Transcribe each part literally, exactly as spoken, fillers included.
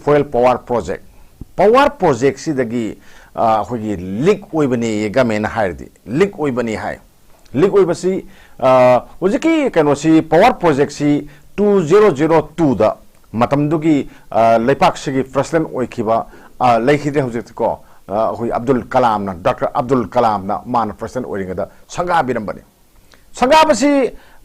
Foil Power Project, Power Projectꯁꯤꯗꯒꯤ ꯑꯩꯈꯣꯏꯒꯤ ꯂꯤꯛ ꯑꯣꯏꯕꯅꯦ, ꯒꯃꯦꯟꯅ ꯍꯥꯏꯔꯗꯤ ꯂꯤꯛ ꯑꯣꯏꯕꯅꯤ ꯍꯥꯏ꯫ ꯂꯤꯛ ꯑꯣꯏꯕꯁꯤ ꯍꯧꯖꯤꯛꯀꯤ ꯀꯩꯅꯣꯁꯤ, Power Projectꯁꯤ two zero zero twoꯗ ꯃꯇꯝꯗꯨꯒꯤ ꯂꯩꯄꯥꯛꯁꯤꯒꯤ ꯄ꯭ꯔꯦꯁꯤꯗꯦꯟ ꯑꯣꯏꯈꯤꯕ, ꯂꯩꯈꯤꯗ꯭ꯔꯦ ꯍꯧꯖꯤꯛꯇꯤꯀꯣ, ꯑꯩꯈꯣꯏ ꯑꯕꯗꯨꯜ ꯀꯂꯥꯝꯅ, ꯗꯥꯛꯇꯔ ꯑꯕꯗꯨꯜ ꯀꯂꯥꯝꯅ ꯃꯥꯅ ꯄ꯭ꯔꯦꯁꯤꯗꯦꯟ ꯑꯣꯏꯔꯤꯉꯩꯗ ꯁꯪꯒꯥꯕꯤꯔꯝꯕꯅꯤ꯫ ꯁꯪꯒꯥꯕꯁꯤ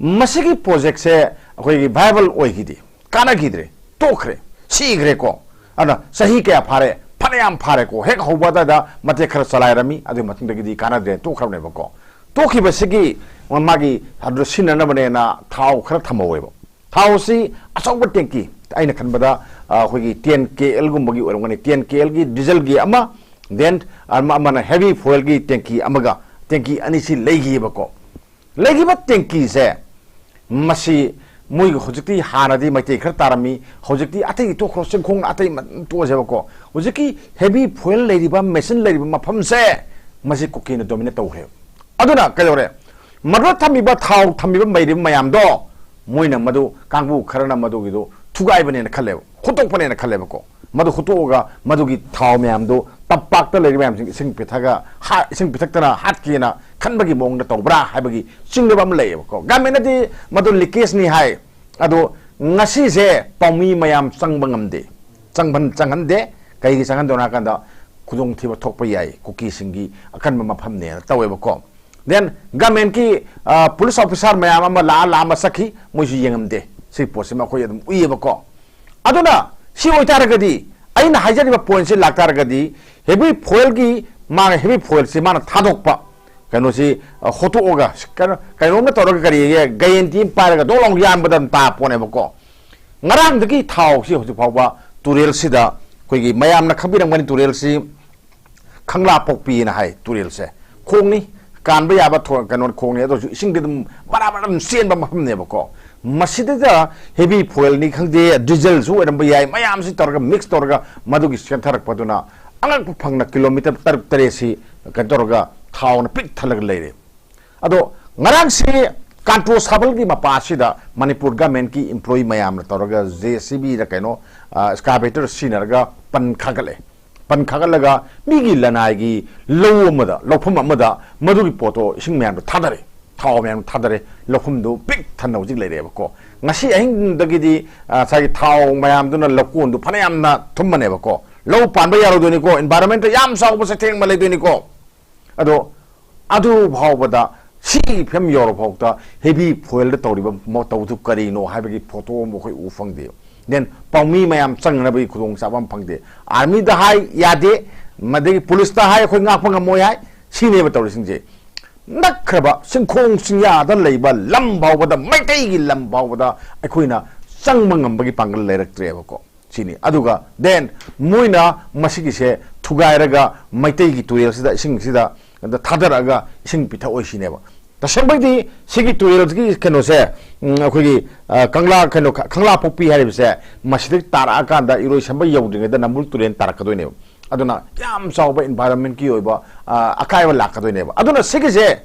ꯃꯁꯤꯒꯤ ꯄ꯭ꯔꯣꯖꯦꯛꯁꯦ ꯑꯩꯈꯣꯏꯒꯤ ꯚꯥꯏꯕꯜ ꯑꯣꯏꯈꯤꯗꯦ, ꯀꯥꯟꯅꯈꯤꯗ꯭ꯔꯦ, ꯇꯣꯛꯈ꯭ꯔꯦ, ꯁꯤꯈ꯭ꯔꯦꯀꯣ꯫ ꯑꯗꯨꯅ ꯆꯍꯤ ꯀꯌꯥ ꯐꯥꯔꯦ? ꯐꯅꯌꯥꯝ ꯐꯥꯔꯦꯀꯣ꯫ ꯍꯦꯛ ꯍꯧꯕ ꯑꯗꯨꯋꯥꯏꯗ ꯃꯇꯦꯛ ꯈꯔ ꯆꯂꯥꯏꯔꯝꯃꯤ, ꯑꯗꯨꯒꯤ ꯃꯇꯨꯡꯗꯒꯤꯗꯤ ꯀꯥꯟꯅꯗ꯭ꯔꯦ, ꯇꯣꯛꯈ꯭ꯔꯕꯅꯦꯕꯀꯣ꯫ ꯇꯣꯛꯈꯤꯕꯁꯤꯒꯤ ꯃꯥꯒꯤ ꯑꯗꯨ ꯁꯤꯖꯤꯟꯅꯅꯕꯅꯦꯅ ꯊꯥꯎ ꯈꯔ ꯊꯝꯍꯧꯋꯦꯕ꯫ ꯊꯥꯎꯁꯤ ꯑꯆꯧꯕ ꯇꯦꯡꯀꯤ, ꯑꯩꯅ ꯈꯟꯕꯗ ꯑꯩꯈꯣꯏꯒꯤ ten K Lꯒꯨꯝꯕꯒꯤ ꯑꯣꯏꯔꯝꯒꯅꯤ, ten K Lꯒꯤ dieselꯒꯤ ꯑꯃ, then ꯑꯃꯅ heavy foilꯒꯤ ꯇꯦꯡꯀꯤ ꯑꯃꯒ, ꯇꯦꯡꯀꯤ ꯑꯅꯤꯁꯤ ꯂꯩꯈꯤꯑꯕꯀꯣ꯫ ꯂꯩꯈꯤꯕ ꯇꯦꯡꯀꯤꯁꯦ ꯃꯁꯤ ꯃꯣꯏꯒꯤ ꯍꯧꯖꯤꯛꯇꯤ, ꯍꯥꯟꯅꯗꯤ ꯃꯩꯇꯩ ꯈꯔ ꯇꯥꯔꯝꯃꯤ, ꯍꯧꯖꯤꯛꯇꯤ ꯑꯇꯩ ꯇꯣꯛꯈ꯭ꯔꯣ, ꯆꯤꯡꯈꯣꯡ ꯑꯇꯩ ꯇꯣꯛꯑꯁꯦꯕꯀꯣ꯫ ꯍꯧꯖꯤꯛꯀꯤ heavy foil ꯂꯩꯔꯤꯕ, ꯃꯦꯆꯤꯟ ꯂꯩꯔꯤꯕ ꯃꯐꯝꯁꯦ ꯃꯁꯤ ꯀꯨꯀꯤꯅ ꯗꯣꯃꯤꯅꯦꯠ ꯇꯧꯈ꯭ꯔꯦ꯫ ꯑꯗꯨꯅ ꯀꯩꯗꯧꯔꯦ? ꯃꯗꯨꯗ ꯊꯝꯃꯤꯕ ꯊꯥꯎ ꯊꯝꯃꯤꯕ ꯃꯩꯔꯤꯕ ꯃꯌꯥꯝꯗꯣ ꯃꯣꯏꯅ ꯃꯗꯨ, ꯀꯥꯡꯕꯨ ꯈꯔꯅ ꯃꯗꯨꯒꯤꯗꯨ ꯊꯨꯒꯥꯏꯕꯅꯦꯅ ꯈꯜꯂꯦꯕ, ꯍꯨꯠꯇꯣꯛꯄꯅꯦꯅ ꯈꯜꯂꯦꯕꯀꯣ꯫ ꯃꯗꯨ ꯍꯨꯠꯇꯣꯛꯑꯒ ꯃꯗꯨꯒꯤ ꯊꯥꯎ ꯃꯌꯥꯝꯗꯨ ꯇꯝꯄꯥꯛꯇ ꯂꯩꯔꯤꯕ ꯃꯌꯥꯝꯁꯤꯡ ꯏꯁꯤꯡ ꯄꯤꯊꯛꯑꯒ ꯍꯥ-, ꯏꯁꯤꯡ ꯄꯤꯊꯛꯇꯅ ꯍꯥꯠꯀꯦꯅ ꯈꯟꯕꯒꯤ ꯃꯑꯣꯡꯗ ꯇꯧꯕ꯭ꯔꯥ ꯍꯥꯏꯕꯒꯤ ꯆꯤꯡꯅꯕ ꯑꯃ ꯂꯩꯌꯦꯕꯀꯣ꯫ ꯒꯃꯦꯟꯅꯗꯤ ꯃꯗꯨ ꯂꯤꯀꯦꯖꯅꯤ ꯍꯥꯏ꯫ ꯑꯗꯣ ꯉꯁꯤꯁꯦ ꯄꯥꯎꯃꯤ ꯃꯌꯥꯝ ꯆꯪꯕ ꯉꯝꯗꯦ, ꯆꯪꯐꯝ ꯆꯪꯍꯟꯗꯦ꯫ ꯀꯩꯒꯤ ꯆꯪꯍꯟꯗꯣꯏꯅꯣ ꯍꯥꯏ ꯀꯥꯟꯗ ꯈꯨꯗꯣꯡꯊꯤꯕ ꯊꯣꯛꯄ ꯌꯥꯏ, ꯀꯨꯀꯤꯁꯤꯡꯒꯤ ꯑꯀꯟꯕ ꯃꯐꯝꯅꯦꯅ ꯇꯧꯋꯦꯕꯀꯣ꯫ Then ꯒꯃꯦꯟꯒꯤ ꯄꯨꯂꯤꯁ ꯑꯣꯐꯤꯁꯥꯔ ꯃꯌꯥꯝ ꯑꯃ ꯂꯥꯛꯑ ꯂꯥꯛꯑ ꯑꯃ ꯆꯠꯈꯤ, ꯃꯣꯏꯁꯨ ꯌꯦꯡꯉꯝꯗꯦ꯫ ꯁꯤ ꯄꯣꯠꯁꯤꯃ ꯑꯩꯈꯣꯏ ꯑꯗꯨꯝ ꯎꯏꯌꯦꯕꯀꯣ꯫ ꯑꯗꯨꯅ ꯁꯤ ꯑꯣꯏꯇꯥꯔꯒꯗꯤ, ꯑꯩꯅ ꯍꯥꯏꯖꯔꯤꯕ ꯄꯣꯏꯟꯠꯁꯤ ꯂꯥꯛꯇꯥꯔꯒꯗꯤ, heavy foilꯒꯤ, ꯃꯥꯒꯤ heavy foilꯁꯤ ꯃꯥꯅ ꯊꯥꯗꯣꯛꯄ ꯀꯩꯅꯣꯁꯤ, ꯑ, ꯍꯣꯠꯇꯣꯛꯑꯒ ꯀꯩꯅꯣ, ꯀꯩꯅꯣꯝꯅ ꯇꯧꯔꯒ, ꯀꯔꯤꯒꯤ ꯒꯌꯦꯟꯇꯤ ꯑꯃ ꯄꯥꯏꯔꯒ ꯗꯣꯛ ꯂꯥꯎ ꯌꯥꯟꯕꯗ ꯑꯗꯨꯝ ꯇꯥ ꯄꯣꯠꯅꯦꯕꯀꯣ꯫ ꯉꯔꯥꯡꯗꯒꯤ ꯊꯥꯎꯁꯤ ꯍꯧꯖꯤꯛ ꯐꯥꯎꯕ ꯇꯨꯔꯦꯜꯁꯤꯗ, ꯑꯩꯈꯣꯏꯒꯤ ꯃꯌꯥꯝꯅ ꯈꯪꯕꯤꯔꯝꯒꯅꯤ, ꯇꯨꯔꯦꯜꯁꯤ ꯈꯪꯂꯥ ꯄꯣꯛꯄꯤꯅ ꯍꯥꯏ ꯇꯨꯔꯦꯜꯁꯦ꯫ ꯈꯣꯡꯅꯤ, ꯀꯥꯟꯕ ꯌꯥꯕ ꯊꯣ-, ꯀꯩꯅꯣ, ꯈꯣꯡꯅꯤ, ꯑꯗꯨ ꯑꯣꯏꯔꯁꯨ ꯏꯁꯤꯡꯗꯤ ꯑꯗꯨꯝ ꯕꯔꯥ ꯕꯔꯥ ꯑꯗꯨꯝ ꯆꯦꯟꯕ ꯃꯐꯝꯅꯦꯕꯀꯣ꯫ ꯃꯁꯤꯗꯩꯗ heavy foilꯅꯤ ꯈꯪꯗꯦ, dieselꯁꯨ ꯑꯣꯏꯔꯝꯕ ꯌꯥꯏ, ꯃꯌꯥꯝꯁꯤ ꯇꯧꯔꯒ, mix ꯇꯧꯔꯒ ꯃꯗꯨꯒꯤ ꯆꯦꯟꯊꯔꯛꯄꯗꯨꯅ ꯑꯉꯛꯄ ꯐꯪꯅ kilometre ꯇꯔꯨꯛ ꯇꯔꯦꯠꯁꯤ ꯀꯩꯅꯣ ꯇꯧꯔꯒ ꯊꯥꯎꯅ ꯄꯤꯛ ꯊꯜꯂꯒ ꯂꯩꯔꯦ꯫ ꯑꯗꯣ ꯉꯔꯥꯡꯁꯤ ꯀꯥꯟꯇꯣ ꯁꯥꯕꯜꯒꯤ ꯃꯄꯥꯁꯤꯗ ꯃꯅꯤꯄꯨꯔ ꯒꯃꯦꯟꯀꯤ employee ꯃꯌꯥꯝꯅ ꯇꯧꯔꯒ JCBꯔ ꯀꯩꯅꯣ, ꯑꯦꯛꯁꯀꯥꯚꯦꯇꯔ ꯁꯤꯖꯤꯟꯅꯔꯒ ꯄꯟ ꯈꯥꯒꯠꯂꯦ꯫ ꯄꯟ ꯈꯥꯒꯠꯂꯒ ꯃꯤꯒꯤ ꯂꯅꯥꯏꯒꯤ ꯂꯧ ꯑꯃꯗ, ꯂꯧꯐꯝ ꯑꯃꯗ ꯃꯗꯨꯒꯤ ꯄꯣꯠꯇꯣ, ꯏꯁꯤꯡ ꯃꯌꯥꯝꯗꯣ ꯊꯥꯗꯔꯦ, ꯊꯥꯎ ꯃꯌꯥꯝ ꯊꯥꯗꯔꯦ, ꯂꯧꯐꯝꯗꯨ ꯄꯤꯛ ꯊꯟꯅ ꯍꯧꯖꯤꯛ ꯂꯩꯔꯦꯕꯀꯣ꯫ ꯉꯁꯤ ꯑꯍꯤꯡꯗꯒꯤꯗꯤ, ꯑ, ꯉꯁꯥꯏꯒꯤ ꯊꯥꯎ ꯃꯌꯥꯝꯗꯨꯅ ꯂꯧꯀꯣꯟꯗꯨ ꯐꯅꯌꯥꯝꯅ ꯊꯨꯝꯃꯅꯦꯕꯀꯣ꯫ ꯂꯧ ꯄꯥꯟꯕ ꯌꯥꯔꯣꯏꯗꯣꯏꯅꯤꯀꯣ, environment ꯌꯥꯝ ꯆꯥꯎꯕ ꯆꯩꯊꯦꯡ ꯑꯃ ꯂꯩꯗꯣꯏꯅꯤꯀꯣ꯫ ꯑꯗꯣ ꯑꯗꯨ ꯐꯥꯎꯕꯗ, ꯁꯤꯒꯤ ꯐꯤꯕꯝ ꯌꯧꯔ ꯐꯥꯎꯗ heavy foilꯗ ꯇꯧꯔꯤꯕ ꯃꯇꯧꯗꯨ ꯀꯔꯤꯅꯣ ꯍꯥꯏꯕꯒꯤ ꯐꯣꯇꯣ ꯑꯃ ꯑꯩꯈꯣꯏ ꯎ ꯐꯪꯗꯦ꯫ Then ꯄꯥꯎꯃꯤ ꯃꯌꯥꯝ ꯆꯪꯅꯕꯒꯤ ꯈꯨꯗꯣꯡꯆꯥꯕ ꯑꯃ ꯐꯪꯗꯦ꯫ ꯑꯥꯔꯃꯤꯗ ꯍꯥꯏ, ꯌꯥꯗꯦ, ꯃꯗꯒꯤ ꯄꯨꯂꯤꯁꯇ ꯍꯥꯏ, ꯑꯩꯈꯣꯏ ꯉꯥꯛꯄ ꯉꯝꯃꯣꯏ ꯍꯥꯏ, ꯁꯤꯅꯦꯕ ꯇꯧꯔꯤꯁꯤꯡꯁꯦ꯫ ꯅꯛꯈ꯭ꯔꯕ ꯆꯤꯡꯈꯣꯡ ꯆꯤꯡꯌꯥꯗ ꯂꯩꯕ ꯂꯝ ꯐꯥꯎꯕꯗ, ꯃꯩꯇꯩꯒꯤ ꯂꯝ ꯐꯥꯎꯕꯗ ꯑꯩꯈꯣꯏꯅ ꯆꯪꯕ ꯉꯝꯕꯒꯤ ꯄꯥꯡꯒꯜ ꯂꯩꯔꯛꯇ꯭ꯔꯦꯕꯀꯣ꯫ ꯁꯤꯅꯤ꯫ ꯑꯗꯨꯒ then ꯃꯣꯏꯅ ꯃꯁꯤꯒꯤꯁꯦ ꯊꯨꯒꯥꯏꯔꯒ ꯃꯩꯇꯩꯒꯤ ꯇꯨꯔꯦꯜꯁꯤꯗ, ꯏꯁꯤꯡꯁꯤꯗ ꯊꯥꯗꯔꯛꯑꯒ ꯏꯁꯤꯡ ꯄꯤꯊꯛꯑꯣꯏ ꯁꯤꯅꯦꯕ꯫ ꯇꯁꯦꯡꯕꯩꯗꯤ ꯁꯤꯒꯤ ꯇꯨꯔꯦꯜꯁꯤꯒꯤ ꯀꯩꯅꯣꯁꯦ, ꯎꯝ, ꯑꯩꯈꯣꯏꯒꯤ, ꯑ, ꯀꯪꯂꯥ, ꯀꯩꯅꯣ, ꯈ-, ꯈꯪꯂꯥ ꯄꯣꯛꯄꯤ ꯍꯥꯏꯔꯤꯕꯁꯦ, ꯃꯁꯤꯗꯒꯤ ꯇꯥꯔꯛꯑꯀꯥꯟꯗ ꯏꯔꯣꯏꯁꯦꯝꯕ ꯌꯧꯗ꯭ꯔꯤꯉꯩꯗ ꯅꯝꯕꯨꯜ ꯇꯨꯔꯦꯜ ꯇꯥꯔꯛꯀꯗꯣꯏꯅꯦꯕ꯫ ꯑꯗꯨꯅ ꯌꯥꯝ ꯆꯥꯎꯕ environmentꯀꯤ ꯑꯣꯏꯕ, ꯑ, ꯑꯀꯥꯏꯕ ꯂꯥꯛꯀꯗꯣꯏꯅꯦꯕ꯫ ꯑꯗꯨꯅ ꯁꯤꯒꯤꯁꯦ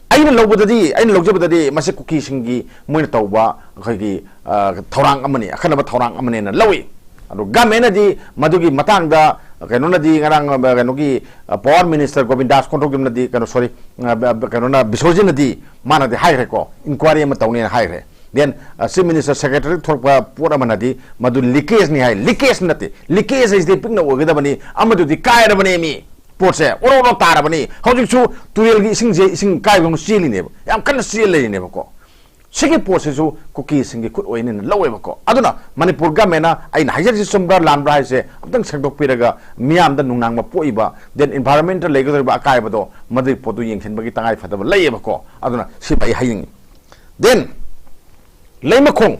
ꯑꯩꯅ ꯂꯧꯕꯗꯗꯤ, ꯑꯩꯅ ꯂꯧꯖꯕꯗꯗꯤ ꯃꯁꯤ ꯀꯨꯀꯤꯁꯤꯡꯒꯤ ꯃꯣꯏꯅ ꯇꯧꯕ ꯑꯩꯈꯣꯏꯒꯤ, ꯑ, ꯊꯧꯔꯥꯡ ꯑꯃꯅꯤ, ꯑꯈꯟꯅꯕ ꯊꯧꯔꯥꯡ ꯑꯃꯅꯦꯅ ꯂꯧꯏ꯫ ꯑꯗꯣ governmentꯅꯗꯤ ꯃꯗꯨꯒꯤ ꯃꯇꯥꯡꯗ, ꯀꯩꯅꯣꯅꯗꯤ ꯉꯔꯥꯡ, ꯑ, ꯀꯩꯅꯣꯒꯤ, ꯑ, power minister ꯒꯣꯕꯤꯟꯗꯥꯁ ꯀꯣꯟꯊꯧꯖꯝꯅꯗꯤ, ꯀꯩꯅꯣ, sorry, ꯑ, ꯕ-, ꯕ-, ꯀꯩꯅꯣꯅ, ꯕꯤꯁꯣꯔꯖꯤꯠꯅꯗꯤ, ꯃꯥꯅꯗꯤ ꯍꯥꯏꯈ꯭ꯔꯦꯀꯣ, inquiry ꯑꯃ ꯇꯧꯅꯦꯅ ꯍꯥꯏꯈ꯭ꯔꯦ꯫ Then, ꯑ, chief minister secretary ꯊꯣꯛꯂꯛꯄ ꯄꯣꯠ ꯑꯃꯅꯗꯤ ꯃꯗꯨ leakageꯅꯤ ꯍꯥꯏ꯫ Leakage ꯅꯠꯇꯦ, leakage ꯍꯥꯏꯁꯤꯗꯤ ꯄꯤꯛꯅ ꯑꯣꯏꯒꯗꯕꯅꯤ, ꯑꯃꯗꯨꯗꯤ ꯀꯥꯏꯔꯕꯅꯦ ꯃꯤ꯫ ꯄꯣꯠꯁꯦ ꯑꯣꯔꯣ ꯑꯣꯔꯣ ꯇꯥꯔꯕꯅꯤ꯫ ꯍꯧꯖꯤꯛꯁꯨ ꯇꯨꯔꯦꯜꯒꯤ ꯏꯁꯤꯡꯁꯦ ꯏꯁꯤꯡ ꯀꯥꯏꯕꯗꯧꯅ ꯆꯦꯜꯂꯤꯅꯦꯕ, ꯌꯥꯝ ꯀꯟꯅ ꯆꯦꯜ ꯂꯩꯔꯤꯅꯦꯕꯀꯣ꯫ ꯁꯤꯒꯤ ꯄꯣꯠꯁꯤꯁꯨ ꯀꯨꯀꯤꯁꯤꯡꯒꯤ ꯈꯨꯠ ꯑꯣꯏꯅꯦꯅ ꯂꯧꯋꯦꯕꯀꯣ꯫ ꯑꯗꯨꯅ ꯃꯅꯤꯄꯨꯔ governmentꯅ ꯑꯩꯅ ꯍꯥꯏꯖꯔꯤꯁꯤ ꯆꯨꯝꯕ꯭ꯔꯥ ꯂꯥꯟꯕ꯭ꯔꯥ ꯍꯥꯏꯁꯦ ꯑꯝꯇꯪ ꯁꯦꯡꯗꯣꯛꯄꯤꯔꯒ, ꯃꯤꯌꯥꯝꯗ ꯅꯨꯡꯅꯥꯡꯕ ꯄꯣꯛꯏꯕ, then environmentꯇ ꯂꯩꯒꯗꯧꯔꯤꯕ ꯑꯀꯥꯏꯕꯗꯣ, ꯃꯗꯨꯒꯤ ꯄꯣꯠꯇꯨ ꯌꯦꯡꯁꯤꯟꯕꯒꯤ ꯇꯉꯥꯏ ꯐꯗꯕ ꯂꯩꯌꯦꯕꯀꯣ꯫ ꯑꯗꯨꯅ ꯁꯤꯃ ꯑꯩ ꯍꯥꯏꯅꯤꯡꯉꯤ꯫ Then ꯂꯩꯃꯈꯣꯡ,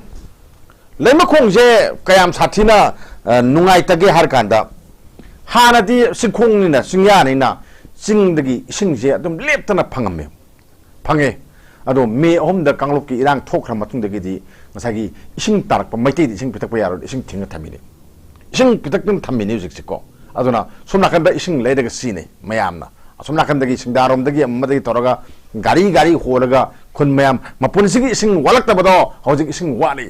ꯂꯩꯃꯈꯣꯡꯁꯦ ꯀꯌꯥꯝ ꯁꯥꯊꯤꯅ, ꯑ, ꯅꯨꯡꯉꯥꯏꯇꯒꯦ ꯍꯥꯏꯔ ꯀꯥꯟꯗ, ꯍꯥꯟꯅꯗꯤ ꯆꯤꯡꯈꯣꯡꯅꯤꯅ, ꯆꯤꯡꯌꯥꯅꯤꯅ, ꯆꯤꯡꯗꯒꯤ ꯏꯁꯤꯡꯁꯦ ꯑꯗꯨꯝ ꯂꯦꯞꯇꯅ ꯐꯪꯉꯝꯃꯦ, ꯐꯪꯉꯦ꯫ ꯑꯗꯣ ꯃꯦ ꯑꯍꯨꯝꯗ ꯀꯥꯡꯂꯨꯞꯀꯤ ꯏꯔꯥꯡ ꯊꯣꯛꯈ꯭ꯔ ꯃꯇꯨꯡꯗꯒꯤꯗꯤ ꯉꯁꯥꯏꯒꯤ ꯏꯁꯤꯡ ꯇꯥꯔꯛꯄ, ꯃꯩꯇꯩꯗ ꯏꯁꯤꯡ ꯄꯤꯊꯛꯄ ꯌꯥꯔꯣꯏ, ꯏꯁꯤꯡ ꯊꯤꯡꯉ ꯊꯝꯃꯤꯅꯦ꯫ ꯏꯁꯤꯡ ꯄꯤꯊꯛꯇꯅ ꯊꯝꯃꯤꯅꯦ ꯍꯧꯖꯤꯛꯁꯦꯀꯣ꯫ ꯑꯗꯨꯅ ꯁꯣꯝ ꯅꯥꯀꯟꯗ ꯏꯁꯤꯡ ꯂꯩꯔꯒ ꯁꯤꯖꯤꯟꯅꯩ ꯃꯌꯥꯝꯅ, ꯑꯁꯣꯝ ꯅꯥꯀꯟꯗꯒꯤ ꯁꯤꯡꯗꯥꯔꯣꯝꯗꯒꯤ ꯑꯃꯗꯒꯤ ꯇꯧꯔꯒ ꯒꯥꯔꯤ ꯒꯥꯔꯤ ꯍꯣꯜꯂꯒ ꯈꯨꯟ ꯃꯌꯥꯝ ꯃꯄꯨꯟꯁꯤꯒꯤ ꯏꯁꯤꯡ ꯋꯥꯠꯂꯛꯇꯕꯗꯣ ꯍꯧꯖꯤꯛ ꯏꯁꯤꯡ ꯋꯥꯠꯂꯤ꯫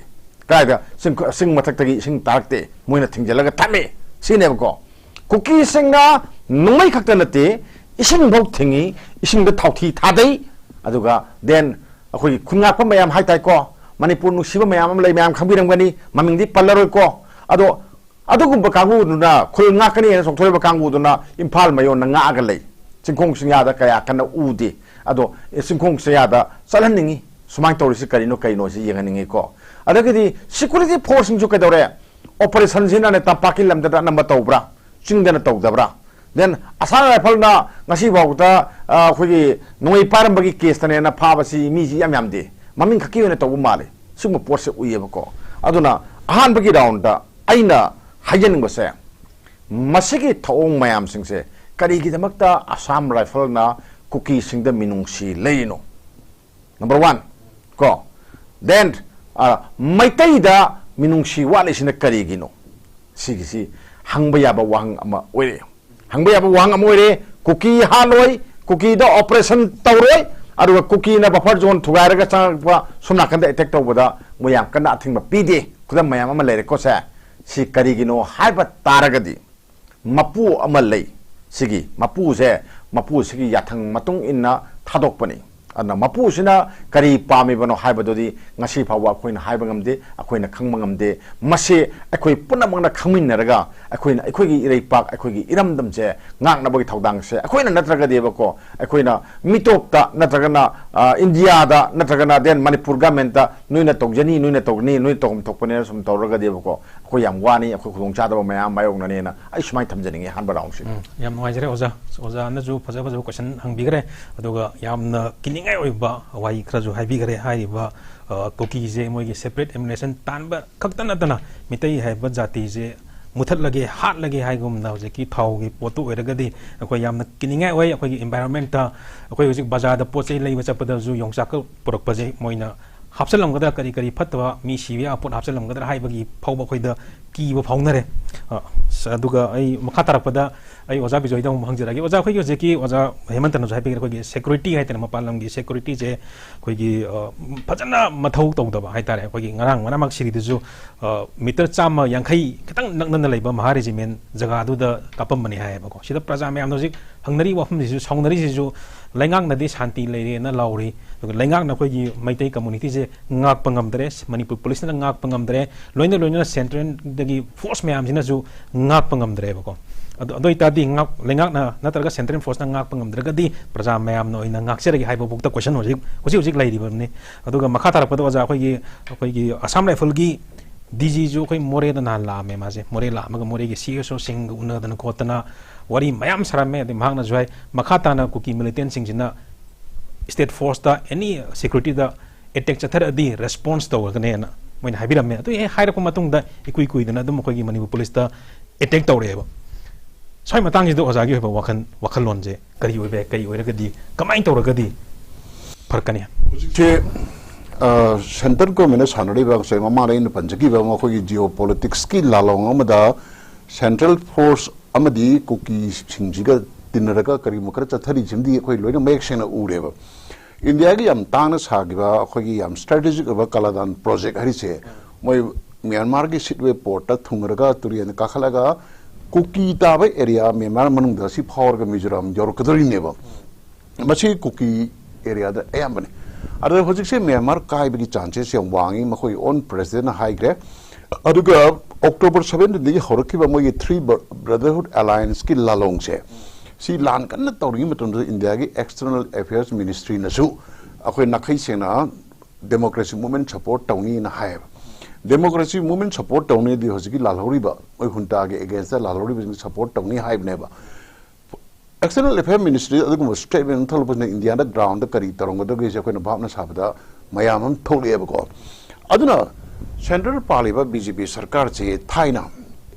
ꯀꯗꯥꯏꯗ ꯆꯤꯡ, ꯆꯤꯡ ꯃꯊꯛꯇꯒꯤ ꯏꯁꯤꯡ ꯇꯥꯔꯛꯇꯦ, ꯃꯣꯏꯅ ꯊꯤꯡꯖꯤꯜꯂꯒ ꯊꯝꯃꯦ ꯁꯤꯅꯦꯕꯀꯣ꯫ ꯀꯨꯀꯤꯁꯤꯡꯅ ꯅꯣꯡꯃꯩ ꯈꯛꯇ ꯅꯠꯇꯦ, ꯏꯁꯤꯡꯐꯧ ꯊꯤꯡꯉꯤ, ꯏꯁꯤꯡꯗ ꯊꯥꯎꯊꯤ ꯊꯥꯗꯩ꯫ ꯑꯗꯨꯒ then ꯑꯩꯈꯣꯏꯒꯤ ꯈꯨꯟꯉꯥꯛꯄ ꯃꯌꯥꯝ ꯍꯥꯏꯇꯥꯔꯦꯀꯣ, ꯃꯅꯤꯄꯨꯔ ꯅꯨꯡꯁꯤꯕ ꯃꯌꯥꯝ ꯑꯃ ꯂꯩ, ꯃꯌꯥꯝ ꯈꯪꯕꯤꯔꯝꯒꯅꯤ, ꯃꯃꯤꯡꯗꯤ ꯄꯜꯂꯔꯣꯏꯀꯣ꯫ ꯑꯗꯣ ꯑꯗꯨꯒꯨꯝꯕ ꯀꯥꯡꯕꯨꯗꯨꯅ ꯈꯨꯜ ꯉꯥꯛꯀꯅꯤ ꯍꯥꯏꯅ ꯆꯣꯡꯊꯣꯔꯛꯏꯕ ꯀꯥꯡꯕꯨꯗꯨꯅ ꯏꯝꯐꯥꯜ ꯃꯌꯣꯟꯅ ꯉꯥꯛꯑꯒ ꯂꯩ꯫ ꯆꯤꯡꯈꯣꯡ ꯆꯤꯡꯌꯥꯗ ꯀꯌꯥ ꯀꯟꯅ ꯎꯗꯦ꯫ ꯑꯗꯣ ꯆꯤꯡꯈꯣꯡ ꯆꯤꯡꯌꯥꯗ ꯆꯠꯍꯟꯅꯤꯡꯉꯤ꯫ ꯁꯨꯃꯥꯏꯅ ꯇꯧꯔꯤꯁꯤ ꯀꯔꯤꯅꯣ, ꯀꯩꯅꯣ ꯁꯤ ꯌꯦꯡꯍꯟꯅꯤꯡꯉꯤꯀꯣ꯫ ꯑꯗꯒꯤꯗꯤ security forceꯁꯤꯡꯁꯨ ꯀꯩꯗꯧꯔꯦ? Operationꯁꯤꯅꯅꯦ ꯇꯝꯄꯥꯛꯀꯤ ꯂꯝꯗꯇ ꯑꯅꯝꯕ ꯇꯧꯕ꯭ꯔꯥ? ꯆꯤꯡꯗꯅ ꯇꯧꯗꯕ꯭ꯔꯥ? Then Assam Riflesꯅ ꯉꯁꯤ ꯐꯥꯎꯕꯗ, ꯑ, ꯑꯩꯈꯣꯏꯒꯤ ꯅꯣꯡꯃꯩ ꯄꯥꯏꯔꯝꯕꯒꯤ caseꯇꯅꯦꯅ ꯐꯥꯕꯁꯤ ꯃꯤꯁꯤ ꯌꯥꯝ ꯌꯥꯝꯗꯦ꯫ ꯃꯃꯤꯡ ꯈꯛꯀꯤ ꯑꯣꯏꯅ ꯇꯧꯕ ꯃꯥꯜꯂꯤ꯫ ꯁꯤꯒꯨꯝꯕ ꯄꯣꯠꯁꯦ ꯎꯏꯌꯦꯕꯀꯣ꯫ ꯑꯗꯨꯅ ꯑꯍꯥꯟꯕꯒꯤ roundꯇ ꯑꯩꯅ ꯍꯥꯏꯖꯅꯤꯡꯕꯁꯦ, ꯃꯁꯤꯒꯤ ꯊꯧꯑꯣꯡ ꯃꯌꯥꯝꯁꯤꯡꯁꯦ ꯀꯔꯤꯒꯤꯗꯃꯛꯇ Assam Riflesꯅ ꯀꯨꯀꯤꯁꯤꯡꯗ ꯃꯤꯅꯨꯡꯁꯤ ꯂꯩꯔꯤꯅꯣ? Number one ꯀꯣ꯫ Then, ꯑ, ꯃꯩꯇꯩꯗ ꯃꯤꯅꯨꯡꯁꯤ ꯋꯥꯠꯂꯤꯁꯤꯅ ꯀꯔꯤꯒꯤꯅꯣ? ꯁꯤꯒꯤꯁꯤ ꯍꯪꯕ ꯌꯥꯕ ꯋꯥꯍꯪ ꯑꯃ ꯑꯣꯏꯔꯦ꯫ ꯍꯪꯕ ꯌꯥꯕ ꯋꯥꯍꯪ ꯑꯃ ꯑꯣꯏꯔꯦ꯫ ꯀꯨꯀꯤ ꯍꯥꯠꯂꯣꯏ, ꯀꯨꯀꯤꯗ operation ꯇꯧꯔꯣꯏ, ꯑꯗꯨꯒ ꯀꯨꯀꯤꯅ buffer zone ꯊꯨꯒꯥꯏꯔꯒ ꯆꯪꯉꯛꯄ ꯁꯣꯝ ꯅꯥꯀꯟꯗ attack ꯇꯧꯕꯗ ꯃꯣꯏ ꯌꯥꯝ ꯀꯟꯅ ꯑꯊꯤꯡꯕ ꯄꯤꯗꯦ꯫ ꯈꯨꯗꯝ ꯃꯌꯥꯝ ꯑꯃ ꯂꯩꯔꯦꯀꯣ ꯁꯦ꯫ ꯁꯤ ꯀꯔꯤꯒꯤꯅꯣ ꯍꯥꯏꯕ ꯇꯥꯔꯒꯗꯤ, ꯃꯄꯨ ꯑꯃ ꯂꯩ꯫ ꯁꯤꯒꯤ ꯃꯄꯨꯁꯦ, ꯃꯄꯨꯁꯤꯒꯤ ꯌꯥꯊꯪ ꯃꯇꯨꯡ ꯏꯟꯅ ꯊꯥꯗꯣꯛꯄꯅꯤ꯫ ꯑꯗꯨꯅ ꯃꯄꯨꯁꯤꯅ ꯀꯔꯤ ꯄꯥꯝꯃꯤꯕꯅꯣ ꯍꯥꯏꯕꯗꯨꯗꯤ ꯉꯁꯤ ꯐꯥꯎꯕ ꯑꯩꯈꯣꯏꯅ ꯍꯥꯏꯕ ꯉꯝꯗꯦ, ꯑꯩꯈꯣꯏꯅ ꯈꯪꯕ ꯉꯝꯗꯦ꯫ ꯃꯁꯤ ꯑꯩꯈꯣꯏ ꯄꯨꯝꯅꯃꯛꯅ ꯈꯪꯃꯤꯟꯅꯔꯒ ꯑꯩꯈꯣꯏꯅ ꯑꯩꯈꯣꯏꯒꯤ ꯏꯔꯩꯄꯥꯛ, ꯑꯩꯈꯣꯏꯒꯤ ꯏꯔꯝꯗꯝꯁꯦ ꯉꯥꯛꯅꯕꯒꯤ ꯊꯧꯗꯥꯡꯁꯦ ꯑꯩꯈꯣꯏꯅ ꯅꯠꯇ꯭ꯔꯒꯗꯤꯕꯀꯣ, ꯑꯩꯈꯣꯏꯅ ꯃꯤꯇꯣꯞꯇ ꯅꯠꯇ꯭ꯔꯒꯅ, ꯑ, ꯏꯟꯗꯤꯌꯥꯗ ꯅꯠꯇ꯭ꯔꯒꯅ then ꯃꯅꯤꯄꯨꯔ governmentꯇ ꯅꯣꯏꯅ ꯇꯧꯖꯅꯤ, ꯅꯣꯏꯅ ꯇꯧꯒꯅꯤ, ꯅꯣꯏ ꯇꯧꯐꯝ ꯊꯣꯛꯄꯅꯦꯅ ꯁꯨꯝ ꯇꯧꯔꯒꯗꯤꯕꯀꯣ, ꯑꯩꯈꯣꯏ ꯌꯥꯝ ꯋꯥꯅꯤ, ꯑꯩꯈꯣꯏ ꯈꯨꯗꯣꯡꯆꯥꯗꯕ ꯃꯌꯥꯝ ꯃꯥꯌꯣꯛꯅꯅꯦꯅ ꯑꯩ ꯁꯨꯃꯥꯏꯅ ꯊꯝꯖꯅꯤꯡꯉꯤ ꯑꯍꯥꯟꯕ roundꯁꯤꯗ꯫ ꯎꯝ, ꯌꯥꯝ ꯅꯨꯡꯉꯥꯏꯖꯔꯦ ꯑꯣꯖꯥ꯫ ꯑꯣꯖꯥꯅꯁꯨ ꯐꯖ ꯐꯖꯕ question ꯍꯪꯕꯤꯈ꯭ꯔꯦ, ꯑꯗꯨꯒ ꯌꯥꯝꯅ ꯀꯤꯅꯤꯡꯉꯥꯏ ꯑꯣꯏꯕ ꯋꯥꯍꯩ ꯈꯔꯁꯨ ꯍꯥꯏꯕꯤꯈ꯭ꯔꯦ꯫ ꯍꯥꯏꯔꯤꯕ, ꯑ, ꯀꯨꯀꯤꯁꯦ ꯃꯣꯏꯒꯤ separate administration ꯇꯥꯟꯕ ꯈꯛꯇ ꯅꯠꯇꯅ ꯃꯤꯇꯩ ꯍꯥꯏꯕ ꯖꯥꯇꯤꯁꯦ ꯃꯨꯊꯠꯂꯒꯦ, ꯍꯥꯠꯂꯒꯦ ꯍꯥꯏꯒꯨꯝꯅ ꯍꯧꯖꯤꯛꯀꯤ ꯊꯥꯎꯒꯤ ꯄꯣꯠꯇꯨ ꯑꯣꯏꯔꯒꯗꯤ ꯑꯩꯈꯣꯏ ꯌꯥꯝꯅ ꯀꯤꯅꯤꯡꯉꯥꯏ ꯑꯣꯏ꯫ ꯑꯩꯈꯣꯏꯒꯤ environmentꯇ ꯑꯩꯈꯣꯏ ꯍꯧꯖꯤꯛ ꯕꯖꯥꯔꯗ ꯄꯣꯠ ꯆꯩ ꯂꯩꯕ ꯆꯠꯄꯗꯁꯨ ꯌꯣꯡꯆꯥꯛꯀ ꯄꯨꯔꯛꯄꯁꯦ ꯃꯣꯏꯅ ꯍꯥꯞꯆꯤꯜꯂꯝꯒꯗ꯭ꯔꯥ, ꯀꯔꯤ ꯀꯔꯤ ꯐꯠꯇꯕ ꯃꯤ ꯁꯤꯕ ꯌꯥꯕ ꯄꯣꯠ ꯍꯥꯞꯆꯤꯜꯂꯝꯒꯗ꯭ꯔꯥ ꯍꯥꯏꯕꯒꯤ ꯐꯥꯎꯕ ꯑꯩꯈꯣꯏꯗ ꯀꯤꯕ ꯐꯥꯎꯅꯔꯦ꯫ ꯑ, ꯑꯗꯨꯒ ꯑꯩ ꯃꯈꯥ ꯇꯥꯔꯛꯄꯗ ꯑꯩ ꯑꯣꯖꯥ ꯕꯤꯖꯣꯏꯗ ꯑꯃꯨꯛ ꯍꯪꯖꯔꯛꯑꯒꯦ꯫ ꯑꯣꯖꯥ, ꯑꯩꯈꯣꯏꯒꯤ ꯍꯧꯖꯤꯛꯀꯤ ꯑꯣꯖꯥ ꯍꯦꯃꯟꯇꯅꯁꯨ ꯍꯥꯏꯕꯤꯈ꯭ꯔꯦ, ꯑꯩꯈꯣꯏꯒꯤ ꯁꯦꯀ꯭ꯌꯨꯔꯤꯇꯤ ꯍꯥꯏꯇꯥꯔꯦ, ꯃꯄꯥꯟ ꯂꯝꯒꯤ ꯁꯦꯀ꯭ꯌꯨꯔꯤꯇꯤꯁꯦ ꯑꯩꯈꯣꯏꯒꯤ, ꯑ, ꯐꯖꯅ ꯃꯊꯧ ꯇꯧꯗꯕ ꯍꯥꯏꯇꯥꯔꯦ꯫ ꯑꯩꯈꯣꯏꯒꯤ ꯉꯔꯥꯡ ꯃꯅꯥꯃꯛ ꯁꯤꯔꯤꯗꯁꯨ, ꯑ, ꯃꯤꯇꯔ ꯆꯥꯝꯃ ꯌꯥꯡꯈꯩ ꯈꯤꯇꯪ ꯅꯛꯅꯅ ꯂꯩꯕ ꯃꯍꯥ ꯔꯦꯖꯤꯃꯦꯟ ꯖꯒꯥꯗꯨꯗ ꯀꯥꯞꯄꯝꯕꯅꯤ ꯍꯥꯏꯌꯦꯕꯀꯣ꯫ ꯁꯤꯗ ꯄ꯭ꯔꯖꯥ ꯃꯌꯥꯝꯅ ꯍꯧꯖꯤꯛ ꯍꯪꯅꯔꯤ ꯋꯥꯐꯝꯁꯤꯁꯨ, ꯁꯥꯎꯅꯔꯤꯁꯤꯁꯨ, ꯂꯩꯉꯥꯛꯅꯗꯤ ꯁꯥꯟꯇꯤ ꯂꯩꯔꯦꯅ ꯂꯥꯎꯔꯤ, ꯑꯗꯨꯒ ꯂꯩꯉꯥꯛꯅ ꯑꯩꯈꯣꯏꯒꯤ ꯃꯩꯇꯩ ꯀꯝꯃꯨꯅꯤꯇꯤꯁꯦ ꯉꯥꯛꯄ ꯉꯝꯗ꯭ꯔꯦ, ꯃꯅꯤꯄꯨꯔ ꯄꯨꯂꯤꯁꯅ ꯉꯥꯛꯄ ꯉꯝꯗ꯭ꯔꯦ, ꯂꯣꯏꯅ ꯂꯣꯏꯅꯅ ꯁꯦꯟꯇ꯭ꯔꯦꯜꯗꯒꯤ ꯐꯣꯔꯁ ꯃꯌꯥꯝꯁꯤꯅꯁꯨ ꯉꯥꯛꯄ ꯉꯝꯗ꯭ꯔꯦꯕꯀꯣ꯫ ꯑꯗꯨ, ꯑꯗꯨ ꯑꯣꯏꯇꯥꯔꯗꯤ ꯉꯥꯛ-, ꯂꯩꯉꯥꯛꯅ ꯅꯠꯇ꯭ꯔꯒ ꯁꯦꯟꯇ꯭ꯔꯦꯜ ꯐꯣꯔꯁꯅ ꯉꯥꯛꯄ ꯉꯝꯗ꯭ꯔꯒꯗꯤ ꯄ꯭ꯔꯖꯥ ꯃꯌꯥꯝꯅ ꯑꯣꯏꯅ ꯉꯥꯛꯆꯔꯒꯦ ꯍꯥꯏꯕ ꯐꯥꯎꯗ ꯀꯣꯏꯁꯟ ꯍꯧꯖꯤꯛ, ꯍꯧꯖꯤꯛ ꯍꯧꯖꯤꯛ ꯂꯩꯔꯤꯕꯅꯤ꯫ ꯑꯗꯨꯒ ꯃꯈꯥ ꯇꯥꯔꯛꯄꯗ ꯑꯣꯖꯥ, ꯑꯩꯈꯣꯏꯒꯤ, ꯑꯩꯈꯣꯏꯒꯤ ꯑꯁꯥꯝ ꯔꯥꯏꯐꯜꯒꯤ ꯗꯤ ꯖꯤꯁꯨ ꯑꯩꯈꯣꯏ ꯃꯣꯔꯦꯗ ꯅꯍꯥꯟ ꯂꯥꯛꯑꯝꯃꯦ꯫ ꯃꯥꯁꯦ ꯃꯣꯔꯦ ꯂꯥꯛꯑꯝꯃꯒ ꯃꯣꯔꯦꯒꯤ ꯁꯤ ꯑꯦꯁ ꯑꯣꯁꯤꯡꯒ ꯎꯅꯗꯅ ꯈꯣꯠꯇꯅ ꯋꯥꯔꯤ ꯃꯌꯥꯝ ꯁꯥꯔꯝꯃꯦ꯫ ꯑꯗꯩ ꯃꯍꯥꯛꯅꯁꯨ ꯍꯥꯏ, ꯃꯈꯥ ꯇꯥꯅ ꯀꯨꯀꯤ ꯃꯤꯂꯤꯇꯦꯟꯁꯤꯡꯁꯤꯅ ꯁ꯭ꯇꯦꯠ ꯐꯣꯔꯁꯇ, ꯑꯦꯅꯤ ꯁꯦꯀ꯭ꯌꯨꯔꯤꯇꯤꯗ ꯑꯦꯇꯦꯛ ꯆꯠꯊꯔꯛꯑꯗꯤ ꯔꯦꯁꯄꯣꯟꯁ ꯇꯧꯔꯒꯅꯦꯅ ꯃꯣꯏꯅ ꯍꯥꯏꯕꯤꯔꯝꯃꯦ꯫ ꯑꯗꯨ ꯍꯦꯛ ꯍꯥꯏꯔꯛꯄ ꯃꯇꯨꯡꯗ ꯏꯀꯨꯏ ꯀꯨꯏꯗꯅ ꯑꯗꯨꯝ ꯑꯩꯈꯣꯏꯒꯤ ꯃꯅꯤꯄꯨꯔ ꯄꯨꯂꯤꯁꯇ ꯑꯦꯇꯦꯛ ꯇꯧꯔꯛꯑꯦꯕ꯫ ꯁ꯭ꯋꯥꯏ ꯃꯇꯥꯡꯁꯤꯗ ꯑꯣꯖꯥꯒꯤ ꯑꯣꯏꯕ ꯋꯥꯈꯜ, ꯋꯥꯈꯜꯂꯣꯟꯁꯦ ꯀꯔꯤ ꯑꯣꯏꯕ ꯌꯥꯏ? ꯀꯔꯤ ꯑꯣꯏꯔꯒꯗꯤ, ꯀꯃꯥꯏꯅ ꯇꯧꯔꯒꯗꯤ ꯐꯔꯛꯀꯅꯤ? ꯍꯧꯖꯤꯛꯁꯦ ꯁꯦꯟꯇ꯭ꯔꯦꯜ ꯒꯣꯔꯃꯦꯟꯅ ꯁꯥꯟꯅꯔꯤꯕ, ꯉꯁꯥꯏ ꯃꯃꯥꯡꯗ ꯑꯩꯅ ꯄꯟꯖꯈꯤꯕ ꯃꯈꯣꯏꯒꯤ ꯖꯤꯑꯣ ꯄꯣꯂꯤꯇꯤꯛꯁꯀꯤ ꯂꯥꯂꯣꯡ ꯑꯃꯗ ꯁꯦꯟꯇ꯭ꯔꯦꯜ ꯐꯣꯔꯁ ꯑꯃꯗꯤ ꯀꯨꯀꯤꯁꯤꯡꯁꯤꯒ ꯇꯤꯟꯅꯔꯒ ꯀꯔꯤꯒꯨꯝꯕ ꯈꯔ ꯆꯠꯊꯔꯤꯁꯤꯃꯗꯤ ꯑꯩꯈꯣꯏ ꯂꯣꯏꯅ ꯃꯌꯦꯛ ꯁꯦꯡꯅ ꯎꯔꯦꯕ꯫ ꯏꯟꯗꯤꯌꯥꯒꯤ ꯌꯥꯝ ꯇꯥꯡꯅ ꯁꯥꯈꯤꯕ, ꯑꯩꯈꯣꯏꯒꯤ ꯌꯥꯝ ꯁ꯭ꯇ꯭ꯔꯦꯇꯦꯖꯤꯛ ꯑꯣꯏꯕ ꯀꯂꯥꯗꯥꯟ ꯄ꯭ꯔꯣꯖꯦꯛ ꯍꯥꯏꯔꯤꯁꯦ, ꯃꯣꯏ ꯃ꯭ꯌꯥꯟꯃꯥꯔꯒꯤ ꯁꯤꯠꯋꯦ ꯄꯣꯔꯠꯇ ꯊꯨꯡꯉꯔꯒ ꯇꯨꯔꯦꯟꯗ ꯀꯥꯈꯠꯂꯒ ꯀꯨꯀꯤ ꯇꯥꯕ ꯑꯦꯔꯤꯌꯥ ꯃ꯭ꯌꯥꯟꯃꯥꯔ ꯃꯅꯨꯡꯗ ꯁꯤ ꯐꯥꯎꯔꯒ ꯃꯤꯖꯣꯔꯥꯝ ꯌꯧꯔꯛꯀꯗꯧꯔꯤꯅꯦꯕ꯫ ꯃꯁꯤ ꯀꯨꯀꯤ ꯑꯦꯔꯤꯌꯥꯗ ꯑꯌꯥꯝꯕꯅꯤ꯫ ꯑꯗꯨꯗ ꯍꯧꯖꯤꯛꯁꯦ ꯃ꯭ꯌꯥꯟꯃꯥꯔ ꯀꯥꯏꯕꯒꯤ ꯆꯥꯟꯁꯦꯁ ꯌꯥꯝ ꯋꯥꯡꯉꯤ, ꯃꯈꯣꯏ ꯑꯣꯟ ꯄ꯭ꯔꯦꯁꯤꯗꯦꯟꯅ ꯍꯥꯏꯈ꯭ꯔꯦ꯫ ꯑꯗꯨꯒ ꯑꯣꯛꯇꯣꯕꯔ ꯁꯕꯦꯟꯇꯤꯟꯗꯒꯤ ꯍꯧꯔꯛꯈꯤꯕ ꯃꯣꯏꯒꯤ ꯊ꯭ꯔꯤ ꯕ꯭ꯔꯗꯔꯍꯨꯗ ꯑꯦꯂꯥꯌꯟꯁꯀꯤ ꯂꯥꯂꯣꯡꯁꯦ, ꯁꯤ ꯂꯥꯟ ꯀꯟꯅ ꯇꯧꯔꯤꯉꯩ ꯃꯇꯝꯗ ꯏꯟꯗꯤꯌꯥꯒꯤ ꯑꯦꯛꯁꯇꯔꯅꯦꯜ ꯑꯦꯐꯤꯌꯔꯁ ꯃꯤꯅꯤꯁꯇ꯭ꯔꯤꯅꯁꯨ ꯑꯩꯈꯣꯏ ꯅꯥꯈꯩ ꯁꯦꯡꯅ ꯗꯦꯃꯣꯀ꯭ꯔꯦꯁꯤ ꯃꯨꯚꯃꯦꯟ ꯁꯄꯣꯔꯠ ꯇꯧꯅꯤꯅ ꯍꯥꯏꯌꯦꯕ꯫ ꯗꯦꯃꯣꯀ꯭ꯔꯦꯁꯤ ꯃꯨꯚꯃꯦꯟ ꯁꯄꯣꯔꯠ ꯇꯧꯅꯤꯗꯤ ꯍꯧꯖꯤꯛꯀꯤ ꯂꯥꯜꯍꯧꯔꯤꯕ ꯃꯣꯏ ꯍꯨꯟꯇꯥꯒꯤ ꯑꯦꯒꯦꯟꯁꯇ ꯂꯥꯜꯍꯧꯔꯤꯕꯁꯤꯡ ꯁꯄꯣꯔꯠ ꯇꯧꯅꯤ ꯍꯥꯏꯕꯅꯦꯕ꯫ ꯑꯦꯛꯁꯇꯔꯅꯦꯜ ꯑꯦꯐꯤꯌꯔ ꯃꯤꯅꯤꯁꯇ꯭ꯔꯤ ꯑꯗꯨꯒꯨꯝꯕ ꯁ꯭ꯇꯦꯠꯃꯦꯟ ꯑꯃ ꯊꯣꯛꯂꯛꯄꯁꯤꯅ ꯏꯟꯗꯤꯌꯥꯗ ꯒ꯭ꯔꯥꯎꯟꯗ ꯀꯔꯤ ꯇꯧꯔꯝꯒꯗꯒꯦꯁꯦ ꯑꯩꯈꯣꯏꯅ ꯚꯥꯞꯅ ꯁꯥꯕꯗ ꯃꯌꯥꯝ ꯑꯃ ꯊꯣꯛꯂꯛꯑꯦꯕꯀꯣ꯫ ꯑꯗꯨꯅ ꯁꯦꯟꯇ꯭ꯔꯦꯜ ꯄꯥꯜꯂꯤꯕ ꯕꯤ ꯖꯦ ꯄꯤ ꯁꯔꯀꯥꯔꯁꯦ ꯊꯥꯏꯅ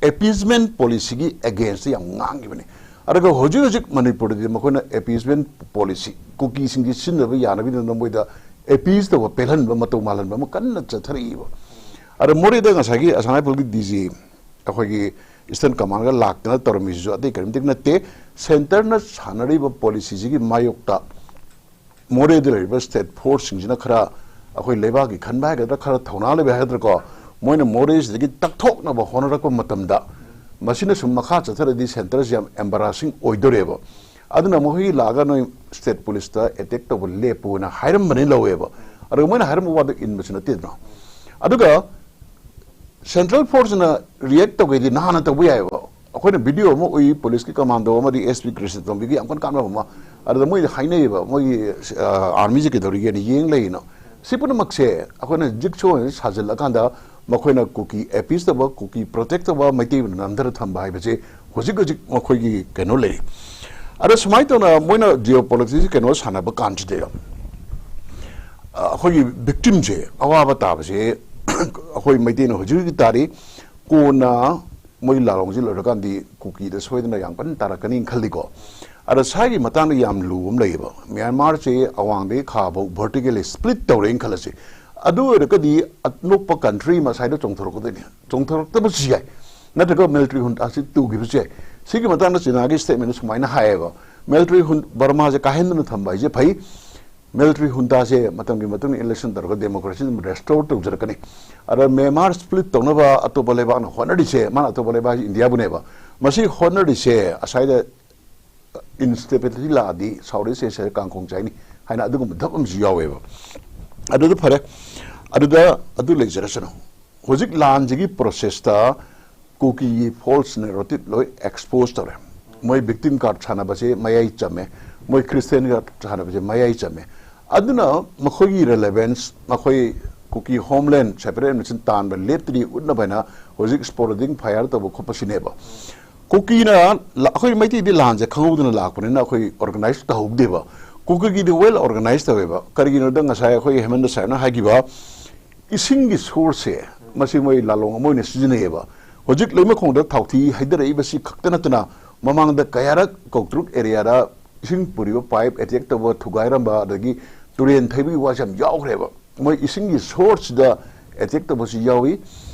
ꯑꯦꯄꯤꯁꯃꯦꯟ ꯄꯣꯂꯤꯁꯤꯒꯤ ꯑꯦꯒꯦꯟꯁꯇ ꯌꯥꯝ ꯉꯥꯡꯈꯤꯕꯅꯤ꯫ ꯑꯗꯨꯒ ꯍꯧꯖꯤꯛ ꯍꯧꯖꯤꯛ ꯃꯅꯤꯄꯨꯔꯗꯗꯤ ꯃꯈꯣꯏꯅ ꯑꯦꯄꯤꯁꯃꯦꯟ ꯄꯣꯂꯤꯁꯤ, ꯀꯨꯀꯤꯁꯤꯡꯒꯤ ꯁꯤꯖꯤꯟꯅꯕ ꯌꯥꯅꯕꯒꯤꯗꯃꯛꯇ ꯃꯣꯏꯗ ꯑꯦꯄꯤꯁ ꯇꯧꯕ, ꯄꯦꯜꯍꯟꯕ, ꯃꯇꯧ ꯃꯥꯜꯍꯟꯕ ꯑꯃ ꯀꯟꯅ ꯆꯠꯊꯔꯛꯏꯕ꯫ ꯑꯗ ꯃꯣꯔꯦꯗ ꯉꯁꯥꯏꯒꯤ ꯑꯁꯥꯝ ꯔꯥꯏꯐꯜꯒꯤ ꯗꯤ ꯖꯤ ꯑꯩꯈꯣꯏꯒꯤ ꯏꯁꯇꯔꯟ ꯀꯃꯥꯟꯒ ꯂꯥꯛꯇꯅ ꯇꯧꯔꯝꯃꯤꯁꯤꯁꯨ ꯑꯇꯩ ꯀꯔꯤꯝꯇ ꯅꯠꯇꯦ꯫ ꯁꯦꯟꯇꯔꯅ ꯁꯥꯟꯅꯔꯤꯕ ꯄꯣꯂꯤꯁꯤꯁꯤꯒꯤ ꯃꯥꯌꯣꯛꯇ ꯃꯣꯔꯦꯗ ꯂꯩꯔꯤꯕ ꯁ꯭ꯇꯦꯠ ꯐꯣꯔꯁꯁꯤꯡꯁꯤꯅ ꯈꯔ ꯑꯩꯈꯣꯏ ꯂꯩꯕꯥꯛꯀꯤ ꯈꯟꯕ ꯍꯥꯏꯒꯗ꯭ꯔꯥ, ꯈꯔ ꯊꯧꯅꯥ ꯂꯩꯕ ꯍꯥꯏꯒꯗ꯭ꯔꯥꯀꯣ, ꯃꯣꯏꯅ ꯃꯣꯔꯦꯁꯤꯗꯒꯤ ꯇꯛꯊꯣꯛꯅꯕ ꯍꯣꯠꯅꯔꯛꯄ ꯃꯇꯝꯗ, ꯃꯁꯤꯅ ꯁꯨꯝ ꯃꯈꯥ ꯆꯠꯊꯔꯗꯤ ꯁꯦꯟꯇꯔꯁꯤ ꯌꯥꯝ ꯑꯦꯝꯕꯔꯥꯁꯤꯡ ꯑꯣꯏꯗꯣꯔꯦꯕ꯫ ꯑꯗꯨꯅ ꯃꯈꯣꯏꯒꯤ ꯂꯥꯛꯑꯒ ꯅꯣꯏ ꯁ꯭ꯇꯦꯠ ꯄꯨꯂꯤꯁꯇ ꯑꯦꯇꯦꯛ ꯇꯧꯕ ꯂꯦꯞꯄꯨꯅ ꯍꯥꯏꯔꯝꯕꯅꯤ ꯂꯧꯋꯦꯕ꯫ ꯑꯗꯨꯒ ꯃꯣꯏꯅ ꯍꯥꯏꯔꯝꯕ ꯋꯥꯗꯣ ꯏꯟꯕꯁꯨ ꯅꯠꯇꯦꯗꯅ꯫ ꯑꯗꯨꯒ ꯁꯦꯟꯇ꯭ꯔꯦꯜ ꯐꯣꯔꯁꯅ ꯔꯤꯌꯦꯛ ꯇꯧꯒꯦꯗꯤ ꯅꯍꯥꯟꯅ ꯇꯧꯕ ꯌꯥꯏꯑꯕ꯫ ꯑꯩꯈꯣꯏꯅ ꯚꯤꯗꯤꯑꯣ ꯑꯃ ꯎꯏ, ꯄꯨꯂꯤꯁꯀꯤ ꯀꯃꯥꯟꯗꯣ ꯑꯃꯗꯤ ꯑꯦꯁ ꯄꯤ ꯀ꯭ꯔꯤꯁꯅ ꯇꯣꯝꯕꯤꯒꯤ ꯌꯥꯝ ꯀꯟꯅ ꯀꯥꯟꯅꯕ ꯑꯃ꯫ ꯑꯗꯨꯗ ꯃꯣꯏꯗ ꯍꯥꯏꯅꯩꯌꯦꯕ, ꯃꯣꯏꯒꯤ, ꯑ, ꯑꯥꯔꯃꯤꯁꯦ ꯀꯩꯗꯧꯔꯤꯒꯦꯅ ꯌꯦꯡ ꯂꯩꯅ꯫ ꯁꯤ ꯄꯨꯝꯅꯃꯛꯁꯦ ꯑꯩꯈꯣꯏꯅ ꯖꯤꯛꯁꯣ ꯑꯣꯏꯅ ꯁꯥꯖꯤꯜꯂꯀꯥꯟꯗ ꯃꯈꯣꯏꯅ ꯀꯨꯀꯤ ꯑꯦꯄꯤꯁ ꯇꯧꯕ, ꯀꯨꯀꯤ ꯄ꯭ꯔꯣꯇꯦꯛ ꯇꯧꯕ, ꯃꯩꯇꯩꯕꯨ ꯅꯝꯊꯔ ꯊꯝꯕ ꯍꯥꯏꯕꯁꯦ ꯍꯧꯖꯤꯛ ꯍꯧꯖꯤꯛ ꯃꯈꯣꯏꯒꯤ ꯀꯩꯅꯣ ꯂꯩꯔꯤ꯫ ꯑꯗ ꯁꯨꯃꯥꯏꯅ ꯇꯧꯅ ꯃꯣꯏꯅ ꯖꯤꯑꯣ ꯄꯣꯂꯤꯇꯤꯛꯁꯀꯤ ꯀꯩꯅꯣ ꯁꯥꯟꯅꯕ ꯀꯥꯟꯁꯤꯗ, ꯑ, ꯑꯩꯈꯣꯏꯒꯤ ꯚꯤꯛꯇꯤꯝꯁꯦ, ꯑꯋꯥꯕ ꯇꯥꯕꯁꯦ ꯑꯩꯈꯣꯏ ꯃꯩꯇꯩꯅ ꯍꯧꯖꯤꯛ ꯍꯧꯖꯤꯛ ꯇꯥꯔꯤ꯫ ꯀꯣꯟꯅ ꯃꯣꯏ ꯂꯥꯂꯣꯡꯁꯤ ꯂꯣꯏꯔꯀꯥꯟꯗꯤ ꯀꯨꯀꯤꯗ ꯁꯣꯏꯗꯅ ꯌꯥꯝ ꯀꯟꯅ ꯇꯥꯔꯛꯀꯅꯤꯅ ꯈꯜꯂꯤꯀꯣ꯫ ꯑꯗ ꯁ꯭ꯋꯥꯏꯒꯤ ꯃꯇꯥꯡꯗ ꯌꯥꯝ ꯂꯨꯕ ꯑꯃ ꯂꯩꯌꯦꯕ꯫ ꯃ꯭ꯌꯥꯟꯃꯥꯔꯁꯦ ꯑꯋꯥꯡꯗꯒꯤ ꯈꯥꯐꯧ ꯚꯔꯇꯤꯀꯦꯜꯂꯤ ꯁ꯭ꯄ꯭ꯂꯤꯠ ꯇꯧꯔꯦꯅ ꯈꯜꯂꯁꯤ꯫ ꯑꯗꯨ ꯑꯣꯏꯔꯒꯗꯤ ꯑꯅꯣꯛꯄ ꯀꯟꯇ꯭ꯔꯤ ꯑꯃ ꯁ꯭ꯋꯥꯏꯗ ꯆꯣꯡꯊꯣꯔꯛꯀꯗꯣꯏꯅꯤ꯫ ꯆꯣꯡꯊꯣꯔꯛꯇꯕꯁꯨ ꯌꯥꯏ, ꯅꯠꯇ꯭ꯔꯒ ꯃꯤꯂꯤꯇꯔꯤ ꯍꯨꯟꯇꯥꯁꯤ ꯇꯨꯈꯤꯕꯁꯨ ꯌꯥꯏ꯫ ꯁꯤꯒꯤ ꯃꯇꯥꯡꯗ ꯆꯤꯅꯥꯒꯤ ꯁ꯭ꯇꯦꯠꯃꯦꯟꯗ ꯁꯨꯃꯥꯏꯅ ꯍꯥꯏꯌꯦꯕ, ꯃꯤꯂꯤꯇꯔꯤ ꯍꯨꯟ-, ꯕꯔꯃꯥꯁꯦ ꯀꯥꯏꯍꯟꯗꯅ ꯊꯝꯕ ꯍꯥꯏꯁꯦ ꯐꯩ꯫ ꯃꯤꯂꯤꯇꯔꯤ ꯍꯨꯟꯇꯥꯁꯦ ꯃꯇꯝꯒꯤ ꯃꯇꯨꯡ ꯏꯟꯅ ꯏꯂꯦꯛꯁꯟ ꯇꯧꯔꯒ ꯗꯦꯃꯣꯀ꯭ꯔꯦꯁꯤ ꯑꯗꯨꯝ ꯔꯦꯁꯇꯣꯔ ꯇꯧꯖꯔꯛꯀꯅꯤ꯫ ꯑꯗ ꯃ꯭ꯌꯥꯟꯃꯥꯔ ꯁ꯭ꯄ꯭ꯂꯤꯠ ꯇꯧꯅꯕ ꯑꯇꯣꯞꯄ ꯂꯩꯕꯥꯛꯅ ꯍꯣꯠꯅꯔꯤꯁꯦ, ꯃꯥꯅ ꯑꯇꯣꯞꯄ ꯂꯩꯕꯥꯛ ꯍꯥꯏꯁꯦ ꯏꯟꯗꯤꯌꯥꯕꯨꯅꯦꯕ꯫ ꯃꯁꯤ ꯍꯣꯠꯅꯔꯤꯁꯦ ꯑꯁ꯭ꯋꯥꯏꯗ ꯏꯟꯁꯇꯦꯕꯤꯂꯤꯇꯤ ꯂꯥꯛꯑꯗꯤ ꯁꯥꯎꯠ ꯏꯁ ꯑꯦꯁꯤꯌꯥꯗ ꯀꯥꯡꯈꯣꯡ ꯆꯥꯏꯅꯤ ꯍꯥꯏꯅ ꯑꯗꯨꯒꯨꯝꯕ ꯊꯕꯛ ꯑꯃꯁꯨ ꯌꯥꯎꯋꯦꯕ꯫ ꯑꯗꯨꯗ ꯐꯔꯦ, ꯑꯗꯨꯗ ꯑꯗꯨ ꯂꯩꯖꯔꯁꯅꯨ꯫ ꯍꯧꯖꯤꯛ ꯂꯥꯟꯁꯤꯒꯤ ꯄ꯭ꯔꯣꯁꯦꯁꯇ ꯀꯨꯀꯤꯒꯤ ꯐꯣꯜꯁ ꯅꯦꯔꯦꯇꯤꯚ ꯂꯣꯏ ꯑꯦꯛꯁꯄꯣꯖ ꯇꯧꯔꯦ꯫ ꯃꯣꯏ ꯚꯤꯛꯇꯤꯝ ꯀꯥꯔꯗ ꯁꯥꯟꯅꯕꯁꯦ ꯃꯌꯥꯏ ꯆꯝꯃꯦ, ꯃꯣꯏ ꯈ꯭ꯔꯤꯁꯇꯤꯌꯥꯟ ꯀꯥꯔꯗ ꯁꯥꯟꯅꯕꯁꯦ ꯃꯌꯥꯏ ꯆꯝꯃꯦ꯫ ꯑꯗꯨꯅ ꯃꯈꯣꯏꯒꯤ ꯔꯦꯂꯦꯚꯦꯟꯁ, ꯃꯈꯣꯏ ꯀꯨꯀꯤ ꯍꯣꯝꯂꯦꯟ ꯁꯦꯄꯔꯦꯠ ꯅꯦꯁꯟ ꯇꯥꯟꯕ ꯂꯦꯞꯇ꯭ꯔꯤ ꯎꯠꯅꯕ ꯍꯥꯏꯅ ꯍꯧꯖꯤꯛ ꯁ꯭ꯄꯣꯔꯦꯗꯤꯛ ꯐꯥꯏꯌꯔ ꯇꯧꯕ ꯈꯣꯠꯄꯁꯤꯅꯦꯕ꯫ ꯀꯨꯀꯤꯅ ꯂ-, ꯑꯩꯈꯣꯏ ꯃꯩꯇꯩꯗꯤ ꯂꯥꯟꯁꯦ ꯈꯪꯍꯧꯗꯅ ꯂꯥꯛꯄꯅꯤꯅ ꯑꯩꯈꯣꯏ ꯑꯣꯔꯒꯅꯥꯏꯁ ꯇꯧꯍꯧꯗꯦꯕ꯫ ꯀꯨꯀꯤꯒꯤꯗꯤ ꯋꯦꯜ ꯑꯣꯔꯒꯅꯥꯏꯁ ꯇꯧꯋꯦꯕ꯫ ꯀꯔꯤꯒꯤꯅꯣꯗ ꯉꯁꯥꯏ ꯑꯩꯈꯣꯏ ꯍꯦꯃꯟꯗ ꯁꯥꯍꯦꯕꯅ ꯍꯥꯏꯈꯤꯕ ꯏꯁꯤꯡꯒꯤ ꯁꯣꯔꯁꯁꯦ, ꯃꯁꯤ ꯃꯣꯏ ꯂꯥꯂꯣꯡ ꯑꯃ ꯑꯣꯏꯅ ꯁꯤꯖꯤꯟꯅꯩꯌꯦꯕ꯫ ꯍꯧꯖꯤꯛ ꯂꯩꯃꯈꯣꯡꯗ ꯊꯥꯎꯊꯤ ꯍꯩꯊꯔꯛꯏꯕꯁꯤ ꯈꯛꯇ ꯅꯠꯇꯅ ꯃꯃꯥꯡꯗ ꯀꯌꯥꯔꯛ ꯀꯧꯇ꯭ꯔꯨꯛ ꯑꯦꯔꯤꯌꯥꯗ ꯏꯁꯤꯡ ꯄꯨꯔꯤꯕ ꯄꯥꯏꯞ ꯑꯦꯇꯦꯛ ꯇꯧꯕ, ꯊꯨꯒꯥꯏꯔꯝꯕ, ꯑꯗꯒꯤ ꯇꯨꯔꯦꯟ ꯊꯩꯕꯒꯤ ꯋꯥꯁꯦ ꯌꯥꯝ ꯌꯥꯎꯈ꯭ꯔꯦꯕ꯫ ꯃꯣꯏ ꯏꯁꯤꯡꯒꯤ ꯁꯣꯔꯁꯁꯤꯗ ꯑꯦꯇꯦꯛ ꯇꯧꯕꯁꯨ ꯌꯥꯎꯏ꯫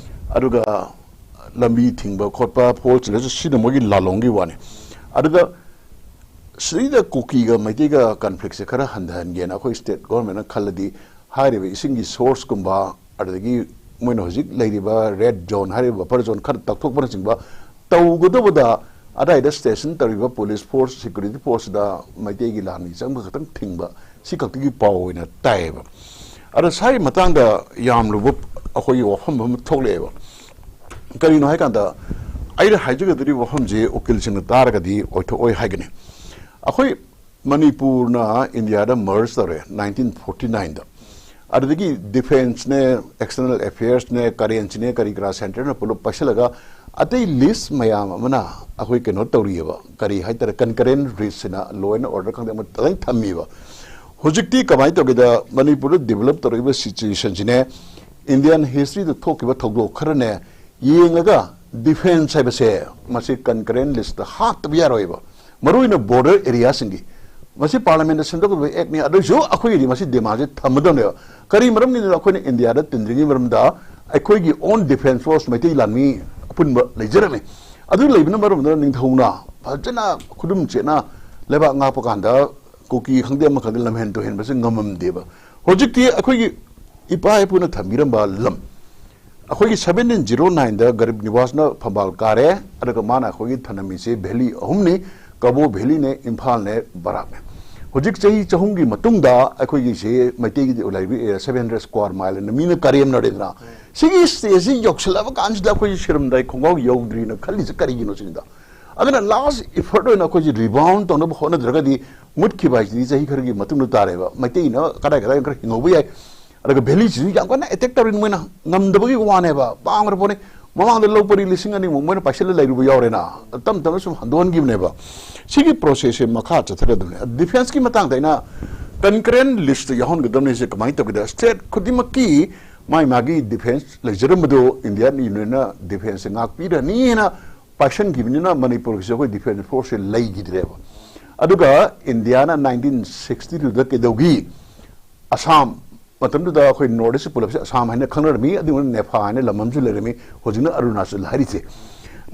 ꯑꯗꯨꯒ ꯂꯝꯕꯤ ꯊꯤꯡꯕ ꯈꯣꯠꯄ, ꯐꯣꯔꯁ ꯂꯩꯔꯁꯨ ꯁꯤꯅ ꯃꯣꯏꯒꯤ ꯂꯥꯂꯣꯡꯒꯤ ꯋꯥꯅꯤ꯫ ꯑꯗꯨꯗ ꯁꯤꯗ ꯀꯨꯀꯤꯒ ꯃꯩꯇꯩꯒ ꯀꯟꯐ꯭ꯂꯤꯛꯁꯦ ꯈꯔ ꯍꯟꯊꯍꯟꯒꯦꯅ ꯑꯩꯈꯣꯏ ꯁ꯭ꯇꯦꯠ ꯒꯣꯔꯃꯦꯟꯅ ꯈꯜꯂꯗꯤ, ꯍꯥꯏꯔꯤꯕ ꯏꯁꯤꯡꯒꯤ ꯁꯣꯔꯁꯀꯨꯝꯕ, ꯑꯗꯨꯗꯒꯤ ꯃꯣꯏꯅ ꯍꯧꯖꯤꯛ ꯂꯩꯔꯤꯕ ꯔꯦꯗ ꯖꯣꯟ ꯍꯥꯏꯔꯤꯕ ꯕꯐꯔ ꯖꯣꯟ ꯈꯔ ꯇꯧꯊꯣꯛꯄꯅꯆꯤꯡꯕ ꯇꯧꯒꯗꯧꯕꯗ, ꯑꯗꯥꯏꯗ ꯁ꯭ꯇꯦꯁꯟ ꯇꯧꯔꯤꯕ ꯄꯨꯂꯤꯁ ꯐꯣꯔꯁ, ꯁꯦꯀ꯭ꯌꯨꯔꯤꯇꯤ ꯐꯣꯔꯁꯁꯤꯗ ꯃꯩꯇꯩꯒꯤ ꯂꯥꯟꯃꯤ ꯆꯪꯕ ꯈꯛꯇꯪ ꯊꯤꯡꯕ, ꯁꯤ ꯈꯛꯇꯒꯤ ꯄꯥꯎ ꯑꯣꯏꯅ ꯇꯥꯏꯌꯦꯕ꯫ ꯑꯗꯣ ꯁ꯭ꯋꯥꯏꯒꯤ ꯃꯇꯥꯡꯗ ꯌꯥꯝꯂꯨꯕ ꯑꯩꯈꯣꯏꯒꯤ ꯋꯥꯐꯝ ꯑꯃ ꯊꯣꯛꯂꯛꯑꯦꯕ꯫ ꯀꯔꯤꯅꯣ ꯍꯥꯏꯀꯥꯟꯗ, ꯑꯩꯅ ꯍꯥꯏꯖꯒꯗꯧꯔꯤꯕ ꯋꯥꯐꯝꯁꯦ ꯎꯀꯤꯜꯁꯤꯡꯅ ꯇꯥꯔꯒꯗꯤ ꯑꯣꯏꯊꯣꯛꯑꯣꯏ ꯍꯥꯏꯒꯅꯤ꯫ ꯑꯩꯈꯣꯏ ꯃꯅꯤꯄꯨꯔꯅ ꯏꯟꯗꯤꯌꯥꯗ ꯃꯔꯖ ꯇꯧꯔꯦ ꯅꯥꯏꯟꯇꯤꯟ ꯐꯣꯔꯇꯤ ꯅꯥꯏꯟꯗ꯫ ꯑꯗꯨꯗꯒꯤ ꯗꯤꯐꯦꯟꯁꯅꯦ, ꯑꯦꯛꯁꯇꯔꯅꯦꯜ ꯑꯦꯐꯤꯌꯔꯁꯅꯦ, ꯀꯔꯦꯟꯁꯤꯅꯦ, ꯀꯔꯤ ꯀꯔꯥ ꯁꯦꯟꯇꯔꯅ ꯄꯨꯂꯞ ꯄꯥꯏꯁꯤꯜꯂꯒ ꯑꯇꯩ ꯂꯤꯁ ꯃꯌꯥꯝ ꯑꯃꯅ ꯑꯩꯈꯣꯏ ꯀꯩꯅꯣ ꯇꯧꯔꯤꯑꯕ, ꯀꯔꯤ ꯍꯥꯏꯇꯥꯔꯦ, ꯀꯟꯀꯔꯦꯟ ꯂꯤꯁꯁꯤꯅ ꯂꯣ ꯑꯦꯟ ꯑꯣꯔꯗꯔ ꯈꯪꯗꯦ ꯑꯃ ꯂꯣꯏ ꯊꯝꯃꯤꯕ꯫ ꯍꯧꯖꯤꯛꯇꯤ ꯀꯃꯥꯏꯅ ꯇꯧꯒꯦꯗ, ꯃꯅꯤꯄꯨꯔꯗ ꯗꯤꯕꯂꯞ ꯇꯧꯔꯛꯏꯕ ꯁꯤꯆꯨꯋꯦꯁꯟꯁꯤꯅꯦ, ꯏꯟꯗꯤꯌꯥꯟ ꯍꯤꯁꯇ꯭ꯔꯤꯗ ꯊꯣꯛꯈꯤꯕ ꯊꯧꯗꯣꯛ ꯈꯔꯅꯦ ꯌꯦꯡꯉꯒ, ꯗꯤꯐꯦꯟꯁ ꯍꯥꯏꯕꯁꯦ ꯃꯁꯤ ꯀꯟꯀꯔꯦꯟ ꯂꯤꯁꯇ ꯍꯥꯞꯇꯕ ꯌꯥꯔꯣꯏꯕ꯫ ꯃꯔꯨꯑꯣꯏꯅ ꯕꯣꯔꯗꯔ ꯑꯦꯔꯤꯌꯥꯁꯤꯡꯒꯤ, ꯃꯁꯤ ꯄꯥꯔꯂꯤꯌꯥꯃꯦꯟꯗ ꯁꯦꯝꯗꯣꯛꯀꯗꯕ ꯑꯦꯛꯅꯤ, ꯑꯗꯨꯏꯁꯨ ꯑꯩꯈꯣꯏꯒꯤꯗꯤ ꯃꯁꯤ ꯗꯤꯃꯥꯟꯁꯦ ꯊꯝꯃꯗꯕꯅꯦꯕ꯫ ꯀꯔꯤ ꯃꯔꯝꯒꯤꯅꯣ? ꯑꯩꯈꯣꯏꯅ ꯏꯟꯗꯤꯌꯥꯗ ꯇꯤꯟꯗ꯭ꯔꯤꯉꯩ ꯃꯔꯝꯗ ꯑꯩꯈꯣꯏꯒꯤ ꯑꯣꯟ ꯗꯤꯐꯦꯟꯁ ꯐꯣꯔꯁ ꯃꯩꯇꯩ ꯂꯥꯟꯃꯤ ꯑꯄꯨꯟꯕ ꯂꯩꯖꯔꯝꯃꯤ꯫ ꯑꯗꯨ ꯂꯩꯕꯅ ꯃꯔꯝ ꯑꯣꯏꯗꯨꯅ ꯅꯤꯡꯊꯧꯅ ꯐꯖꯅ ꯈꯨꯗꯨꯝ ꯆꯦꯠꯅ ꯂꯩꯕꯥꯛ ꯉꯥꯛꯄ ꯀꯥꯟꯗ ꯀꯨꯀꯤ ꯈꯪꯗꯦ ꯑꯃ ꯈꯪꯗꯦ ꯂꯝꯍꯦꯟ ꯇꯨꯍꯦꯟꯕꯁꯦ ꯉꯝꯃꯝꯗꯦꯕ꯫ ꯍꯧꯖꯤꯛꯇꯤ ꯑꯩꯈꯣꯏꯒꯤ ꯏꯄꯥ ꯏꯄꯨꯅ ꯊꯝꯕꯤꯔꯝꯕ ꯂꯝ, ꯑꯩꯈꯣꯏꯒꯤ ꯁꯕꯦꯟꯇꯤꯟ ꯖꯤꯔꯣ ꯅꯥꯏꯟꯗ ꯒꯔꯤꯕ ꯅꯤꯋꯥꯁꯅ ꯐꯝꯕꯥꯜ ꯀꯥꯔꯦ, ꯑꯗꯨꯒ ꯃꯥꯅ ꯑꯩꯈꯣꯏꯒꯤ ꯊꯅꯝꯃꯤꯁꯦ ꯚꯦꯂꯤ ꯑꯍꯨꯝꯅꯤ, ꯀꯕꯣ ꯚꯦꯂꯤꯅꯦ, ꯏꯝꯐꯥꯜꯅꯦ, ꯕꯔꯥꯛꯅꯦ꯫ ꯍꯧꯖꯤꯛ ꯆꯍꯤ ꯆꯍꯨꯝꯒꯤ ꯃꯇꯨꯡꯗ ꯑꯩꯈꯣꯏꯒꯤꯁꯦ ꯃꯩꯇꯩꯒꯤꯗꯤ library area seven hundred square mile ꯑꯅ ꯃꯤꯅ ꯀꯔꯦꯝꯅꯔꯦꯗꯅ꯫ ꯁꯤꯒꯤ ꯁ꯭ꯇꯦꯖꯁꯤ ꯌꯧꯁꯤꯜꯂꯛꯑꯕ ꯀꯥꯟꯁꯤꯗ ꯑꯩꯈꯣꯏꯁꯦ ꯁꯤꯔꯝꯗꯥꯏ ꯈꯣꯡꯒ꯭ꯔꯥꯎ ꯌꯧꯗ꯭ꯔꯤꯅ ꯈꯜꯂꯤꯁꯦ ꯀꯔꯤꯒꯤꯅꯣ ꯁꯤꯅꯤꯗ꯫ ꯑꯗꯨꯅ ꯂꯥꯁ ꯏꯐꯔꯠ ꯑꯣꯏꯅ ꯑꯩꯈꯣꯏꯁꯦ ꯔꯤꯕꯥꯎꯟ ꯇꯧꯅꯕ ꯍꯣꯠꯅꯗ꯭ꯔꯒꯗꯤ ꯃꯨꯠꯈꯤꯕ ꯍꯥꯏꯁꯤꯗꯤ ꯆꯍꯤ ꯈꯔꯒꯤ ꯃꯇꯨꯡꯗ ꯇꯥꯔꯦꯕ꯫ ꯃꯩꯇꯩꯅ ꯀꯗꯥꯏ ꯀꯗꯥꯏ ꯈꯔ ꯍꯤꯡꯍꯧꯕ ꯌꯥꯏ꯫ ꯑꯗꯨꯒ ꯚꯦꯂꯤꯁꯤꯁꯨ ꯌꯥꯝ ꯀꯟꯅ ꯑꯦꯇꯦꯛ ꯇꯧꯔꯤꯅ ꯃꯣꯏꯅ ꯉꯝꯗꯕꯒꯤ ꯋꯥꯅꯦꯕ, ꯄꯥꯡꯈ꯭ꯔ ꯄꯣꯠꯅꯤ꯫ ꯃꯃꯥꯡꯗ ꯂꯧ ꯄꯔꯤ ꯂꯤꯁꯤꯡ ꯑꯅꯤꯃꯨꯛ ꯃꯣꯏꯅ ꯄꯥꯏꯁꯤꯜꯂ ꯂꯩꯔꯨꯕ ꯌꯥꯎꯔꯦꯅ, ꯇꯞ ꯇꯞꯅ ꯁꯨꯝ ꯍꯟꯗꯣꯛꯍꯟꯈꯤꯕꯅꯦꯕ꯫ ꯁꯤꯒꯤ ꯄ꯭ꯔꯣꯁꯦꯁꯁꯦ ꯃꯈꯥ ꯆꯠꯊꯒꯗꯕꯅꯦ꯫ ꯗꯤꯐꯦꯟꯁꯀꯤ ꯃꯇꯥꯡꯗ ꯑꯩꯅ ꯀꯟꯀꯔꯦꯟ ꯂꯤꯁꯇ ꯌꯥꯎꯍꯟꯒꯗꯕꯅꯤ꯫ ꯁꯤ ꯀꯃꯥꯏꯅ ꯇꯧꯒꯦꯗ, ꯁ꯭ꯇꯦꯠ ꯈꯨꯗꯤꯡꯃꯛꯀꯤ ꯃꯥꯒꯤ ꯃꯥꯒꯤ ꯗꯤꯐꯦꯟꯁ ꯂꯩꯖꯔꯝꯕꯗꯣ ꯏꯟꯗꯤꯌꯥꯟ ꯌꯨꯅꯤꯌꯟꯅ ꯗꯤꯐꯦꯟꯁꯁꯦ ꯉꯥꯛꯄꯤꯔꯅꯤꯅ ꯄꯥꯏꯁꯟꯈꯤꯕꯅꯤꯅ ꯃꯅꯤꯄꯨꯔꯒꯤꯁꯨ ꯑꯩꯈꯣꯏ ꯗꯤꯐꯦꯟꯁ ꯐꯣꯔꯁꯁꯦ ꯂꯩꯈꯤꯗ꯭ꯔꯦꯕ꯫ ꯑꯗꯨꯒ ꯏꯟꯗꯤꯌꯥꯅ ꯅꯥꯏꯟꯇꯤꯟ ꯁꯤꯛꯁꯇꯤ ꯇꯨꯗ ꯀꯩꯗꯧꯈꯤ? ꯑꯁꯥꯝ, ꯃꯇꯝꯗꯨꯗ ꯑꯩꯈꯣꯏ ꯅꯣꯔꯠ ꯏꯁ ꯄꯨꯂꯞꯁꯦ ꯑꯁꯥꯝ ꯍꯥꯏꯅ ꯈꯪꯅꯔꯝꯃꯤ, ꯑꯗꯨꯒ ꯅꯦꯐꯥ ꯍꯥꯏꯅ ꯂꯝ ꯑꯃꯁꯨ ꯂꯩꯔꯝꯃꯤ, ꯍꯧꯖꯤꯛꯅ ꯑꯔꯨꯅꯥꯆꯜ ꯍꯥꯏꯔꯤꯁꯦ꯫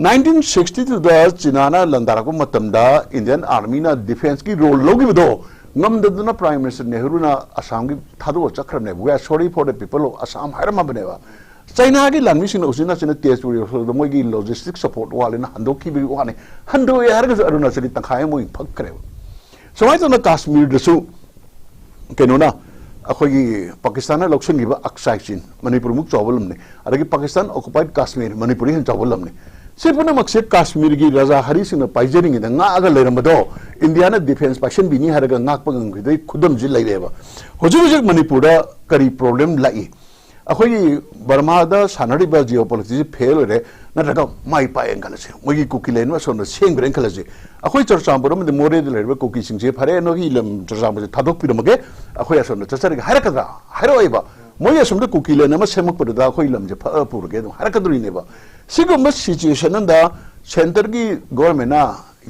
ꯅꯥꯏꯟꯇꯤꯟ ꯁꯤꯛꯁꯇꯤ ꯇꯨꯗ ꯆꯤꯅꯥꯅ ꯂꯥꯟꯗꯥꯔꯛꯄ ꯃꯇꯝꯗ ꯏꯟꯗꯤꯌꯟ ꯑꯥꯔꯃꯤꯅ ꯗꯤꯐꯦꯟꯁꯀꯤ ꯔꯣꯜ ꯂꯧꯈꯤꯕꯗꯣ ꯉꯝꯗꯗꯅ ꯄ꯭ꯔꯥꯏꯝ ꯃꯤꯅꯤꯁꯇꯔ ꯅꯦꯍꯔꯨꯅ ꯑꯁꯥꯝꯒꯤ ꯊꯥꯗꯣꯛꯑ ꯆꯠꯈ꯭ꯔꯕꯅꯦꯕ꯫ "We are sorry for the people of Assam" ꯍꯥꯏꯔꯝꯃꯕꯅꯦꯕ꯫ ꯆꯩꯅꯥꯒꯤ ꯂꯥꯟꯃꯤꯁꯤꯡꯅ ꯍꯧꯖꯤꯛ ꯅꯆꯤꯟꯅ ꯇꯦꯖꯄꯨꯔ ꯌꯧꯁꯜꯂꯛꯄꯗ ꯃꯣꯏꯒꯤ ꯂꯣꯖꯤꯁꯇꯤꯛ ꯁꯄꯣꯔꯠ ꯋꯥꯠꯂꯦꯅ ꯍꯟꯗꯣꯛꯈꯤꯕꯒꯤ ꯋꯥꯅꯤ꯫ ꯍꯟꯗꯣꯛꯑꯦ ꯍꯥꯏꯔꯒꯁꯨ ꯑꯔꯨꯅꯥꯆꯜꯒꯤ ꯇꯪꯈꯥꯏ ꯑꯃ ꯃꯣꯏ ꯐꯛꯈ꯭ꯔꯦꯕ꯫ ꯁꯨꯃꯥꯏꯅ ꯇꯧꯗꯅ ꯀꯥꯁꯃꯤꯔꯗꯁꯨ ꯀꯩꯅꯣꯅ, ꯑꯩꯈꯣꯏꯒꯤ ꯄꯥꯀꯤꯁꯇꯥꯟꯅ ꯂꯧꯁꯤꯟꯈꯤꯕ ꯑꯛꯁꯥꯏ ꯆꯤꯟ, ꯃꯅꯤꯄꯨꯔꯃꯨꯛ ꯆꯥꯎꯕ ꯂꯝꯅꯤ꯫ ꯑꯗꯒꯤ ꯄꯥꯀꯤꯁꯇꯥꯟ ꯑꯣꯀꯨꯄꯥꯏꯗ ꯀꯥꯁꯃꯤꯔ, ꯃꯅꯤꯄꯨꯔꯗꯒꯤ ꯍꯦꯟꯅ ꯆꯥꯎꯕ ꯂꯝꯅꯤ꯫ ꯁꯤ ꯄꯨꯝꯅꯃꯛꯁꯦ ꯀꯥꯁꯃꯤꯔꯒꯤ ꯔꯥꯖꯥ ꯍꯔꯤ ꯁꯤꯡꯅ ꯄꯥꯏꯖꯔꯤꯉꯩꯗ ꯉꯥꯛꯑꯒ ꯂꯩꯔꯝꯕꯗꯣ ꯏꯟꯗꯤꯌꯥꯅ ꯗꯤꯐꯦꯟꯁ ꯄꯥꯏꯁꯟꯕꯤꯅꯤ ꯍꯥꯏꯔꯒ ꯉꯥꯛꯄ ꯉꯝꯈꯤꯗꯩ ꯈꯨꯗꯝꯁꯤ ꯂꯩꯔꯦꯕ꯫ ꯍꯧꯖꯤꯛ ꯍꯧꯖꯤꯛ ꯃꯅꯤꯄꯨꯔꯗ ꯀꯔꯤ ꯄ꯭ꯔꯣꯕ꯭ꯂꯦꯝ ꯂꯥꯛꯏ? ꯑꯩꯈꯣꯏꯒꯤ ꯕꯔꯃꯥꯗ ꯁꯥꯟꯅꯔꯤꯕ ꯖꯤꯑꯣ ꯄꯣꯂꯤꯇꯤꯛꯁꯁꯤ ꯐꯦꯜ ꯑꯣꯏꯔꯦ, ꯅꯠꯇ꯭ꯔꯒ ꯃꯥꯏ ꯄꯥꯛꯑꯦꯅ ꯈꯜꯂꯁꯦ, ꯃꯣꯏꯒꯤ ꯀꯨꯀꯤ ꯂꯦꯟ ꯑꯁꯣꯝꯗ ꯁꯦꯝꯈ꯭ꯔꯦꯅ ꯈꯜꯂꯁꯦ꯫ ꯑꯩꯈꯣꯏ ꯆꯨꯔꯆꯥꯟꯄꯨꯔ ꯑꯃꯗꯤ ꯃꯣꯔꯦꯗ ꯂꯩꯔꯤꯕ ꯀꯨꯀꯤꯁꯤꯡꯁꯦ, "ꯐꯔꯦ, ꯅꯣꯏꯒꯤ ꯂꯝ ꯆꯨꯔꯆꯥꯟꯄꯨꯔꯁꯦ ꯊꯥꯗꯣꯛꯄꯤꯔꯝꯃꯒꯦ, ꯑꯩꯈꯣꯏ ꯑꯁꯣꯝꯗ ꯆꯠꯆꯔꯒꯦ" ꯍꯥꯏꯔꯛꯀꯗ꯭ꯔꯥ? ꯍꯥꯏꯔꯛꯑꯣꯏꯕ꯫ ꯃꯣꯏ ꯑꯁꯣꯝꯗ ꯀꯨꯀꯤ ꯂꯦꯟ ꯑꯃ ꯁꯦꯝꯃꯛꯄꯗꯨꯗ ꯑꯩꯈꯣꯏ ꯂꯝꯁꯦ ꯐꯛꯑ ꯄꯨꯔꯒꯦ ꯑꯗꯨꯝ ꯍꯥꯏꯔꯛꯀꯗꯣꯔꯤꯅꯦꯕ꯫ ꯁꯤꯒꯨꯝꯕ ꯁꯤꯆꯨꯋꯦꯁꯟ ꯑꯃꯗ ꯁꯦꯟꯇꯔꯒꯤ ꯒꯣꯔꯃꯦꯟꯅ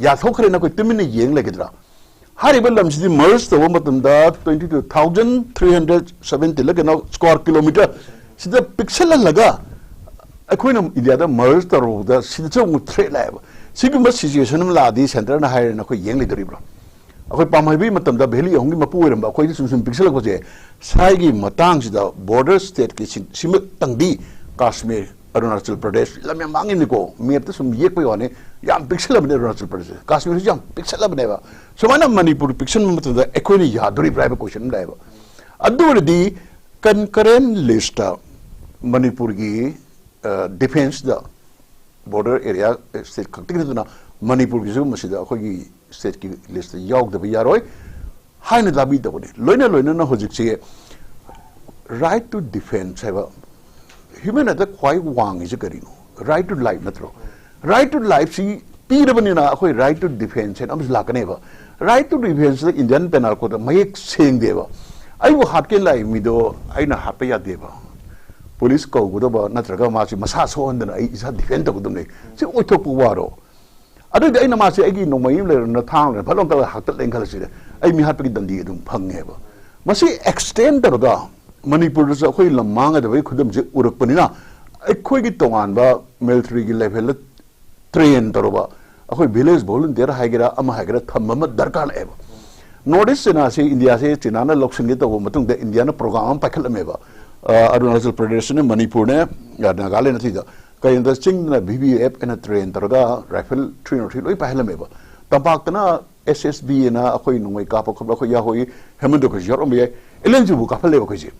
ꯌꯥꯊꯣꯛꯈ꯭ꯔꯦꯅ ꯑꯩꯈꯣꯏ ꯇꯨꯃꯤꯟꯅ ꯌꯦꯡ ꯂꯩꯒꯗ꯭ꯔꯥ? ꯍꯥꯏꯔꯤꯕ ꯂꯝꯁꯤꯗꯤ ꯃꯔꯖ ꯇꯧꯕ ꯃꯇꯝꯗ twenty two thousand three hundred seventy ꯀꯩꯅꯣ ꯁ꯭ꯀ꯭ꯋꯥꯔ ꯀꯤꯂꯣꯃꯤꯇꯔ ꯁꯤꯗ ꯄꯤꯛꯁꯜꯍꯜꯂꯒ ꯑꯩꯈꯣꯏꯅ ꯏꯟꯗꯤꯌꯥꯗ ꯃꯔꯖ ꯇꯧꯔꯨꯕꯗ ꯁꯤꯗꯁꯨ ꯑꯃꯨꯛ ꯊ꯭ꯔꯦꯠ ꯂꯥꯛꯑꯦꯕ꯫ ꯁꯤꯒꯨꯝꯕ ꯁꯤꯆꯨꯋꯦꯁꯟ ꯑꯃ ꯂꯥꯛꯑꯗꯤ ꯁꯦꯟꯇꯔꯅ ꯍꯥꯏꯔꯦꯅ ꯑꯩꯈꯣꯏ ꯌꯦꯡ ꯂꯩꯗꯣꯔꯤꯕ꯭ꯔꯣ? ꯑꯩꯈꯣꯏ ꯄꯥꯝꯍꯩꯕꯒꯤ ꯃꯇꯝꯗ ꯚꯦꯂꯤ ꯑꯍꯨꯝꯒꯤ ꯃꯄꯨ ꯑꯣꯏꯔꯝꯕ ꯑꯩꯈꯣꯏꯁꯦ ꯁꯨꯝ ꯁꯨꯝ ꯄꯤꯛꯁꯜꯂꯛꯄꯁꯦ, ꯁ꯭ꯋꯥꯏꯒꯤ ꯃꯇꯥꯡꯁꯤꯗ ꯕꯣꯔꯗꯔ ꯁ꯭ꯇꯦꯠꯀꯤ ꯁꯤ-, ꯁꯤꯃꯇꯪꯗꯤ ꯀꯥꯁꯃꯤꯔ, ꯑꯔꯨꯅꯥꯆꯜ ꯄ꯭ꯔꯗꯦꯁ ꯂꯝ ꯌꯥꯝ ꯃꯥꯡꯉꯤꯅꯤꯀꯣ, ꯃꯦꯞꯇ ꯁꯨꯝ ꯌꯦꯛꯄꯒꯤ ꯋꯥꯅꯤ, ꯌꯥꯝ ꯄꯤꯛꯁꯜꯂꯕꯅꯦ ꯑꯔꯨꯅꯥꯆꯜ ꯄ꯭ꯔꯗꯦꯁ꯫ ꯀꯥꯁꯃꯤꯔꯁꯨ ꯌꯥꯝ ꯄꯤꯛꯁꯜꯂꯕꯅꯦꯕ꯫ ꯁꯨꯃꯥꯏꯅ ꯃꯅꯤꯄꯨꯔ ꯄꯤꯛꯁꯟꯕ ꯃꯇꯝꯗ ꯑꯩꯈꯣꯏꯅ ꯌꯥꯗꯣꯔꯤꯕ꯭ꯔꯥ ꯍꯥꯏꯕ ꯀꯣꯏꯁꯟ ꯑꯃ ꯂꯥꯛꯑꯦꯕ꯫ ꯑꯗꯨ ꯑꯣꯏꯔꯗꯤ ꯀꯟꯀꯔꯦꯟ ꯂꯤꯁꯇ ꯃꯅꯤꯄꯨꯔꯒꯤ, ꯑ, ꯗꯤꯐꯦꯟꯁꯇ ꯕꯣꯔꯗꯔ ꯑꯦꯔꯤꯌꯥ ꯁ꯭ꯇꯦꯠ ꯈꯛꯇꯒꯤ ꯅꯠꯇꯅ ꯃꯅꯤꯄꯨꯔꯒꯤꯁꯨ ꯃꯁꯤꯗ ꯑꯩꯈꯣꯏꯒꯤ ꯁ꯭ꯇꯦꯠꯀꯤ ꯂꯤꯁꯇ ꯌꯥꯎꯗꯕ ꯌꯥꯔꯣꯏ ꯍꯥꯏꯅ ꯇꯥꯕꯤꯗꯕꯅꯤ꯫ ꯂꯣꯏꯅ ꯂꯣꯏꯅꯅ ꯍꯧꯖꯤꯛꯁꯦ ꯔꯥꯏꯠ ꯇꯨ ꯗꯤꯐꯦꯟꯁ ꯍꯥꯏꯕ ꯍ꯭ꯌꯨꯃꯦꯟ ꯔꯥꯏꯠꯇ ꯈ꯭ꯋꯥꯏ ꯋꯥꯡꯉꯤꯁꯦ ꯀꯔꯤꯅꯣ? ꯔꯥꯏꯠ ꯇꯨ ꯂꯥꯏꯐ ꯅꯠꯇ꯭ꯔꯣ? ꯔꯥꯏꯠ ꯇꯨ ꯂꯥꯏꯐꯁꯤ ꯄꯤꯔꯕꯅꯤꯅ ꯑꯩꯈꯣꯏ ꯔꯥꯏꯠ ꯇꯨ ꯗꯤꯐꯦꯟꯁ ꯍꯥꯏꯅ ꯑꯃꯁꯨ ꯂꯥꯛꯀꯅꯦꯕ꯫ ꯔꯥꯏꯠ ꯇꯨ ꯗꯤꯐꯦꯟꯁꯇ ꯏꯟꯗꯤꯌꯟ ꯄꯦꯅꯥꯜ ꯀꯣꯗꯇ ꯃꯌꯦꯛ ꯁꯦꯡꯗꯦꯕ꯫ ꯑꯩꯕꯨ ꯍꯥꯠꯀꯦꯅ ꯂꯥꯛꯏ ꯃꯤꯗꯣ ꯑꯩꯅ ꯍꯥꯠꯄ ꯌꯥꯗꯦꯕ꯫ ꯄꯨꯂꯤꯁ ꯀꯧꯒꯗꯕ ꯅꯠꯇ꯭ꯔꯒ ꯃꯥꯁꯤ ꯃꯁꯥ ꯁꯣꯛꯍꯟꯗꯅ ꯑꯩ ꯏꯁꯥ ꯗꯤꯐꯦꯟ ꯇꯧꯒꯗꯕꯅꯤ꯫ ꯁꯤ ꯑꯣꯏꯊꯣꯛꯄ ꯋꯥꯔꯣ? ꯑꯗꯨꯗꯤ ꯑꯩꯅ ꯃꯥꯁꯦ ꯑꯩꯒꯤ ꯅꯣꯡꯃꯩ ꯑꯃ ꯂꯩꯔꯅ ꯊꯥꯡ ꯂꯩꯔꯅ ꯐꯠ ꯂꯥꯎꯅ ꯀꯛꯂꯒ ꯍꯥꯛꯇꯠꯂꯦꯅ ꯈꯜꯂꯁꯤꯅꯦ, ꯑꯩ ꯃꯤ ꯍꯥꯠꯄꯒꯤ ꯗꯟꯗꯤ ꯑꯗꯨꯝ ꯐꯪꯉꯦꯕ꯫ ꯃꯁꯤ ꯑꯦꯛꯁꯇꯦꯟ ꯇꯧꯔꯒ ꯃꯅꯤꯄꯨꯔꯗꯁꯨ ꯑꯩꯈꯣꯏ ꯂꯝ ꯃꯥꯡꯒꯗꯕꯒꯤ ꯈꯨꯗꯝꯁꯦ ꯎꯔꯛꯄꯅꯤꯅ, ꯑꯩꯈꯣꯏꯒꯤ ꯇꯣꯉꯥꯟꯕ ꯃꯤꯂꯤꯇꯔꯤꯒꯤ ꯂꯦꯚꯦꯜꯗ ꯇ꯭ꯔꯦꯟ ꯇꯧꯔꯕ, ꯑꯩꯈꯣꯏ ꯚꯤꯂꯦꯖ ꯚꯣꯂꯨꯟꯇꯤꯌꯔ ꯍꯥꯏꯒꯦꯔꯥ, ꯑꯃ ꯍꯥꯏꯒꯦꯔꯥ, ꯊꯝꯕ ꯑꯃ ꯗꯔꯀꯥꯔ ꯂꯥꯛꯑꯦꯕ꯫ ꯅꯣꯔꯠ ꯏꯁ ꯆꯤꯅꯥꯁꯤ, ꯏꯟꯗꯤꯌꯥꯁꯤ ꯆꯤꯅꯥꯅ ꯂꯧꯁꯤꯟꯒꯦ ꯇꯧꯕ ꯃꯇꯨꯡꯗ, ꯏꯟꯗꯤꯌꯥꯅ ꯄ꯭ꯔꯣꯒ꯭ꯔꯥꯝ ꯑꯃ ꯄꯥꯏꯈꯠꯂꯝꯃꯦꯕ꯫ ꯑ, ꯑꯔꯨꯅꯥꯆꯜ ꯄ꯭ꯔꯗꯦꯁꯅꯦ, ꯃꯅꯤꯄꯨꯔꯅꯦ, ꯑ, ꯅꯥꯒꯥꯂꯦꯟ ꯑꯁꯤꯗ꯫ ꯀꯩꯅꯣꯗ ꯆꯤꯡꯗꯅ ꯚꯤ ꯕꯤ ꯑꯦꯐ ꯑꯅ ꯇ꯭ꯔꯦꯟ ꯇꯧꯔꯒ ꯔꯥꯏꯐꯜ ꯊ꯭ꯔꯤ ꯅꯣꯠ ꯊ꯭ꯔꯤ ꯂꯣꯏ ꯄꯥꯏꯍꯜꯂꯝꯃꯦꯕ꯫ ꯇꯝꯄꯥꯛꯇꯅ ꯑꯦꯁ ꯑꯦꯁ ꯕꯤ ꯑꯅ ꯑꯩꯈꯣꯏ ꯅꯣꯡꯃꯩ ꯀꯥꯞꯄ ꯈꯣꯠꯄ ꯑꯩꯈꯣꯏ ꯌꯥꯎꯍꯧꯏ, ꯍꯦꯃꯟꯗꯣ ꯑꯩꯈꯣꯏꯁꯨ ꯌꯥꯎꯔꯝꯕ ꯌꯥꯏ, ꯑꯦꯜ ꯑꯦꯟ ꯖꯤꯕꯨ ꯀꯥꯞꯍꯜꯂꯦꯕ ꯑꯩꯈꯣꯏꯁꯦ꯫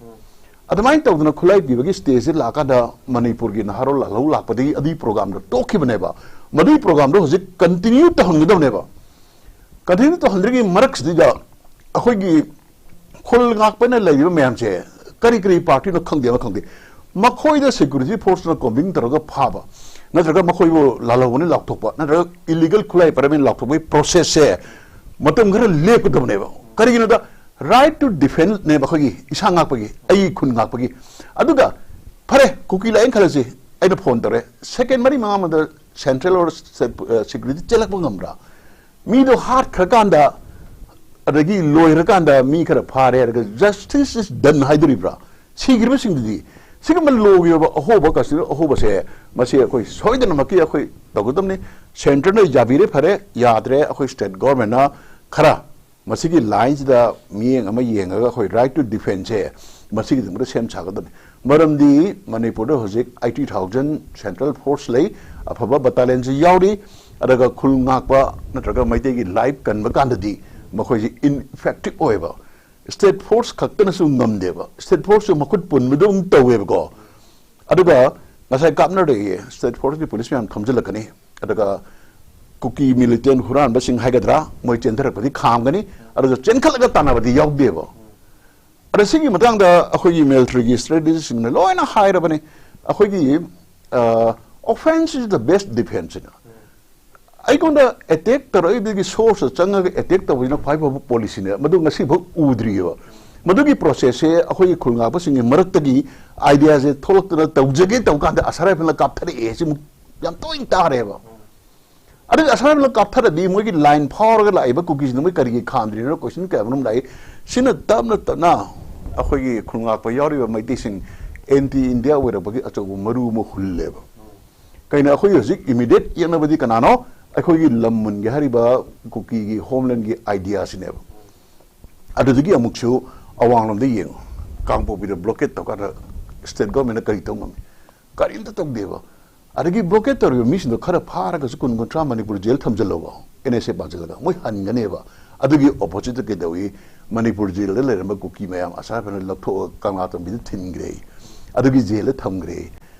ꯑꯗꯨꯃꯥꯏꯅ ꯇꯧꯗꯅ ꯈꯨꯠꯂꯥꯏ ꯄꯤꯕꯒꯤ ꯁ꯭ꯇꯦꯖꯁꯤ ꯂꯥꯛꯀꯥꯟꯗ ꯃꯅꯤꯄꯨꯔꯒꯤ ꯅꯍꯥꯔꯣꯜ ꯂꯥꯜꯍꯧ ꯂꯥꯛꯄꯗꯒꯤ ꯑꯗꯨꯒꯤ ꯄ꯭ꯔꯣꯒꯥꯝꯗꯣ ꯇꯣꯛꯈꯤꯕꯅꯦꯕ꯫ ꯃꯗꯨꯒꯤ ꯄ꯭ꯔꯣꯒꯥꯝꯗꯣ ꯍꯧꯖꯤꯛ ꯀꯟꯇꯤꯅ꯭ꯌꯨ ꯇꯧꯍꯟꯒꯗꯕꯅꯦꯕ꯫ ꯀꯟꯇꯤꯅ꯭ꯌꯨ ꯇꯧꯍꯟꯗ꯭ꯔꯤꯉꯩ ꯃꯔꯛꯁꯤꯗ ꯑꯩꯈꯣꯏꯒꯤ ꯈꯨꯜ ꯉꯥꯛꯄꯅ ꯂꯩꯔꯤꯕ ꯃꯌꯥꯝꯁꯦ ꯀꯔꯤ ꯀꯔꯤ ꯄꯥꯔꯇꯤꯅꯣ ꯈꯪꯗꯦ ꯑꯃ ꯈꯪꯗꯦ, ꯃꯈꯣꯏꯗ ꯁꯦꯀ꯭ꯌꯨꯔꯤꯇꯤ ꯐꯣꯔꯁꯅ ꯀꯣꯝꯕꯤꯡ ꯇꯧꯔꯒ ꯐꯥꯕ, ꯅꯠꯇ꯭ꯔꯒ ꯃꯈꯣꯏꯕꯨ ꯂꯥꯜꯍꯧꯕꯅꯤ ꯂꯥꯎꯊꯣꯛꯄ, ꯅꯠꯇ꯭ꯔꯒ ꯏꯂꯤꯒꯦꯜ ꯈꯨꯠꯂꯥꯏ ꯄꯥꯏꯔꯝꯃꯤ ꯂꯥꯎꯊꯣꯛꯄꯒꯤ ꯄ꯭ꯔꯣꯁꯦꯁꯁꯦ ꯃꯇꯝ ꯈꯔ ꯂꯦꯞꯀꯗꯕꯅꯦꯕ꯫ ꯀꯔꯤꯒꯤꯅꯣꯗ, ꯔꯥꯏꯠ ꯇꯨ ꯗꯤꯐꯦꯟꯁꯅꯦꯕ ꯑꯩꯈꯣꯏꯒꯤ ꯏꯁꯥ ꯉꯥꯛꯄꯒꯤ, ꯑꯩꯒꯤ ꯈꯨꯟ ꯉꯥꯛꯄꯒꯤ꯫ ꯑꯗꯨꯒ ꯐꯔꯦ, ꯀꯨꯀꯤ ꯂꯥꯛꯑꯦꯅ ꯈꯜꯂꯁꯤ, ꯑꯩꯅ ꯐꯣꯟ ꯇꯧꯔꯦ, ꯁꯦꯀꯦꯟ ꯃꯔꯤ ꯃꯉꯥ ꯃꯅꯨꯡꯗ ꯁꯦꯟꯇ꯭ꯔꯦꯜ ꯑꯣꯔ ꯁꯦꯀ꯭ꯌꯨꯔꯤꯇꯤ ꯆꯦꯜꯂꯛꯄ ꯉꯝꯕ꯭ꯔꯥ? ꯃꯤꯗꯣ ꯍꯥꯠꯈ꯭ꯔꯀꯥꯟꯗ, ꯑꯗꯒꯤ ꯂꯣꯏꯈ꯭ꯔꯀꯥꯟꯗ ꯃꯤ ꯈꯔ ꯐꯥꯔꯦ ꯍꯥꯏꯔꯒ justice is done ꯍꯥꯏꯗꯣꯔꯤꯕ꯭ꯔꯥ? ꯁꯤꯈ꯭ꯔꯤꯕꯁꯤꯡꯗꯨꯗꯤ, ꯁꯤꯒꯨꯝꯕ ꯂꯣꯒꯤ ꯑꯣꯏꯕ ꯑꯍꯣꯕ, ꯀꯟꯁꯇꯤꯇ꯭ꯌꯨꯁꯟ ꯑꯍꯣꯕꯁꯦ, ꯃꯁꯤ ꯑꯩꯈꯣꯏ ꯁꯣꯏꯗꯅꯃꯛꯀꯤ ꯑꯩꯈꯣꯏ ꯇꯧꯒꯗꯕꯅꯤ꯫ ꯁꯦꯟꯇꯔꯅ ꯌꯥꯕꯤꯔꯦ ꯐꯔꯦ, ꯌꯥꯗ꯭ꯔꯦ ꯑꯩꯈꯣꯏ ꯁ꯭ꯇꯦꯠ ꯒꯣꯔꯃꯦꯟꯅ ꯈꯔ ꯃꯁꯤꯒꯤ ꯂꯥꯏꯟꯁꯤꯗ ꯃꯤꯠꯌꯦꯡ ꯑꯃ ꯌꯦꯡꯉꯒ ꯑꯩꯈꯣꯏ ꯔꯥꯏꯠ ꯇꯨ ꯗꯤꯐꯦꯟꯁꯁꯦ ꯃꯁꯤꯒꯤꯗꯃꯛꯇ ꯁꯦꯝ ꯁꯥꯒꯗꯕꯅꯤ꯫ ꯃꯔꯝꯗꯤ ꯃꯅꯤꯄꯨꯔꯗ ꯍꯧꯖꯤꯛ ꯑꯩꯠꯇꯤ ꯊꯥꯎꯖꯟ ꯁꯦꯟꯇ꯭ꯔꯦꯜ ꯐꯣꯔꯁ ꯂꯩ, ꯑꯐꯕ ꯕꯇꯥꯂꯤꯌꯟꯁꯤ ꯌꯥꯎꯔꯤ, ꯑꯗꯨꯒ ꯈꯨꯜ ꯉꯥꯛꯄ ꯅꯠꯇ꯭ꯔꯒ ꯃꯩꯇꯩꯒꯤ ꯂꯥꯏꯐ ꯀꯟꯕ ꯀꯥꯟꯗꯗꯤ ꯃꯈꯣꯏꯁꯤ ꯏꯟꯏꯐꯦꯛꯇꯤꯞ ꯑꯣꯏꯕ꯫ ꯁ꯭ꯇꯦꯠ ꯐꯣꯔꯁ ꯈꯛꯇꯅꯁꯨ ꯉꯝꯗꯦꯕ, ꯁ꯭ꯇꯦꯠ ꯐꯣꯔꯁꯁꯨ ꯃꯈꯨꯠ ꯄꯨꯟꯕꯗꯧꯅ ꯇꯧꯋꯦꯕꯀꯣ꯫ ꯑꯗꯨꯒ ꯉꯁꯥꯏ ꯀꯥꯞꯅꯔꯛꯏ ꯁ꯭ꯇꯦꯠ ꯐꯣꯔꯁꯀꯤ ꯄꯨꯂꯤꯁ ꯃꯌꯥꯝ ꯈꯣꯝꯖꯤꯜꯂꯛꯀꯅꯤ, ꯑꯗꯨꯒ ꯀꯨꯀꯤ ꯃꯤꯂꯤꯇꯦꯟ ꯍꯨꯔꯥꯟꯕꯁꯤꯡ ꯍꯥꯏꯒꯗ꯭ꯔꯥ, ꯃꯣꯏ ꯆꯦꯟꯊꯔꯛꯄꯗꯤ ꯈꯥꯝꯒꯅꯤ, ꯑꯗꯨꯒ ꯆꯦꯟꯈꯠꯂꯒ ꯇꯥꯟꯅꯕꯗꯤ ꯌꯥꯎꯗꯦꯕ꯫ ꯑꯗ ꯁꯤꯒꯤ ꯃꯇꯥꯡꯗ ꯑꯩꯈꯣꯏꯒꯤ ꯃꯤꯂꯤꯇꯔꯤꯒꯤ ꯁ꯭ꯇ꯭ꯔꯦꯇꯦꯖꯤꯁꯤꯡꯅ ꯂꯣꯏꯅ ꯍꯥꯏꯔꯕꯅꯤ, ꯑꯩꯈꯣꯏꯒꯤ, ꯑ, offense is the best defense ꯍꯥꯏꯅ꯫ ꯑꯩꯉꯣꯟꯗ ꯑꯦꯇꯦꯛ ꯇꯧꯔꯛꯏꯗꯨꯒꯤ ꯁꯣꯔꯁꯇ ꯆꯪꯉꯒ ꯑꯦꯇꯦꯛ ꯇꯧꯕꯁꯤꯅ ꯈ꯭ꯋꯥꯏ ꯐꯕ ꯄꯣꯂꯤꯁꯤꯅꯦ꯫ ꯃꯗꯨ ꯉꯁꯤꯐꯥꯎ ꯎꯗ꯭ꯔꯤꯑꯕ꯫ ꯃꯗꯨꯒꯤ ꯄ꯭ꯔꯣꯁꯦꯁꯁꯦ ꯑꯩꯈꯣꯏꯒꯤ ꯈꯨꯜ ꯉꯥꯛꯄꯁꯤꯡꯒꯤ ꯃꯔꯛꯇꯒꯤ ꯑꯥꯏꯗꯤꯌꯥꯁꯦ ꯊꯣꯛꯂꯛꯇꯅ ꯇꯧꯖꯒꯦ ꯇꯧꯕ ꯀꯥꯟꯗ ꯑꯁꯥꯝ ꯔꯥꯏꯐꯜꯅ ꯀꯥꯞꯊꯔꯛꯑꯦ꯫ ꯁꯤꯃꯨꯛ ꯌꯥꯝ ꯇꯣꯏꯅ ꯇꯥꯔꯦꯕ꯫ ꯑꯗꯨꯒ ꯑꯁꯥꯝ ꯔꯥꯏꯐꯜꯅ ꯀꯥꯞꯊꯔꯗꯤ ꯃꯣꯏꯒꯤ ꯂꯥꯏꯟ ꯐꯥꯎꯔꯒ ꯂꯥꯛꯏꯕ ꯀꯨꯀꯤꯁꯤꯡꯗꯣ ꯃꯣꯏ ꯀꯔꯤꯒꯤ ꯈꯥꯝꯗ꯭ꯔꯤꯅꯣ ꯀꯣꯏꯁꯟ ꯀꯌꯥ ꯃꯔꯨꯝ ꯂꯥꯛꯏ꯫ ꯁꯤꯅ ꯇꯞꯅ ꯇꯞꯅ ꯑꯩꯈꯣꯏꯒꯤ ꯈꯨꯟꯉꯥꯛꯄ ꯌꯥꯎꯔꯤꯕ ꯃꯩꯇꯩꯁꯤꯡ ꯑꯦꯟꯇꯤ ꯏꯟꯗꯤꯌꯥ ꯑꯣꯏꯔꯛꯄꯒꯤ ꯑꯆꯧꯕ ꯃꯔꯨ ꯑꯃ ꯍꯨꯜꯂꯦꯕ꯫ ꯀꯩꯅꯣ, ꯑꯩꯈꯣꯏ ꯍꯧꯖꯤꯛ ꯏꯃꯤꯗꯤꯌꯦꯠ ꯌꯦꯛꯅꯕꯗꯤ ꯀꯅꯥꯅꯣ? ꯑꯩꯈꯣꯏꯒꯤ ꯂꯝ ꯃꯨꯟꯒꯦ ꯍꯥꯏꯔꯤꯕ ꯀꯨꯀꯤꯒꯤ ꯍꯣꯝꯂꯦꯟꯒꯤ ꯑꯥꯏꯗꯤꯌꯥꯁꯤꯅꯦꯕ꯫ ꯑꯗꯨꯗꯒꯤ ꯑꯃꯨꯛꯁꯨ ꯑꯋꯥꯡꯂꯣꯝꯗ ꯌꯦꯡꯉꯨ, ꯀꯥꯡꯄꯣꯛꯄꯤꯗ ꯕ꯭ꯂꯣꯀꯦꯠ ꯇꯧꯀꯥꯟꯗ ꯁ꯭ꯇꯦꯠ ꯒꯣꯔꯃꯦꯟꯅ ꯀꯔꯤ ꯇꯧ ꯉꯝꯃꯤ? ꯀꯔꯤꯝꯇ ꯇꯧꯗꯦꯕ꯫ ꯑꯗꯒꯤ ꯕ꯭ꯂꯣꯀꯦꯠ ꯇꯧꯔꯤꯕ ꯃꯤꯁꯤꯡꯗꯣ ꯈꯔ ꯐꯥꯔꯒꯁꯨ ꯀꯨꯟ ꯀꯨꯟꯊ꯭ꯔꯥ ꯃꯅꯤꯄꯨꯔ ꯖꯦꯜ ꯊꯝꯖꯤꯜꯂꯧꯕ, ꯑꯦꯟ ꯑꯦꯁ ꯑꯦ ꯄꯥꯟꯁꯤꯜꯂꯒ ꯃꯣꯏ ꯍꯟꯒꯅꯦꯕ꯫ ꯑꯗꯨꯒꯤ ꯑꯣꯄꯣꯖꯤꯠꯇ ꯀꯩꯗꯧꯏ? ꯃꯅꯤꯄꯨꯔ ꯖꯦꯜꯗ ꯂꯩꯔꯝꯕ ꯀꯨꯀꯤ ꯃꯌꯥꯝ ꯑꯁꯥ ꯐꯅ ꯂꯧꯊꯣꯛꯑꯒ ꯀꯪꯂꯥ ꯇꯣꯝꯕꯤꯗ ꯊꯤꯟꯈ꯭ꯔꯦ, ꯑꯗꯨꯒꯤ ꯖꯦꯜꯗ ꯊꯝꯈ꯭ꯔꯦ꯫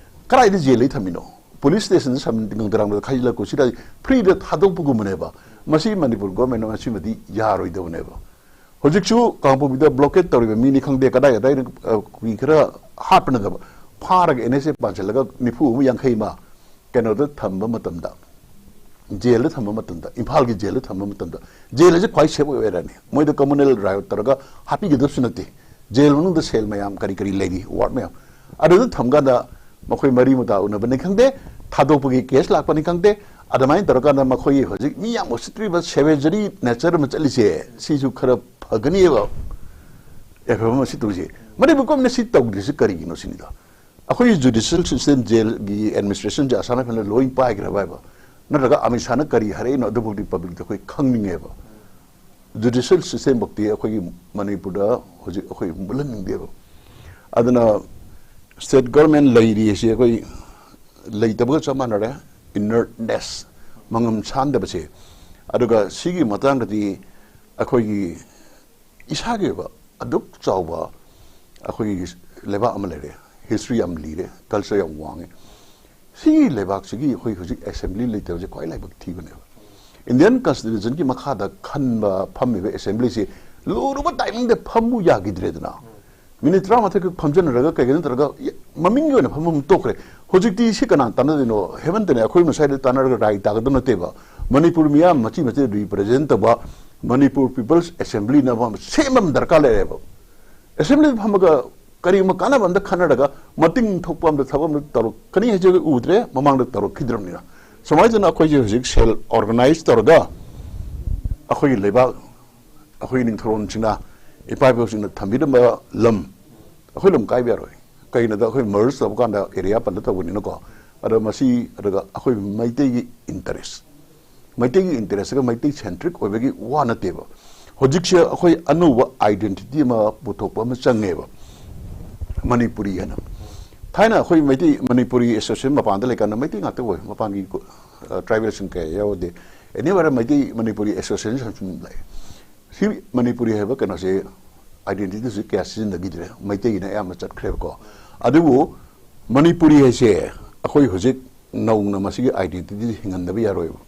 ꯀꯗꯥꯏꯗ ꯖꯦꯜꯗ ꯊꯝꯃꯤꯅꯣ? ꯄꯨꯂꯤꯁ ꯁ꯭ꯇꯦꯁꯟꯗ ꯁꯝ-, ꯉꯪꯗꯔꯥꯡꯗ ꯈꯥꯏꯖꯤꯜꯂꯛꯄ ꯁꯤꯗ ꯐ꯭ꯔꯤꯗ ꯊꯥꯗꯣꯛꯄꯒꯨꯝꯕꯅꯦꯕ꯫ ꯃꯁꯤ ꯃꯅꯤꯄꯨꯔ ꯒꯣꯔꯃꯦꯟꯅ ꯃꯁꯤꯃꯗꯤ ꯌꯥꯔꯣꯏꯗꯕꯅꯦꯕ꯫ ꯍꯧꯖꯤꯛꯁꯨ ꯀꯥꯡꯄꯣꯛꯄꯤꯗ ꯕ꯭ꯂꯣꯀꯦꯠ ꯇꯧꯔꯤꯕ ꯃꯤꯅꯤ ꯈꯪꯗꯦ, ꯀꯗꯥꯏ ꯀꯗꯥꯏꯗ, ꯑ, ꯀꯨꯀꯤ ꯈꯔ ꯍꯥꯠꯄꯅꯗꯕ ꯐꯥꯔꯒ ꯑꯦꯟ ꯑꯦꯁ ꯑꯦ ꯄꯥꯟꯁꯤꯜꯂꯒ ꯅꯤꯐꯨ ꯑꯃ ꯌꯥꯡꯈꯩ ꯑꯃ ꯀꯩꯅꯣꯗ ꯊꯝꯕ ꯃꯇꯝꯗ, ꯖꯦꯜꯗ ꯊꯝꯕ ꯃꯇꯝꯗ, ꯏꯝꯐꯥꯜꯒꯤ ꯖꯦꯜꯗ ꯊꯝꯕ ꯃꯇꯝꯗ, ꯖꯦꯜ ꯑꯁꯤ ꯈ꯭ꯋꯥꯏ ꯁꯦꯐ ꯑꯣꯏꯔꯅꯤ꯫ ꯃꯣꯏꯗ ꯀꯃꯨꯅꯦꯜ ꯔꯥꯏꯌꯣꯠ ꯇꯧꯔꯒ ꯍꯥꯠꯄꯤꯒꯗꯕꯁꯨ ꯅꯠꯇꯦ꯫ ꯖꯦꯜ ꯃꯅꯨꯡꯗ ꯁꯦꯜ ꯃꯌꯥꯝ, ꯀꯔꯤ ꯀꯔꯤ ꯂꯩꯔꯤ, ꯋꯥꯔꯗ ꯃꯌꯥꯝ, ꯑꯗꯨꯗ ꯊꯝꯀꯥꯟꯗ ꯃꯈꯣꯏ ꯃꯔꯤ ꯃꯇꯥ ꯎꯅꯕꯅꯤ ꯈꯪꯗꯦ, ꯊꯥꯗꯣꯛꯄꯒꯤ ꯀꯦꯁ ꯂꯥꯛꯄꯅꯤ ꯈꯪꯗꯦ, ꯑꯗꯨꯃꯥꯏꯅ ꯇꯧꯔꯀꯥꯟꯗ ꯃꯈꯣꯏꯒꯤ ꯍꯧꯖꯤꯛ ꯃꯤ ꯌꯥꯝ ꯎꯁꯤꯠꯇ꯭ꯔꯤꯕ ꯁꯦꯚꯦꯖꯔꯤ ꯅꯦꯆꯔ ꯑꯃ ꯆꯠꯂꯤꯁꯦ, ꯁꯤꯁꯨ ꯈꯔ ꯐꯒꯅꯤꯕ꯫ ꯑꯦꯐ ꯑꯦꯐ ꯑꯃ ꯁꯤ ꯇꯧꯁꯦ꯫ ꯃꯅꯤꯄꯨꯔ ꯒꯣꯔꯃꯦꯟꯅ ꯁꯤ ꯇꯧꯗ꯭ꯔꯤꯁꯤ ꯀꯔꯤꯒꯤꯅꯣ ꯁꯤꯅꯤꯗ꯫ ꯑꯩꯈꯣꯏꯒꯤ ꯖꯨꯗꯤꯁꯤꯌꯦꯜ ꯁꯤꯁꯇꯦꯝ, ꯖꯦꯜꯒꯤ ꯑꯦꯗꯃꯤꯅꯤꯁꯇ꯭ꯔꯦꯁꯟꯁꯦ ꯑꯁꯥꯝ ꯔꯥꯏꯐꯜꯅ ꯂꯣꯏ ꯄꯥꯏꯈ꯭ꯔꯕ ꯍꯥꯏꯕ, ꯅꯠꯇ꯭ꯔꯒ ꯑꯃꯤꯠ ꯁꯥꯍꯅ ꯀꯔꯤ ꯍꯥꯏꯔꯛꯏꯅꯣ, ꯑꯗꯨꯐꯥꯎꯗꯤ ꯄꯕ꯭ꯂꯤꯛꯇ ꯑꯩꯈꯣꯏ ꯈꯪꯅꯤꯡꯉꯦꯕ꯫ ꯖꯨꯗꯤꯁꯤꯌꯦꯜ ꯁꯤꯁꯇꯦꯝ ꯐꯥꯎꯗꯤ ꯑꯩꯈꯣꯏꯒꯤ ꯃꯅꯤꯄꯨꯔꯗ ꯍꯧꯖꯤꯛ ꯑꯩꯈꯣꯏ ꯃꯨꯠꯍꯟꯅꯤꯡꯗꯦꯕ꯫ ꯑꯗꯨꯅ ꯁ꯭ꯇꯦꯠ ꯒꯣꯔꯃꯦꯟ ꯂꯩꯔꯤ ꯑꯁꯤ ꯑꯩꯈꯣꯏ ꯂꯩꯇꯕꯒ ꯆꯞ ꯃꯥꯟꯅꯔꯦ, ꯏꯅꯔꯠꯅꯦꯁ, ꯃꯉꯝ ꯁꯥꯟꯗꯕꯁꯦ꯫ ꯑꯗꯨꯒ ꯁꯤꯒꯤ ꯃꯇꯥꯡꯗꯗꯤ ꯑꯩꯈꯣꯏꯒꯤ ꯏꯁꯥꯒꯤ ꯑꯣꯏꯕ ꯑꯗꯨꯛ ꯆꯥꯎꯕ ꯑꯩꯈꯣꯏꯒꯤ ꯂꯩꯕꯥꯛ ꯑꯃ ꯂꯩꯔꯦ, ꯍꯤꯁꯇ꯭ꯔꯤ ꯌꯥꯝ ꯂꯤꯔꯦ, ꯀꯜꯆꯔ ꯌꯥꯝ ꯋꯥꯡꯉꯦ꯫ ꯁꯤꯒꯤ ꯂꯩꯕꯥꯛꯁꯤꯒꯤ ꯑꯩꯈꯣꯏ ꯍꯧꯖꯤꯛ ꯑꯦꯁꯦꯝꯕ꯭ꯂꯤ ꯂꯩꯇꯕꯁꯦ ꯈ꯭ꯋꯥꯏ ꯂꯥꯏꯕꯛ ꯊꯤꯕꯅꯦꯕ꯫ ꯏꯟꯗꯤꯌꯟ ꯀꯟꯁꯇꯤꯇ꯭ꯌꯨꯁꯟꯒꯤ ꯃꯈꯥꯗ ꯈꯟꯕ ꯐꯝꯃꯤꯕ ꯑꯦꯁꯦꯝꯕ꯭ꯂꯤꯁꯤ ꯂꯨꯔꯕ ꯇꯥꯏꯃꯤꯡꯗ ꯐꯝꯃꯨ ꯌꯥꯈꯤꯗ꯭ꯔꯦꯗꯅ꯫ ꯃꯤꯅꯤꯠ ꯇꯔꯥꯃꯥꯊꯣꯏ ꯈꯛ ꯐꯝꯖꯟꯅꯔꯒ ꯀꯩꯒꯤꯅꯣ ꯅꯠꯇ꯭ꯔꯒ ꯃꯃꯤꯡꯒꯤ ꯑꯣꯏꯅ ꯐꯝꯐꯝ ꯇꯣꯛꯈ꯭ꯔꯦ꯫ ꯍꯧꯖꯤꯛꯇꯤ ꯁꯤ ꯀꯅꯥ ꯇꯥꯟꯅꯗꯣꯏꯅꯣ? ꯍꯦꯃꯟꯇꯅꯦ ꯑꯩꯈꯣꯏ ꯃꯁꯥꯏꯗ ꯇꯥꯟꯅꯔꯒ ꯔꯥꯏ ꯇꯥꯒꯗꯕ ꯅꯠꯇꯦꯕ꯫ ꯃꯅꯤꯄꯨꯔ ꯃꯤꯌꯥꯝ ꯃꯆꯤ ꯃꯆꯤ ꯔꯤꯄ꯭ꯔꯖꯦꯟ ꯇꯧꯕ ꯃꯅꯤꯄꯨꯔ ꯄꯤꯄꯜꯁ ꯑꯦꯁꯦꯝꯕ꯭ꯂꯤꯅ ꯑꯃ ꯁꯦꯝꯕ ꯑꯃ ꯗꯔꯀꯥꯔ ꯂꯩꯔꯦꯕ꯫ ꯑꯦꯁꯦꯝꯕ꯭ꯂꯤꯗ ꯐꯝꯃꯒ ꯀꯔꯤꯒꯨꯝꯕ ꯀꯥꯟꯅꯕ ꯑꯝꯇ ꯈꯟꯅꯔꯒ ꯃꯇꯤꯡ ꯊꯣꯛꯄ ꯑꯝꯇ ꯊꯕꯛ ꯑꯝꯇ ꯇꯧꯔꯛꯀꯅꯤ ꯍꯥꯏꯁꯦ ꯑꯩꯈꯣꯏ ꯎꯗ꯭ꯔꯦ, ꯃꯃꯥꯡꯗ ꯇꯧꯔꯛꯈꯤꯗ꯭ꯔꯕꯅꯤꯅ꯫ ꯁꯨꯃꯥꯏꯅ ꯇꯧꯅ ꯑꯩꯈꯣꯏꯁꯦ ꯍꯧꯖꯤꯛ ꯁꯦꯜ ꯑꯣꯔꯒꯅꯥꯏꯖ ꯇꯧꯔꯒ ꯑꯩꯈꯣꯏꯒꯤ ꯂꯩꯕꯥꯛ, ꯑꯩꯈꯣꯏꯒꯤ ꯅꯤꯡꯊꯧꯔꯣꯟꯁꯤꯡꯅ ꯏꯄꯥ ꯏꯄꯨꯁꯤꯡꯅ ꯊꯝꯕꯤꯔꯝꯕ ꯂꯝ, ꯑꯩꯈꯣꯏ ꯂꯝ ꯀꯥꯏꯕ ꯌꯥꯔꯣꯏ꯫ ꯀꯩꯒꯤꯅꯣꯗ ꯑꯩꯈꯣꯏ merge ꯇꯧꯕ ꯀꯥꯟꯗ area ꯄꯜꯂ ꯇꯧꯕꯅꯤꯅꯀꯣ꯫ ꯑꯗꯣ ꯃꯁꯤ ꯑꯗꯨꯒ ꯑꯩꯈꯣꯏ ꯃꯩꯇꯩꯒꯤ interest, ꯃꯩꯇꯩꯒꯤ interest ꯀ ꯃꯩꯇꯩ centric ꯑꯣꯏꯕꯒꯤ ꯋꯥ ꯅꯠꯇꯦꯕ꯫ ꯍꯧꯖꯤꯛꯁꯦ ꯑꯩꯈꯣꯏ ꯑꯅꯧꯕ identity ꯑꯃ ꯄꯨꯊꯣꯛꯄ ꯑꯃ ꯆꯪꯉꯦꯕ, ꯃꯅꯤꯄꯨꯔꯤ ꯍꯥꯏꯅ꯫ ꯊꯥꯏꯅ ꯑꯩꯈꯣꯏ ꯃꯩꯇꯩ ꯃꯅꯤꯄꯨꯔꯤ association ꯃꯄꯥꯟꯗ ꯂꯩꯀꯥꯟꯗ ꯃꯩꯇꯩ ꯉꯥꯛꯇ ꯑꯣꯏ, ꯃꯄꯥꯟꯒꯤ ꯑ, tribalꯁꯤꯡ ꯀꯌꯥ ꯌꯥꯎꯗꯦ꯫ Anywhere ꯃꯩꯇꯩ ꯃꯅꯤꯄꯨꯔꯤ association ꯁꯨꯝ ꯂꯩ꯫ ꯁꯤ ꯃꯅꯤꯄꯨꯔꯤ ꯍꯥꯏꯕ ꯀꯩꯅꯣꯁꯦ, identityꯁꯦ ꯀꯌꯥ ꯁꯤꯖꯤꯟꯅꯈꯤꯗ꯭ꯔꯦ, ꯃꯩꯇꯩꯒꯤꯅ ꯑꯌꯥꯝꯕ ꯆꯠꯈ꯭ꯔꯦꯕꯀꯣ꯫ ꯑꯗꯨꯕꯨ ꯃꯅꯤꯄꯨꯔꯤ ꯍꯥꯏꯁꯦ ꯑꯩꯈꯣꯏ ꯍꯧꯖꯤꯛ ꯅꯧꯅ ꯃꯁꯤꯒꯤ identityꯁꯦ ꯍꯤꯡꯍꯟꯗꯕ ꯌꯥꯔꯣꯏꯕ꯫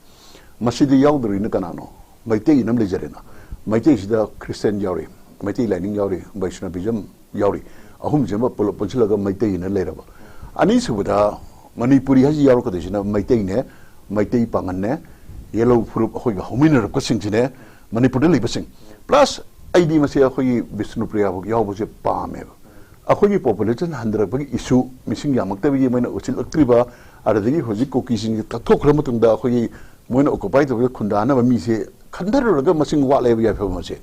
ꯃꯁꯤꯗ ꯌꯥꯎꯗꯧꯔꯤꯅ ꯀꯅꯥꯅꯣ? ꯃꯩꯇꯩꯒꯤꯅ ꯑꯃ ꯂꯩꯖꯔꯦꯅ꯫ ꯃꯩꯇꯩꯁꯤꯗ Christian ꯌꯥꯎꯔꯤ, ꯃꯩꯇꯩ ꯂꯥꯏꯅꯤꯡ ꯌꯥꯎꯔꯤ, Vaishnavism ꯌꯥꯎꯔꯤ, ꯑꯍꯨꯝꯁꯤꯃ ꯄꯨꯂꯞ ꯄꯨꯟꯁꯤꯜꯂꯒ ꯃꯩꯇꯩꯒꯤꯅ ꯂꯩꯔꯕ꯫ ꯑꯅꯤꯁꯨꯕꯗ ꯃꯅꯤꯄꯨꯔꯤ ꯍꯥꯏꯁꯤ ꯌꯥꯎꯔꯛꯀꯗꯣꯏꯁꯤꯅ ꯃꯩꯇꯩꯅꯦ, ꯃꯩꯇꯩ ꯄꯥꯉꯜꯅꯦ, ꯌꯦꯜꯍꯧ ꯐꯨꯔꯨꯞ ꯑꯩꯈꯣꯏꯒ ꯍꯧꯃꯤꯟꯅꯔꯛꯄꯁꯤꯡꯁꯤꯅꯦ, ꯃꯅꯤꯄꯨꯔꯗ ꯂꯩꯕꯁꯤꯡ꯫ Plus ꯑꯩꯗꯤ ꯃꯁꯤ ꯑꯩꯈꯣꯏꯒꯤ ꯕꯤꯁꯅꯨꯄ꯭ꯔꯤꯌꯥ ꯐꯥꯎ ꯌꯥꯎꯕꯁꯦ ꯄꯥꯝꯃꯦꯕ꯫ ꯑꯩꯈꯣꯏꯒꯤ population ꯍꯟꯊꯔꯛꯄꯒꯤ issue, ꯃꯤꯁꯤꯡ ꯌꯥꯝꯃꯛꯇꯕꯒꯤ ꯃꯣꯏꯅ ꯎꯠꯁꯤꯜꯂꯛꯇ꯭ꯔꯤꯕ, ꯑꯗꯨꯗꯒꯤ ꯍꯧꯖꯤꯛ ꯀꯨꯀꯤꯁꯤꯡꯁꯦ ꯀꯛꯊꯣꯛꯈ꯭ꯔ ꯃꯇꯨꯡꯗ ꯑꯩꯈꯣꯏꯒꯤ ꯃꯣꯏꯅ occupy ꯇꯧꯕꯗ ꯈꯨꯟꯗꯥꯅꯕ ꯃꯤꯁꯦ ꯈꯟꯊꯔꯨꯔꯒ ꯃꯁꯤꯡ ꯋꯥꯠꯂꯦꯕ ꯌꯥꯏꯐꯕ ꯃꯁꯦ꯫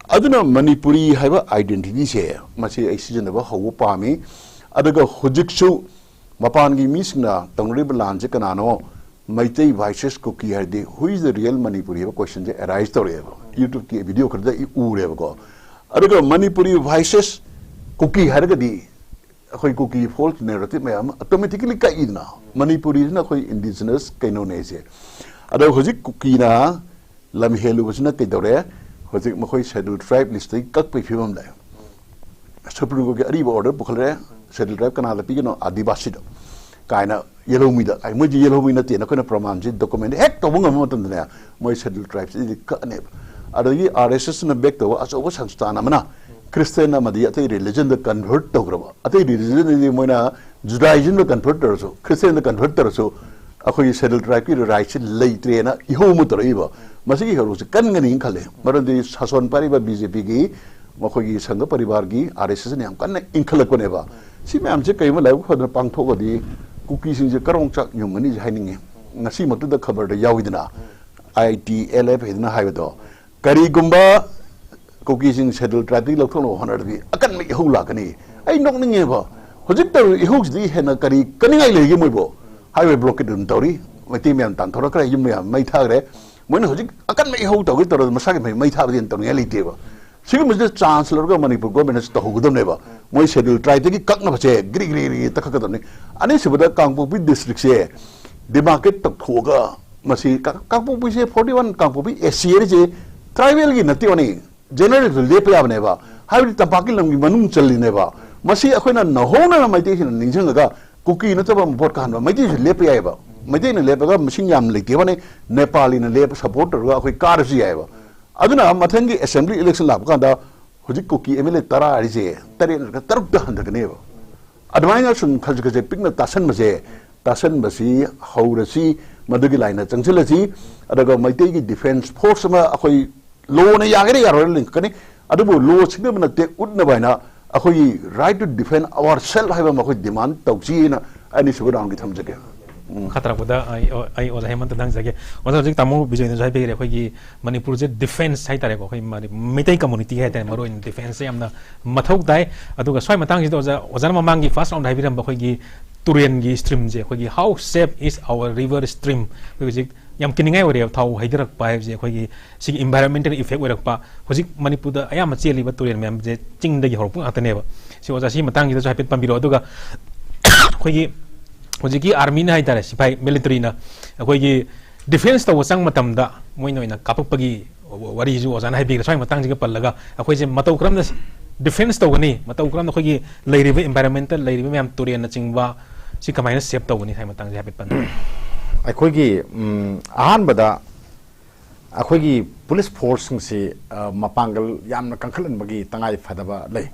ꯑꯗꯨꯅ ꯃꯅꯤꯄꯨꯔꯤ ꯍꯥꯏꯕ identityꯁꯦ ꯃꯁꯤ ꯑꯩ ꯁꯤꯖꯤꯟꯅꯕ ꯍꯧꯕ ꯄꯥꯝꯃꯤ꯫ ꯑꯗꯨꯒ ꯍꯧꯖꯤꯛꯁꯨ ꯃꯄꯥꯟꯒꯤ ꯃꯤꯁꯤꯡꯅ ꯇꯧꯅꯔꯤꯕ ꯂꯥꯟꯁꯦ ꯀꯅꯥꯅꯣ? ꯃꯩꯇꯩ versus ꯀꯨꯀꯤ ꯍꯥꯏꯔꯗꯤ who is the real Manipuri ꯍꯥꯏꯕ questionꯁꯦ arise ꯇꯧꯔꯛꯑꯦꯕ꯫ YouTubeꯀꯤ video ꯈꯔꯗ ꯑꯩ ꯎꯔꯦꯕꯀꯣ꯫ ꯑꯗꯨꯒ ꯃꯅꯤꯄꯨꯔꯤ versus ꯀꯨꯀꯤ ꯍꯥꯏꯔꯒꯗꯤ ꯑꯩꯈꯣꯏ ꯀꯨꯀꯤ false narrative ꯃꯌꯥꯝ ꯑꯃ automatically ꯀꯛꯏꯗꯅ꯫ ꯃꯅꯤꯄꯨꯔꯤꯁꯤꯅ ꯑꯩꯈꯣꯏ indigenous ꯀꯩꯅꯣꯅꯦ ꯑꯩꯁꯦ꯫ ꯑꯗꯣ ꯍꯧꯖꯤꯛ ꯀꯨꯀꯤꯅ ꯂꯝ ꯍꯦꯜꯂꯨꯕꯁꯤꯅ ꯀꯩꯗꯧꯔꯦ? ꯍꯧꯖꯤꯛ ꯃꯈꯣꯏ schedule tribe listꯇꯒꯤ ꯀꯛꯄꯒꯤ ꯐꯤꯕꯝ ꯂꯩ꯫ Supreme Courtꯀꯤ ꯑꯔꯤꯕ order ꯄꯨꯈꯠꯂꯦ, schedule tribe ꯀꯅꯥꯗ ꯄꯤꯒꯅꯣ? ꯑꯥꯗꯤꯕꯥꯁꯤꯗ ꯀꯥꯏꯅ꯫ ꯌꯦꯜꯍꯧꯃꯤꯗ ꯀꯥꯏ, ꯃꯣꯏꯗꯤ ꯌꯦꯜꯍꯧꯃꯤ ꯅꯠꯇꯦꯅ ꯑꯩꯈꯣꯏꯅ ꯄ꯭ꯔꯃꯥꯟꯁꯤ document ꯍꯦꯛ ꯇꯧꯕ ꯉꯝꯕ ꯃꯇꯝꯗꯅꯦ, ꯃꯣꯏ schedule tribesꯁꯤꯗꯤ ꯀꯛꯑꯅꯦꯕ꯫ ꯑꯗꯒꯤ RSSꯅ back ꯇꯧꯕ ꯑꯆꯧꯕ ꯁꯪꯁꯊꯥꯟ ꯑꯃꯅ Christian ꯑꯃꯗꯤ ꯑꯇꯩ religionꯗ convert ꯇꯧꯈ꯭ꯔꯕ, ꯑꯇꯩ religionꯗꯤ ꯃꯣꯏꯅ Judaismꯗ convert ꯇꯧꯔꯁꯨ, Christianꯗ convert ꯇꯧꯔꯁꯨ, ꯑꯩꯈꯣꯏꯒꯤ schedule tribeꯀꯤ rightꯁꯤ ꯂꯩꯇ꯭ꯔꯦꯅ ꯏꯍꯧ ꯑꯃ ꯇꯧꯔꯛꯏꯕ꯫ ꯃꯁꯤꯒꯤ ꯏꯍꯧꯁꯤ ꯀꯟꯒꯅꯤꯅ ꯈꯜꯂꯦ, ꯃꯔꯝꯗꯤ ꯁꯥꯁꯣꯟ ꯄꯥꯏꯔꯤꯕ BJPꯒꯤ, ꯃꯈꯣꯏꯒꯤ ꯁꯪꯘ ꯄꯔꯤꯕꯥꯔꯒꯤ, RSSꯅ ꯌꯥꯝ ꯀꯟꯅ ꯏꯟꯈꯠꯂꯛꯄꯅꯦꯕ꯫ ꯁꯤ ꯃꯌꯥꯝꯁꯦ ꯀꯩꯒꯨꯝꯕ ꯂꯥꯏꯕꯛ ꯐꯗꯅ ꯄꯥꯡꯊꯣꯛꯑꯗꯤ ꯀꯨꯀꯤꯁꯤꯡꯁꯦ ꯀꯔꯣꯡ ꯆꯥꯛ ꯌꯨꯡꯉꯅꯤꯁꯦ ꯍꯥꯏꯅꯤꯡꯉꯦ꯫ ꯉꯁꯤꯃꯛꯇꯗ ꯈꯕꯔꯗ ꯌꯥꯎꯏꯗꯅ, ITLF ꯍꯥꯏꯗꯅ ꯍꯥꯏꯕꯗꯣ, ꯀꯔꯤꯒꯨꯝꯕ ꯀꯨꯀꯤꯁꯤꯡ ꯁꯦꯗꯨꯜ ꯇ꯭ꯔꯥꯏꯕꯇꯒꯤ ꯂꯧꯊꯣꯛꯅꯕ ꯍꯣꯠꯅꯔꯗꯤ ꯑꯀꯟꯕ ꯏꯍꯧ ꯂꯥꯛꯀꯅꯤ꯫ ꯑꯩ ꯅꯣꯛꯅꯤꯡꯉꯦꯕ, ꯍꯧꯖꯤꯛ ꯇꯧꯔꯤꯕ ꯏꯍꯧꯁꯤꯗꯤ ꯍꯦꯟꯅ ꯀꯔꯤ ꯀꯅꯤꯡꯉꯥꯏ ꯂꯩꯔꯤꯒꯦ ꯃꯣꯏꯕꯨ? ꯍꯥꯏꯋꯦ ꯕ꯭ꯂꯣꯀꯦꯠ ꯑꯗꯨꯝ ꯇꯧꯔꯤ, ꯃꯩꯇꯩ ꯃꯌꯥꯝ ꯇꯥꯟꯊꯣꯔꯛꯈ꯭ꯔꯦ, ꯌꯨꯝ ꯃꯌꯥꯝ ꯃꯩ ꯊꯥꯈ꯭ꯔꯦ꯫ ꯃꯣꯏꯅ ꯍꯧꯖꯤꯛ ꯑꯀꯟꯕ ꯏꯍꯧ ꯇꯧꯒꯦ ꯇꯧꯔꯗꯤ ꯃꯁꯥꯒꯤ ꯃꯩ, ꯃꯩ ꯊꯥꯕꯗꯤ ꯍꯦꯟꯅ ꯇꯧꯅꯤꯡꯉꯥꯏ ꯂꯩꯇꯦꯕ꯫ ꯁꯤꯒꯨꯝꯕꯁꯤꯗ ꯆꯥꯟꯁ ꯂꯧꯔꯒ ꯃꯅꯤꯄꯨꯔ ꯒꯣꯔꯃꯦꯟꯅꯁꯨ ꯇꯧꯍꯧꯒꯗꯕꯅꯦꯕ꯫ ꯃꯣꯏ ꯁꯦꯗꯨꯜ ꯇ꯭ꯔꯥꯏꯕꯇꯒꯤ ꯀꯛꯅꯕꯁꯦ ꯒ꯭ꯔꯤ ꯒ꯭ꯔꯤ ꯒ꯭ꯔꯤ ꯇꯛꯈꯠꯀꯗꯕꯅꯤ꯫ ꯑꯅꯤꯁꯨꯕꯗ ꯀꯥꯡꯄꯣꯛꯄꯤ ꯗꯤꯁꯇ꯭ꯔꯤꯛꯁꯦ ꯗꯤꯃꯥꯔꯀꯦꯠ ꯇꯧꯊꯣꯛꯑꯒ ꯃꯁꯤ ꯀꯥ-, ꯀꯥꯡꯄꯣꯛꯄꯤꯁꯦ ꯐꯣꯔꯇꯤ ꯋꯥꯟ ꯀꯥꯡꯄꯣꯛꯄꯤ ꯑꯦꯁ ꯁꯤ ꯑꯦꯔꯤꯁꯦ ꯇ꯭ꯔꯥꯏꯕꯦꯜꯒꯤ ꯅꯠꯇꯦ ꯋꯥꯅꯤ, ꯖꯦꯅꯔꯦꯜꯁꯨ ꯂꯦꯞꯄ ꯌꯥꯕꯅꯦꯕ꯫ ꯍꯥꯏꯕꯗꯤ ꯇꯝꯄꯥꯛꯀꯤ ꯂꯝꯒꯤ ꯃꯅꯨꯡ ꯆꯜꯂꯤꯅꯦꯕ꯫ ꯃꯁꯤ ꯑꯩꯈꯣꯏꯅ ꯅꯧꯍꯧꯅꯅ ꯃꯩꯇꯩꯁꯤꯡꯅ ꯅꯤꯡꯁꯤꯡꯉꯒ ꯀꯨꯀꯤ ꯅꯠꯇꯕ ꯑꯃ ꯚꯣꯠ ꯀꯥꯍꯟꯕ, ꯃꯩꯇꯩꯁꯨ ꯂꯦꯞꯄ ꯌꯥꯏꯑꯕ꯫ ꯃꯩꯇꯩꯅ ꯂꯦꯞꯄꯒ ꯃꯁꯤꯡ ꯌꯥꯝ ꯂꯩꯇꯦ ꯋꯥꯅꯤ, ꯅꯦꯄꯥꯂꯤꯅ ꯂꯦꯞꯄ ꯁꯞꯄꯣꯔꯠ ꯇꯧꯔꯒ ꯑꯩꯈꯣꯏ ꯀꯥꯔꯁꯨ ꯌꯥꯏꯑꯕ꯫ ꯑꯗꯨꯅ ꯃꯊꯪꯒꯤ ꯑꯦꯁꯦꯝꯕ꯭ꯂꯤ ꯏꯂꯦꯛꯁꯟ ꯂꯥꯛꯄ ꯀꯥꯟꯗ ꯍꯧꯖꯤꯛ ꯀꯨꯀꯤ ꯑꯦꯝ ꯑꯦꯜ ꯑꯦ ꯇꯔꯥ ꯍꯥꯏꯔꯤꯁꯦ ꯇꯔꯦꯠ ꯅꯠꯇ꯭ꯔꯒ ꯇꯔꯨꯛꯇ ꯍꯟꯊꯒꯅꯦꯕ꯫ ꯑꯗꯨꯃꯥꯏꯅ ꯁꯨꯝ ꯈꯖꯤꯛ ꯈꯖꯤꯛ ꯄꯤꯛꯅ ꯇꯥꯁꯟꯕꯁꯦ, ꯇꯥꯁꯟꯕꯁꯤ ꯍꯧꯔꯁꯤ, ꯃꯗꯨꯒꯤ ꯂꯥꯏꯟꯗ ꯆꯪꯁꯤꯜꯂꯁꯤ꯫ ꯑꯗꯨꯒ ꯃꯩꯇꯩꯒꯤ ꯗꯤꯐꯦꯟꯁ ꯐꯣꯔꯁ ꯑꯃ ꯑꯩꯈꯣꯏ ꯂꯣꯅ ꯌꯥꯒꯦꯔꯥ ꯌꯥꯔꯣꯏꯔꯥ ꯂꯤꯡꯈꯠꯀꯅꯤ꯫ ꯑꯗꯨꯕꯨ ꯂꯣ ꯁꯤꯡꯅꯕ ꯅꯠꯇꯦ, ꯎꯠꯅꯕ ꯍꯥꯏꯅ ꯑꯩꯈꯣꯏꯒꯤ right to defend ourselves ꯍꯥꯏꯕ ꯑꯃ ꯑꯩꯈꯣꯏ ꯗꯤꯃꯥꯟ ꯇꯧꯁꯤꯅ ꯑꯅꯤꯁꯨꯕ ꯔꯥꯎꯟꯒꯤ ꯊꯝꯖꯒꯦ꯫ ꯎꯝ꯫ ꯃꯈꯥ ꯇꯥꯔꯛꯄꯗ ꯑꯩ, ꯑꯩ ꯑꯣꯖꯥ ꯍꯦꯃꯟꯇꯗ ꯍꯪꯖꯒꯦ꯫ ꯑꯣꯖꯥ, ꯍꯧꯖꯤꯛ ꯇꯥꯃꯣ ꯕꯤꯖꯣꯏꯅꯁꯨ ꯍꯥꯏꯕꯤꯈ꯭ꯔꯦ, ꯑꯩꯈꯣꯏꯒꯤ ꯃꯅꯤꯄꯨꯔꯁꯦ ꯗꯤꯐꯦꯟꯁ ꯍꯥꯏꯇꯥꯔꯦꯀꯣ, ꯑꯩꯈꯣꯏ ꯃꯅꯤ-, ꯃꯩꯇꯩ ꯀꯝꯃꯨꯅꯤꯇꯤ ꯍꯥꯏꯇꯥꯔꯦ, ꯃꯔꯨꯑꯣꯏꯅ ꯗꯤꯐꯦꯟꯁꯁꯦ ꯌꯥꯝꯅ ꯃꯊꯧ ꯇꯥꯏ꯫ ꯑꯗꯨꯒ ꯁ꯭ꯋꯥꯏ ꯃꯇꯥꯡꯁꯤꯗ ꯑꯣꯖꯥ, ꯑꯣꯖꯥꯅ ꯃꯃꯥꯡꯒꯤ ꯐꯥꯔꯁ ꯔꯥꯎꯟꯗ ꯍꯥꯏꯕꯤꯔꯝꯕ ꯑꯩꯈꯣꯏꯒꯤ ꯇꯨꯔꯦꯟꯒꯤ ꯁ꯭ꯇ꯭ꯔꯤꯝꯁꯦ, ꯑꯩꯈꯣꯏꯒꯤ "How safe is our river stream?" ꯑꯩꯈꯣꯏ ꯍꯧꯖꯤꯛ ꯌꯥꯝ ꯀꯤꯅꯤꯡꯉꯥꯏ ꯑꯣꯏꯔꯦꯕ, ꯊꯥꯎ ꯍꯩꯊꯔꯛꯄ ꯍꯥꯏꯕꯁꯦ, ꯑꯩꯈꯣꯏꯒꯤ ꯁꯤꯒꯤ ꯏꯟꯚꯥꯏꯔꯣꯟꯃꯦꯟꯇꯦꯜ ꯏꯐꯦꯛ ꯑꯣꯏꯔꯛꯄ꯫ ꯍꯧꯖꯤꯛ ꯃꯅꯤꯄꯨꯔꯗ ꯑꯌꯥꯝꯕ ꯆꯦꯜꯂꯤꯕ ꯇꯨꯔꯦꯜ ꯃꯌꯥꯝꯁꯦ ꯆꯤꯡꯗꯒꯤ ꯍꯧꯔꯛꯄ ꯉꯥꯛꯇꯅꯦꯕ꯫ ꯁꯤ ꯑꯣꯖꯥ, ꯁꯤ ꯃꯇꯥꯡꯁꯤꯗꯁꯨ ꯍꯥꯏꯐꯦꯠ ꯄꯟꯕꯤꯔꯣ꯫ ꯑꯗꯨꯒ ꯑꯩꯈꯣꯏꯒꯤ ꯍꯧꯖꯤꯛꯀꯤ ꯑꯥꯔꯃꯤꯅ ꯍꯥꯏꯇꯥꯔꯦ, ꯁꯤꯐꯥꯏ, ꯃꯤꯂꯤꯇꯔꯤꯅ ꯑꯩꯈꯣꯏꯒꯤ ꯗꯤꯐꯦꯟꯁ ꯇꯧꯕ ꯆꯪꯕ ꯃꯇꯝꯗ ꯃꯣꯏꯅ ꯑꯣꯏꯅ ꯀꯥꯞꯄꯛꯄꯒꯤ ꯋꯥꯔꯤꯁꯨ ꯑꯣꯖꯥꯅ ꯍꯥꯏꯕꯤꯈ꯭ꯔꯦ꯫ ꯁ꯭ꯋꯥꯏ ꯃꯇꯥꯡꯁꯤꯒ ꯄꯜꯂꯒ ꯑꯩꯈꯣꯏꯁꯦ ꯃꯇꯧ ꯀꯔꯝꯅ ꯗꯤꯐꯦꯟꯁ ꯇꯧꯒꯅꯤ, ꯃꯇꯧ ꯀꯔꯝꯅ ꯑꯩꯈꯣꯏꯒꯤ ꯂꯩꯔꯤꯕ ꯏꯟꯚꯥꯏꯔꯣꯟꯃꯦꯟꯇ, ꯂꯩꯔꯤꯕ ꯃꯌꯥꯝ ꯇꯨꯔꯦꯜꯅꯆꯤꯡꯕ, ꯁꯤ ꯀꯃꯥꯏꯅ ꯁꯦꯞ ꯇꯧꯒꯅꯤ ꯍꯥꯏꯕ ꯃꯇꯥꯡꯁꯦ ꯍꯥꯏꯐꯦꯠ ꯄꯟꯕꯤꯌꯨ꯫ ꯑꯩꯈꯣꯏꯒꯤ, ꯎꯝ, ꯑꯍꯥꯟꯕꯗ ꯑꯩꯈꯣꯏꯒꯤ ꯄꯨꯂꯤꯁ ꯐꯣꯔꯁꯁꯤꯡꯁꯤ, ꯑ, ꯃꯄꯥꯡꯒꯜ ꯌꯥꯝꯅ ꯀꯟꯈꯠꯍꯟꯕꯒꯤ ꯇꯉꯥꯏ ꯐꯗꯕ ꯂꯩ꯫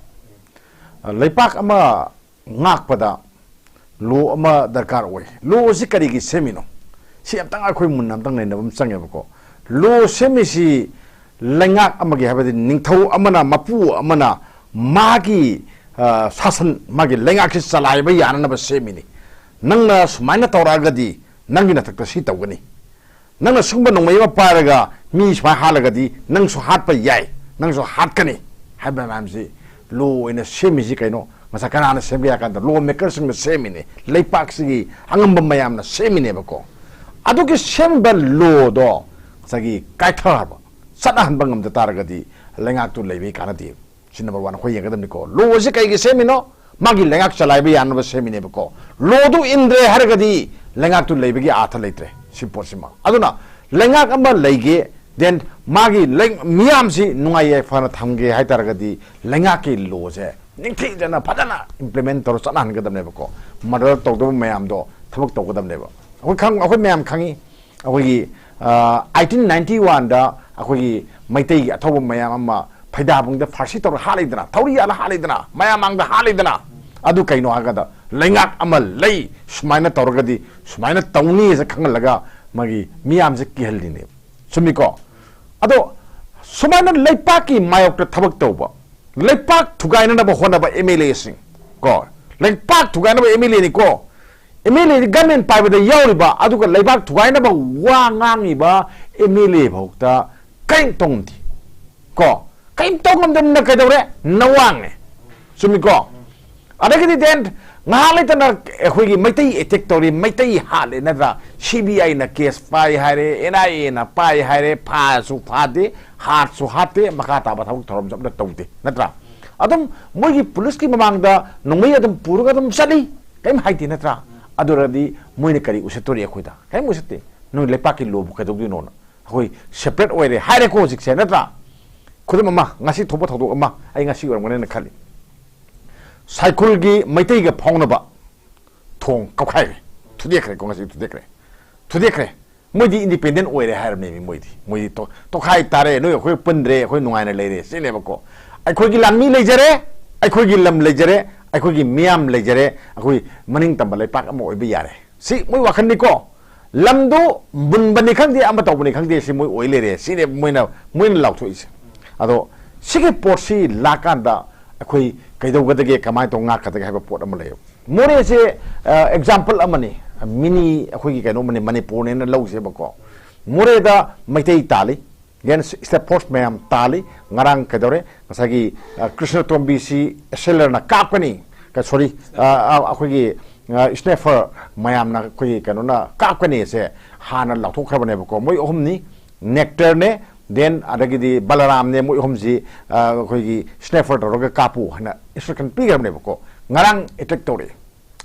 ꯑ, ꯂꯩꯄꯥꯛ ꯑꯃ ꯉꯥꯛꯄꯗ ꯂꯣ ꯑꯃ ꯗꯔꯀꯥꯔ ꯑꯣꯏ꯫ ꯂꯣ ꯑꯁꯤ ꯀꯔꯤꯒꯤ ꯁꯦꯝꯃꯤꯅꯣ? ꯁꯤ ꯑꯝꯇꯪ ꯑꯩꯈꯣꯏ ꯃꯨꯟꯅ ꯑꯝꯇꯪ ꯅꯩꯅꯕ ꯑꯃ ꯆꯪꯉꯦꯕꯀꯣ꯫ ꯂꯣ ꯁꯦꯝꯃꯤꯁꯤ ꯂꯩꯉꯥꯛ ꯑꯃꯒꯤ, ꯍꯥꯏꯕꯗꯤ ꯅꯤꯡꯊꯧ ꯑꯃꯅ, ꯃꯄꯨ ꯑꯃꯅ ꯃꯥꯒꯤ, ꯑ, ꯁꯥꯁꯟ, ꯃꯥꯒꯤ ꯂꯩꯉꯥꯛꯁꯤ ꯆꯂꯥꯏꯕ ꯌꯥꯅꯅꯕ ꯁꯦꯝꯃꯤꯅꯤ꯫ ꯅꯪꯅ ꯁꯨꯃꯥꯏꯅ ꯇꯧꯔꯛꯑꯒꯗꯤ ꯅꯪꯒꯤ ꯅꯊꯛꯇ ꯁꯤ ꯇꯧꯒꯅꯤ꯫ ꯅꯪꯅ ꯁꯨꯝꯕ ꯅꯣꯡꯃꯩ ꯑꯃ ꯄꯥꯏꯔꯒ ꯃꯤ ꯁꯨꯃꯥꯏꯅ ꯍꯥꯠꯂꯒꯗꯤ ꯅꯪꯁꯨ ꯍꯥꯠꯄ ꯌꯥꯏ꯫ ꯅꯪꯁꯨ ꯍꯥꯠꯀꯅꯤ ꯍꯥꯏꯕ ꯃꯌꯥꯝꯁꯤ ꯂꯣ ꯑꯣꯏꯅ ꯁꯦꯝꯃꯤꯁꯤ ꯀꯩꯅꯣ? ꯉꯁꯥꯏ ꯀꯅꯥꯅ ꯁꯦꯝꯒꯦ ꯍꯥꯏ ꯀꯥꯟꯗ ꯂꯣ ꯃꯦꯀꯔꯁꯤꯡꯅ ꯁꯦꯝꯃꯤꯅꯦ, ꯂꯩꯄꯥꯛꯁꯤꯒꯤ ꯑꯉꯝꯕ ꯃꯌꯥꯝꯅ ꯁꯦꯝꯃꯤꯅꯦꯕꯀꯣ꯫ ꯑꯗꯨꯒꯤ ꯁꯦꯝꯕ ꯂꯣꯗꯣ ꯉꯁꯥꯏꯒꯤ ꯀꯥꯏꯊꯕ, ꯆꯠꯅꯍꯟꯕ ꯉꯝꯗ ꯇꯥꯔꯒꯗꯤ ꯂꯩꯉꯥꯛꯇꯨ ꯂꯩꯕꯒꯤ ꯀꯥꯟꯅꯗꯦ꯫ ꯁꯤ ꯅꯝꯕꯔ ꯋꯥꯟ ꯑꯩꯈꯣꯏ ꯌꯦꯡꯒꯗꯕꯅꯤꯀꯣ꯫ ꯂꯣ ꯑꯁꯤ ꯀꯩꯒꯤ ꯁꯦꯝꯃꯤꯅꯣ? ꯃꯥꯒꯤ ꯂꯩꯉꯥꯛ ꯆꯂꯥꯏꯕ ꯌꯥꯅꯕ ꯁꯦꯝꯃꯤꯅꯦꯕꯀꯣ꯫ ꯂꯣꯗꯨ ꯏꯟꯗ꯭ꯔꯦ ꯍꯥꯏꯔꯒꯗꯤ ꯂꯩꯉꯥꯛꯇꯨ ꯂꯩꯕꯒꯤ ꯑꯥꯔꯊ ꯂꯩꯇ꯭ꯔꯦ ꯁꯤ ꯄꯣꯠꯁꯤꯃ꯫ ꯑꯗꯨꯅ ꯂꯩꯉꯥꯛ ꯑꯃ ꯂꯩꯒꯦ, then ꯃꯥꯒꯤ ꯂꯩ-, ꯃꯤꯌꯥꯝꯁꯤ ꯅꯨꯡꯉꯥꯏ ꯌꯥꯏꯐꯅ ꯊꯝꯒꯦ ꯍꯥꯏ ꯇꯥꯔꯒꯗꯤ ꯂꯩꯉꯥꯛꯀꯤ ꯂꯣꯁꯦ ꯅꯤꯡꯊꯤꯖꯅ ꯐꯖꯅ ꯏꯝꯄ꯭ꯂꯤꯃꯦꯟ ꯇꯧꯔ ꯆꯠꯅꯍꯟꯒꯗꯕꯅꯦꯕꯀꯣ꯫ ꯃꯔꯗꯔ ꯇꯧꯗꯕ ꯃꯌꯥꯝꯗꯣ ꯊꯕꯛ ꯇꯧꯒꯗꯕꯅꯦꯕ꯫ ꯑꯩꯈꯣꯏ ꯈꯪ-, ꯑꯩꯈꯣꯏ ꯃꯌꯥꯝ ꯈꯪꯉꯤ꯫ ꯑꯩꯈꯣꯏꯒꯤ ꯑꯩꯠꯇꯤꯟ ꯅꯥꯏꯟꯇꯤ ꯋꯥꯟꯗ ꯑꯩꯈꯣꯏꯒꯤ ꯃꯩꯇꯩꯒꯤ ꯑꯊꯧꯕ ꯃꯌꯥꯝ ꯑꯃ ꯐꯩꯗꯥꯕꯨꯡꯗ ꯐꯥꯔꯁꯤ ꯇꯧꯔ ꯍꯥꯠꯂꯤꯗꯅ, ꯊꯧꯔꯤ ꯌꯥꯜꯂ ꯍꯥꯠꯂꯤꯗꯅ, ꯃꯌꯥꯝ ꯃꯥꯡꯗ ꯍꯥꯠꯂꯤꯗꯅ꯫ ꯑꯗꯨ ꯀꯩꯅꯣ ꯍꯥꯏꯔꯒꯗ ꯂꯩꯉꯥꯛ ꯑꯃ ꯂꯩ, ꯁꯨꯃꯥꯏꯅ ꯇꯧꯔꯒꯗꯤ ꯁꯨꯃꯥꯏꯅ ꯇꯧꯅꯤꯁꯦ ꯈꯪꯍꯜꯂꯒ ꯃꯥꯒꯤ ꯃꯤꯌꯥꯝꯁꯦ ꯀꯤꯍꯜꯂꯤꯅꯦꯕ꯫ ꯆꯨꯝꯃꯤꯀꯣ? ꯑꯗꯣ ꯁꯨꯃꯥꯏꯅ ꯂꯩꯄꯥꯛꯀꯤ ꯃꯥꯌꯣꯛꯇ ꯊꯕꯛ ꯇꯧꯕ, ꯂꯩꯄꯥꯛ ꯊꯨꯒꯥꯏꯅꯅꯕ ꯍꯣꯠꯅꯕ ꯑꯦꯝ ꯑꯦꯜ ꯑꯦꯁꯤꯡ ꯀꯣ, ꯂꯩꯄꯥꯛ ꯊꯨꯒꯥꯏꯅꯕ ꯑꯦꯝ ꯑꯦꯜ ꯑꯦꯅꯤꯀꯣ, ꯑꯦꯝ ꯑꯦꯜ ꯑꯦꯗꯤ ꯒꯃꯦꯟ ꯄꯥꯏꯕꯗ ꯌꯥꯎꯔꯤꯕ, ꯑꯗꯨꯒ ꯂꯩꯕꯥꯛ ꯊꯨꯒꯥꯏꯅꯕ ꯋꯥ ꯉꯥꯡꯉꯤꯕ ꯑꯦꯝ ꯑꯦꯜ ꯑꯦ ꯐꯥꯎꯗ ꯀꯔꯤꯝ ꯇꯧꯉꯝꯗꯦ ꯀꯣ꯫ ꯀꯔꯤꯝ ꯇꯧꯉꯝꯗꯅ ꯀꯩꯗꯧꯔꯦ? ꯅꯋꯥꯡꯅꯦ꯫ ꯆꯨꯝꯃꯤꯀꯣ? ꯑꯗꯒꯤꯗꯤ then ꯉꯥꯏꯍꯥꯛ ꯂꯩꯇꯅ ꯑꯩꯈꯣꯏꯒꯤ ꯃꯩꯇꯩ ꯑꯦꯇꯦꯛ ꯇꯧꯔꯤ, ꯃꯩꯇꯩ ꯍꯥꯠꯂꯦ ꯅꯠꯇ꯭ꯔꯥ? ꯁꯤ ꯕꯤ ꯑꯥꯏꯅ ꯀꯦꯁ ꯄꯥꯏ ꯍꯥꯏꯔꯦ, ꯑꯦꯟ ꯑꯥꯏ ꯑꯦꯅ ꯄꯥꯏ ꯍꯥꯏꯔꯦ, ꯐꯥꯁꯨ ꯐꯥꯗꯦ, ꯍꯥꯠꯁꯨ ꯍꯥꯠꯇꯦ, ꯃꯈꯥ ꯇꯥꯕ ꯊꯕꯛ ꯊꯧꯔꯝꯁꯨ ꯑꯝꯇ ꯇꯧꯗꯦ ꯅꯠꯇ꯭ꯔꯥ? ꯑꯗꯨꯝ ꯃꯣꯏꯒꯤ ꯄꯨꯂꯤꯁꯀꯤ ꯃꯃꯥꯡꯗ ꯅꯣꯡꯃꯩ ꯑꯗꯨꯝ ꯄꯨꯔꯒ ꯑꯗꯨꯝ ꯆꯠꯂꯤ, ꯀꯔꯤꯝ ꯍꯥꯏꯗꯦ ꯅꯠꯇ꯭ꯔꯥ? ꯑꯗꯨꯔꯗꯤ ꯃꯣꯏꯅ ꯀꯔꯤ ꯎꯁꯤꯠꯇꯣꯔꯤ ꯑꯩꯈꯣꯏꯗ? ꯀꯔꯤꯝ ꯎꯁꯤꯠꯇꯦ꯫ ꯅꯣꯏ ꯂꯩꯄꯥꯛꯀꯤ ꯂꯣꯕꯨ ꯀꯩꯗꯧꯗꯣꯏꯅꯣꯅ? ꯑꯩꯈꯣꯏ ꯁꯦꯄꯔꯦꯠ ꯑꯣꯏꯔꯦ ꯍꯥꯏꯔꯦꯀꯣ ꯍꯧꯖꯤꯛꯁꯦ ꯅꯠꯇ꯭ꯔꯥ? ꯈꯨꯗꯝ ꯑꯃ, ꯉꯁꯤ ꯊꯣꯛꯄ ꯊꯧꯗꯣꯛ ꯑꯃ ꯑꯩ ꯉꯁꯤ ꯑꯣꯏꯔꯝꯒꯅꯦꯅ ꯈꯜꯂꯤ꯫ ꯁꯥꯏꯈꯨꯜꯒꯤ ꯃꯩꯇꯩꯒ ꯐꯥꯎꯅꯕ ꯊꯣꯡ ꯀꯛꯈꯥꯏꯈ꯭ꯔꯦ, ꯊꯨꯗꯦꯛꯈ꯭ꯔꯦꯀꯣ, ꯉꯁꯤ ꯊꯨꯗꯦꯛꯈ꯭ꯔꯦ, ꯊꯨꯗꯦꯛꯈ꯭ꯔꯦ꯫ ꯃꯣꯏꯗꯤ ꯏꯟꯗꯤꯄꯦꯟꯗꯦꯟ ꯑꯣꯏꯔꯦ ꯍꯥꯏꯔꯕꯅꯦꯃꯤ꯫ ꯃꯣꯏꯗꯤ, ꯃꯣꯏꯗꯤ ꯇꯣ-, ꯇꯣꯈꯥꯏ ꯇꯥꯔꯦ, ꯅꯣꯏ ꯑꯩꯈꯣꯏ ꯄꯨꯟꯗ꯭ꯔꯦ, ꯑꯩꯈꯣꯏ ꯅꯨꯡꯉꯥꯏꯅ ꯂꯩꯔꯦ ꯁꯤꯅꯦꯕꯀꯣ꯫ ꯑꯩꯈꯣꯏꯒꯤ ꯂꯥꯟꯃꯤ ꯂꯩꯖꯔꯦ, ꯑꯩꯈꯣꯏꯒꯤ ꯂꯝ ꯂꯩꯖꯔꯦ, ꯑꯩꯈꯣꯏꯒꯤ ꯃꯤꯌꯥꯝ ꯂꯩꯖꯔꯦ, ꯑꯩꯈꯣꯏ ꯃꯅꯤꯡ ꯇꯝꯕ ꯂꯩꯄꯥꯛ ꯑꯃ ꯑꯣꯏꯕ ꯌꯥꯔꯦ, ꯁꯤ ꯃꯣꯏ ꯋꯥꯈꯜꯅꯤꯀꯣ꯫ ꯂꯝꯗꯨ ꯃꯨꯟꯕꯅꯤ ꯈꯪꯗꯦ, ꯑꯃ ꯇꯧꯕꯅꯤ ꯈꯪꯗꯦ, ꯁꯤ ꯃꯣꯏ ꯑꯣꯏ ꯂꯩꯔꯦ ꯁꯤꯅꯦ ꯃꯣꯏꯅ, ꯃꯣꯏꯅ ꯂꯥꯎꯊꯣꯛꯏꯁꯦ꯫ ꯑꯗꯣ ꯁꯤꯒꯤ ꯄꯣꯠꯁꯤ ꯂꯥꯛꯀꯥꯟꯗ ꯑꯩꯈꯣꯏ ꯀꯩꯗꯧꯒꯗꯒꯦ, ꯀꯃꯥꯏꯅ ꯇꯧ ꯉꯥꯛꯀꯗꯒꯦ ꯍꯥꯏꯕ ꯄꯣꯠ ꯑꯃ ꯂꯩꯌꯦꯕ꯫ ꯃꯣꯔꯦꯁꯦ ꯑꯦꯛꯖꯥꯝꯄꯜ ꯑꯃꯅꯤ, ꯃꯤꯅꯤ ꯑꯩꯈꯣꯏꯒꯤ ꯀꯩꯅꯣ ꯑꯃꯅꯤ, ꯃꯅꯤꯄꯨꯔꯅꯦꯅ ꯂꯧꯁꯦꯕꯀꯣ꯫ ꯃꯣꯔꯦꯗ ꯃꯩꯇꯩ ꯇꯥꯜꯂꯤ, Then step force ꯃꯌꯥꯝ ꯇꯥꯜꯂꯤ꯫ ꯉꯔꯥꯡ ꯀꯩꯗꯧꯔꯦ? ꯉꯁꯥꯏꯒꯤ, ꯑ, ꯀ꯭ꯔꯤꯁꯅ ꯇꯣꯝꯕꯤꯁꯤ ꯑꯦꯁꯦꯂꯔꯅ ꯀꯥꯞꯀꯅꯤ, ꯀ-, sorry, ꯑ, ꯑ, ꯑꯩꯈꯣꯏꯒꯤ, ꯑ, sniper ꯃꯌꯥꯝꯅ ꯑꯩꯈꯣꯏꯒꯤ ꯀꯩꯅꯣꯅ ꯀꯥꯞꯀꯅꯤꯁꯦ ꯍꯥꯟꯅ ꯂꯥꯎꯊꯣꯛꯈ꯭ꯔꯕꯅꯦꯕꯀꯣ꯫ ꯃꯣꯏ ꯑꯍꯨꯝꯅꯤ, ꯅꯦꯛꯇꯔꯅꯦ, then ꯑꯗꯒꯤꯗꯤ ꯕꯂꯔꯥꯝꯅꯦ, ꯃꯣꯏ ꯑꯍꯨꯝꯁꯤ, ꯑ, ꯑꯩꯈꯣꯏꯒꯤ sniper ꯇꯧꯔꯒ ꯀꯥꯞꯄꯨ ꯍꯥꯏꯅ instruction ꯄꯤꯈ꯭ꯔꯕꯅꯦꯕꯀꯣ꯫ ꯉꯔꯥꯡ attack ꯇꯧꯔꯛꯑꯦ꯫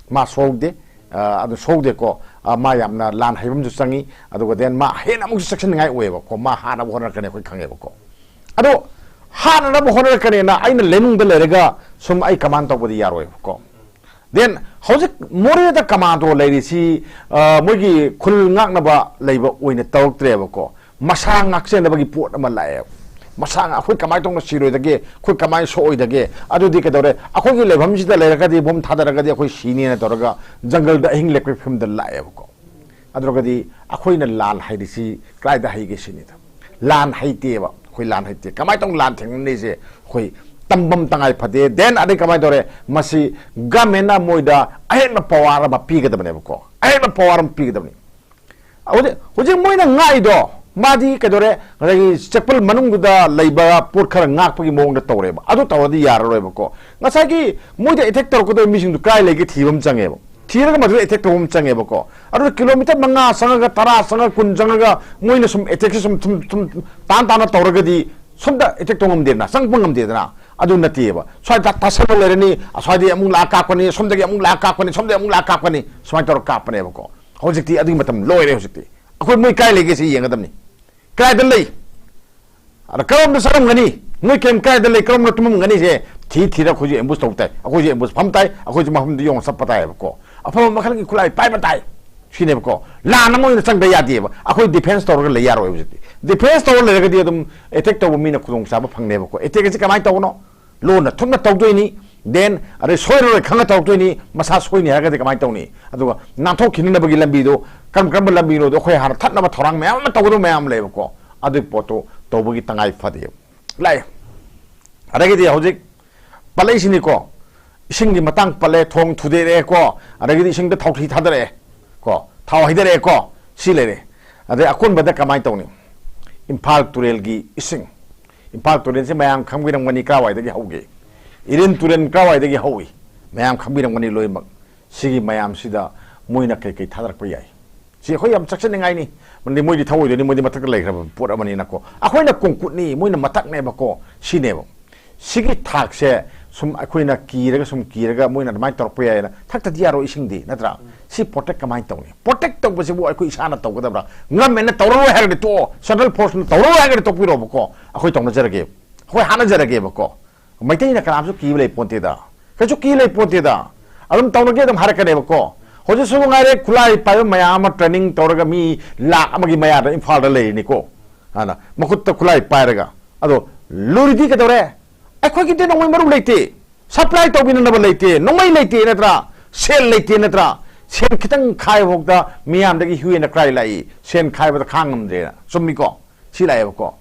ꯃꯥ ꯁꯣꯛꯍꯧꯗꯦ, ꯑ, ꯑꯗꯨ ꯁꯣꯛꯍꯧꯗꯦꯀꯣ꯫ ꯑ, ꯃꯥ ꯌꯥꯝꯅ ꯂꯥꯟ ꯍꯩꯕ ꯑꯃꯁꯨ ꯆꯪꯉꯤ, ꯑꯗꯨꯒ then ꯃꯥ ꯍꯦꯟꯅ ꯑꯃꯨꯛꯁꯨ ꯆꯦꯛꯁꯤꯟꯅꯤꯡꯉꯥꯏ ꯑꯣꯏꯌꯦꯕꯀꯣ꯫ ꯃꯥ ꯍꯥꯠꯅꯕ ꯍꯣꯠꯅꯔꯛꯀꯅꯤ ꯑꯩꯈꯣꯏ ꯈꯪꯉꯦꯕꯀꯣ꯫ ꯑꯗꯣ ꯍꯥꯠꯅꯅꯕ ꯍꯣꯠꯅꯔꯛꯀꯅꯦꯅ ꯑꯩꯅ ꯂꯩꯅꯨꯡꯗ ꯂꯩꯔꯒ ꯁꯨꯝ ꯑꯩ command ꯇꯧꯕꯗꯤ ꯌꯥꯔꯣꯏꯕꯀꯣ꯫ Then ꯍꯧꯖꯤꯛ ꯃꯣꯔꯦꯗ commando ꯂꯩꯔꯤꯁꯤ, ꯑ, ꯃꯣꯏꯒꯤ ꯈꯨꯜ ꯉꯥꯛꯅꯕ ꯂꯩꯕ ꯑꯣꯏꯅ ꯇꯧꯔꯛꯇ꯭ꯔꯦꯕꯀꯣ꯫ ꯃꯁꯥ ꯉꯥꯛꯆꯅꯕꯒꯤ ꯄꯣꯠ ꯑꯃ ꯂꯥꯛꯑꯦꯕ꯫ ꯃꯁꯥ ꯉꯥꯛ-, ꯑꯩꯈꯣꯏ ꯀꯃꯥꯏꯅ ꯇꯧꯅ ꯁꯤꯔꯣꯏꯗꯒꯦ, ꯑꯩꯈꯣꯏ ꯀꯃꯥꯏꯅ ꯁꯣꯛꯑꯣꯏꯗꯒꯦ? ꯑꯗꯨꯗꯤ ꯀꯩꯗꯧꯔꯦ? ꯑꯩꯈꯣꯏꯒꯤ ꯂꯩꯐꯝꯁꯤꯗ ꯂꯩꯔꯒꯗꯤ, ꯕꯣꯝ ꯊꯥꯗꯔꯒꯗꯤ ꯑꯩꯈꯣꯏ ꯁꯤꯅꯦꯅ ꯇꯧꯔꯒ ꯖꯪꯒꯜꯗ ꯑꯍꯤꯡ ꯂꯦꯛꯄꯒꯤ ꯐꯤꯕꯝꯗ ꯂꯥꯛꯑꯦꯕꯀꯣ꯫ ꯑꯗꯨ ꯑꯣꯏꯔꯒꯗꯤ ꯑꯩꯈꯣꯏꯅ ꯂꯥꯟ ꯍꯩꯔꯤꯁꯤ ꯀꯗꯥꯏꯗ ꯍꯩꯒꯦ ꯁꯤꯅꯤꯗ꯫ ꯂꯥꯟ ꯍꯩꯇꯦꯕ, ꯑꯩꯈꯣꯏ ꯂꯥꯟ ꯍꯩꯇꯦ꯫ ꯀꯃꯥꯏꯅ ꯇꯧꯅ ꯂꯥꯟ ꯊꯦꯡꯅꯅꯤꯁꯦ ꯑꯩꯈꯣꯏ ꯇꯝꯕꯝ ꯇꯉꯥꯏ ꯐꯗꯦ꯫ Then ꯑꯗꯩ ꯀꯃꯥꯏꯅ ꯇꯧꯔꯦ? ꯃꯁꯤ governmentꯅ ꯃꯣꯏꯗ ꯑꯍꯦꯟꯕ power ꯑꯃ ꯄꯤꯒꯗꯕꯅꯦꯕꯀꯣ, ꯑꯍꯦꯟꯕ power ꯑꯃ ꯄꯤꯒꯗꯕꯅꯤ꯫ ꯍꯧꯖꯤꯛ, ꯍꯧꯖꯤꯛ ꯃꯣꯏꯅ ꯉꯥꯛꯏꯗꯣ, ꯃꯥꯗꯤ ꯀꯩꯗꯧꯔꯦ? ꯉꯁꯥꯏꯒꯤ ꯆꯦꯛꯄꯜ ꯃꯅꯨꯡꯗꯨꯗ ꯂꯩꯕ ꯄꯣꯠ ꯈꯔ ꯉꯥꯛꯄꯒꯤ ꯃꯑꯣꯡꯗ ꯇꯧꯔꯦꯕ꯫ ꯑꯗꯨ ꯇꯧꯔꯗꯤ ꯌꯥꯔꯔꯣꯏꯕꯀꯣ꯫ ꯉꯁꯥꯏꯒꯤ ꯃꯣꯏꯗ attack ꯇꯧꯔꯛꯀꯗꯧꯕ ꯃꯤꯁꯤꯡꯗꯨ ꯀꯥꯏ ꯂꯩꯒꯦ ꯊꯤꯕ ꯑꯃ ꯆꯪꯉꯦꯕ꯫ ꯊꯤꯔꯒ ꯃꯗꯨꯗ attack ꯇꯧꯕ ꯑꯃ ꯆꯪꯉꯦꯕꯀꯣ꯫ ꯑꯗꯨꯅ kilometre ꯃꯉꯥ ꯆꯪꯉꯒ, ꯇꯔꯥ ꯆꯪꯉꯒ, ꯀꯨꯟ ꯆꯪꯉꯒ ꯃꯣꯏꯅ ꯁꯨꯝ attackꯁꯦ ꯁꯨꯝ, ꯁꯨꯝ, ꯁꯨꯝ ꯇꯥꯟ ꯇꯥꯅ ꯇꯧꯔꯒꯗꯤ ꯁꯣꯝꯗ attack ꯇꯧ ꯉꯝꯗꯦꯗꯅ, ꯆꯪꯕ ꯉꯝꯗꯦꯗꯅ꯫ ꯑꯗꯨ ꯅꯠꯇꯦꯕ꯫ ꯁ꯭ꯋꯥꯏꯗ ꯇꯥꯁꯜꯂ ꯂꯩꯔꯅꯤ, ꯑꯁ꯭ꯋꯥꯏꯗꯒꯤ ꯑꯃꯨꯛ ꯂꯥꯛꯑ ꯀꯥꯞꯀꯅꯤ, ꯁꯣꯝꯗꯒꯤ ꯑꯃꯨꯛ ꯂꯥꯛꯑ ꯀꯥꯞꯀꯅꯤ, ꯁꯣꯝꯗꯒꯤ ꯑꯃꯨꯛ ꯂꯥꯛꯑ ꯀꯥꯞꯀꯅꯤ, ꯁꯨꯃꯥꯏꯅ ꯇꯧꯔꯒ ꯀꯥꯞꯄꯅꯦꯕꯀꯣ꯫ ꯍꯧꯖꯤꯛꯇꯤ ꯑꯗꯨꯒꯤ ꯃꯇꯝ ꯂꯣꯏꯔꯦ꯫ ꯍꯧꯖꯤꯛꯇꯤ ꯑꯩꯈꯣꯏ ꯃꯣꯏ ꯀꯥꯏ ꯂꯩꯒꯦ ꯁꯤ ꯌꯦꯡꯒꯗꯕꯅꯤ꯫ ꯀꯗꯥꯏꯗ ꯂꯩ? ꯑꯗ ꯀꯔꯣꯝꯗ ꯆꯠꯂꯝꯒꯅꯤ? ꯃꯣꯏ camp ꯀꯗꯥꯏꯗ ꯂꯩ? ꯀꯔꯣꯝꯗ ꯇꯨꯝꯃꯝꯒꯅꯤ? ꯁꯦ ꯊꯤ ꯊꯤꯔ ꯑꯩꯈꯣꯏꯁꯨ ambush ꯇꯧ ꯇꯥꯏ, ꯑꯩꯈꯣꯏꯁꯨ ambush ꯐꯝ ꯇꯥꯏ, ꯑꯩꯈꯣꯏꯁꯨ ꯃꯐꯝꯗꯨ ꯌꯧꯅ ꯆꯠꯄ ꯇꯥꯏꯌꯦꯕꯀꯣ꯫ ꯑꯐꯕ ꯃꯈꯜꯒꯤ ꯈꯨꯠꯂꯥꯏ ꯄꯥꯏꯕ ꯇꯥꯏ꯫ ꯁꯤꯅꯦꯕꯀꯣ꯫ ꯂꯥꯟ ꯑꯃ ꯑꯣꯏꯅ ꯆꯪꯗ ꯌꯥꯗꯦꯕ꯫ ꯑꯩꯈꯣꯏ defence ꯇꯧꯔꯒ ꯂꯩ ꯌꯥꯔꯣꯏ ꯍꯧꯖꯤꯛꯇꯤ꯫ Defence ꯇꯧꯔ ꯂꯩꯔꯒꯗꯤ ꯑꯗꯨꯝ attack ꯇꯧꯕ ꯃꯤꯅ ꯈꯨꯗꯣꯡꯆꯥꯕ ꯐꯪꯅꯦꯕꯀꯣ꯫ Attack ꯑꯁꯤ ꯀꯃꯥꯏꯅ ꯇꯧꯕꯅꯣ? ꯂꯣꯟꯅ ꯊꯨꯞꯅ ꯇꯧꯗꯣꯏꯅꯤ꯫ Then ꯑꯗꯩ ꯁꯣꯏꯔꯔꯣꯏ ꯈꯪꯅ ꯇꯧꯔꯛꯇꯣꯏꯅꯤ꯫ ꯃꯁꯥ ꯁꯣꯏꯅꯤ ꯍꯥꯏꯔꯒꯗꯤ ꯀꯃꯥꯏꯅ ꯇꯧꯅꯤ? ꯑꯗꯨꯒ ꯅꯥꯟꯊꯣꯛꯈꯤꯅꯅꯕꯒꯤ ꯂꯝꯕꯤꯗꯣ ꯀꯔꯝ ꯀꯔꯝꯕ ꯂꯝꯕꯤꯅꯣꯗꯣ ꯑꯩꯈꯣꯏ ꯍꯥꯟꯅ ꯊꯠꯅꯕ ꯊꯧꯔꯥꯡ ꯃꯌꯥꯝ ꯑꯃ ꯇꯧꯒꯗꯕ ꯃꯌꯥꯝ ꯑꯃ ꯂꯩꯌꯦꯕꯀꯣ꯫ ꯑꯗꯨꯒꯤ ꯄꯣꯠꯇꯣ ꯇꯧꯕꯒꯤ ꯇꯉꯥꯏ ꯐꯗꯦꯕ꯫ ꯂꯥꯛꯑꯦ꯫ ꯑꯗꯒꯤꯗꯤ ꯍꯧꯖꯤꯛ ꯄꯜꯂꯛꯏꯁꯤꯅꯤꯀꯣ, ꯏꯁꯤꯡꯒꯤ ꯃꯇꯥꯡ ꯄꯜꯂꯦ, ꯊꯣꯡ ꯊꯨꯗꯦꯛꯑꯦꯀꯣ, ꯑꯗꯒꯤꯗꯤ ꯏꯁꯤꯡꯗ ꯊꯥꯎꯊꯤ ꯊꯥꯗꯔꯛꯑꯦ ꯀꯣ, ꯊꯥꯎ ꯍꯩꯗꯔꯛꯑꯦꯀꯣ, ꯁꯤ ꯂꯩꯔꯦ꯫ ꯑꯗꯩ ꯑꯀꯣꯟꯕꯗ ꯀꯃꯥꯏꯅ ꯇꯧꯅꯤ? ꯏꯝꯐꯥꯜ ꯇꯨꯔꯦꯜꯒꯤ ꯏꯁꯤꯡ, ꯏꯝꯐꯥꯜ ꯇꯨꯔꯦꯜꯁꯦ ꯃꯌꯥꯝ ꯈꯪꯕꯤꯔꯝꯒꯅꯤ, ꯀꯔꯥꯏꯋꯥꯏꯗꯒꯤ ꯍꯧꯒꯦ, ꯏꯔꯤꯜ ꯇꯨꯔꯦꯜ ꯀꯔꯥꯏꯋꯥꯏꯗꯒꯤ ꯍꯧꯏ, ꯃꯌꯥꯝ ꯈꯪꯕꯤꯔꯝꯒꯅꯤ ꯂꯣꯏꯅꯃꯛ꯫ ꯁꯤꯒꯤ ꯃꯌꯥꯝꯁꯤꯗ ꯃꯣꯏꯅ ꯀꯩ ꯀꯩ ꯊꯥꯗꯔꯛꯄ ꯌꯥꯏ? ꯁꯤ ꯑꯩꯈꯣꯏ ꯌꯥꯝ ꯆꯦꯛꯁꯤꯟꯅꯤꯡꯉꯥꯏꯅꯤ꯫ ꯃꯔꯝꯗꯤ ꯃꯣꯏꯗꯤ ꯊꯧꯑꯣꯏꯗꯣꯏꯅꯤ, ꯃꯣꯏꯗꯤ ꯃꯊꯛꯇ ꯂꯩꯈ꯭ꯔꯕ ꯄꯣꯠ ꯑꯃꯅꯤꯅꯀꯣ꯫ ꯑꯩꯈꯣꯏꯅ ꯀꯣꯡꯀꯨꯠꯅꯤ, ꯃꯣꯏꯅ ꯃꯊꯛꯅꯦꯕꯀꯣ꯫ ꯁꯤꯅꯦꯕ꯫ ꯁꯤꯒꯤ ꯊꯥꯛꯁꯦ ꯁꯨꯝ ꯑꯩꯈꯣꯏꯅ ꯀꯤꯔꯒ, ꯁꯨꯝ ꯀꯤꯔꯒ ꯃꯣꯏꯅ ꯑꯗꯨꯃꯥꯏꯅ ꯇꯧꯔꯛꯄ ꯌꯥꯏꯅ, ꯊꯛꯇꯗꯤ ꯌꯥꯔꯣꯏ ꯏꯁꯤꯡꯗꯤ, ꯅꯠꯇ꯭ꯔꯥ? ꯁꯤ ꯄ꯭ꯔꯣꯇꯦꯛ ꯀꯃꯥꯏꯅ ꯇꯧꯅꯤ? ꯄ꯭ꯔꯣꯇꯦꯛ ꯇꯧꯕꯁꯤꯕꯨ ꯑꯩꯈꯣꯏ ꯏꯁꯥꯅ ꯇꯧꯒꯗꯕ꯭ꯔꯥ? ꯒꯚꯔꯟꯃꯦꯟꯠꯅ ꯇꯧꯔꯔꯣꯏ ꯍꯥꯏꯔꯒꯗꯤ ꯇꯣꯛꯑꯣ, ꯁꯦꯟꯇ꯭ꯔꯦꯜ ꯐꯣꯔꯁꯅ ꯇꯧꯔꯔꯣꯏ ꯍꯥꯏꯔꯒꯗꯤ ꯇꯣꯛꯄꯤꯔꯣꯕꯀꯣ꯫ ꯑꯩꯈꯣꯏ ꯇꯧꯅꯖꯔꯒꯦ, ꯑꯩꯈꯣꯏ ꯍꯥꯠꯅꯖꯔꯒꯦꯕꯀꯣ꯫ ꯃꯩꯇꯩꯅ ꯀꯅꯥꯝꯁꯨ ꯀꯤꯕ ꯂꯩ ꯄꯣꯟꯇꯦꯗ, ꯀꯩꯁꯨ ꯀꯤ ꯂꯩ ꯄꯣꯟꯇꯦꯗ꯫ ꯑꯗꯨꯝ ꯇꯧꯅꯒꯦ ꯑꯗꯨꯝ ꯍꯥꯏꯔꯛꯀꯅꯦꯕꯀꯣ꯫ ꯍꯧꯖꯤꯛꯁꯨ ꯉꯥꯏꯔꯦ, ꯈꯨꯠꯂꯥꯏ ꯄꯥꯏꯕ ꯃꯌꯥꯝ ꯑꯃ ꯇ꯭ꯔꯦꯅꯤꯡ ꯇꯧꯔꯒ ꯃꯤ ꯂꯥꯛ ꯑꯃꯒꯤ ꯃꯌꯥꯗ ꯏꯝꯐꯥꯜꯗ ꯂꯩꯔꯤꯅꯤꯀꯣ꯫ ꯑꯗ ꯃꯈꯨꯠꯇ ꯈꯨꯠꯂꯥꯏ ꯄꯥꯏꯔꯒ꯫ ꯑꯗꯣ ꯂꯨꯔꯤꯗꯤ ꯀꯩꯗꯧꯔꯦ? ꯑꯩꯈꯣꯏꯒꯤꯗꯤ ꯅꯣꯡꯃꯩ ꯃꯔꯨ ꯂꯩꯇꯦ, ꯁꯄ꯭ꯂꯥꯏ ꯇꯧꯕꯤꯅꯅꯕ ꯂꯩꯇꯦ, ꯅꯣꯡꯃꯩ ꯂꯩꯇꯦ ꯅꯠꯇ꯭ꯔꯥ? ꯁꯦꯜ ꯂꯩꯇꯦ ꯅꯠꯇ꯭ꯔꯥ? ꯁꯦꯜ ꯈꯤꯇꯪ ꯈꯥꯏꯕ ꯐꯥꯎꯗ ꯃꯤꯌꯥꯝꯗꯒꯤ ꯍ꯭ꯌꯨ ꯑꯦꯟ ꯀ꯭ꯔꯥꯏ ꯂꯥꯛꯏ, ꯁꯦꯜ ꯈꯥꯏꯕꯗ ꯈꯥꯡ ꯉꯝꯗ꯭ꯔꯦꯅ꯫ ꯆꯨꯝꯃꯤꯀꯣ? ꯁꯤ ꯂꯥꯛꯑꯦꯕꯀꯣ꯫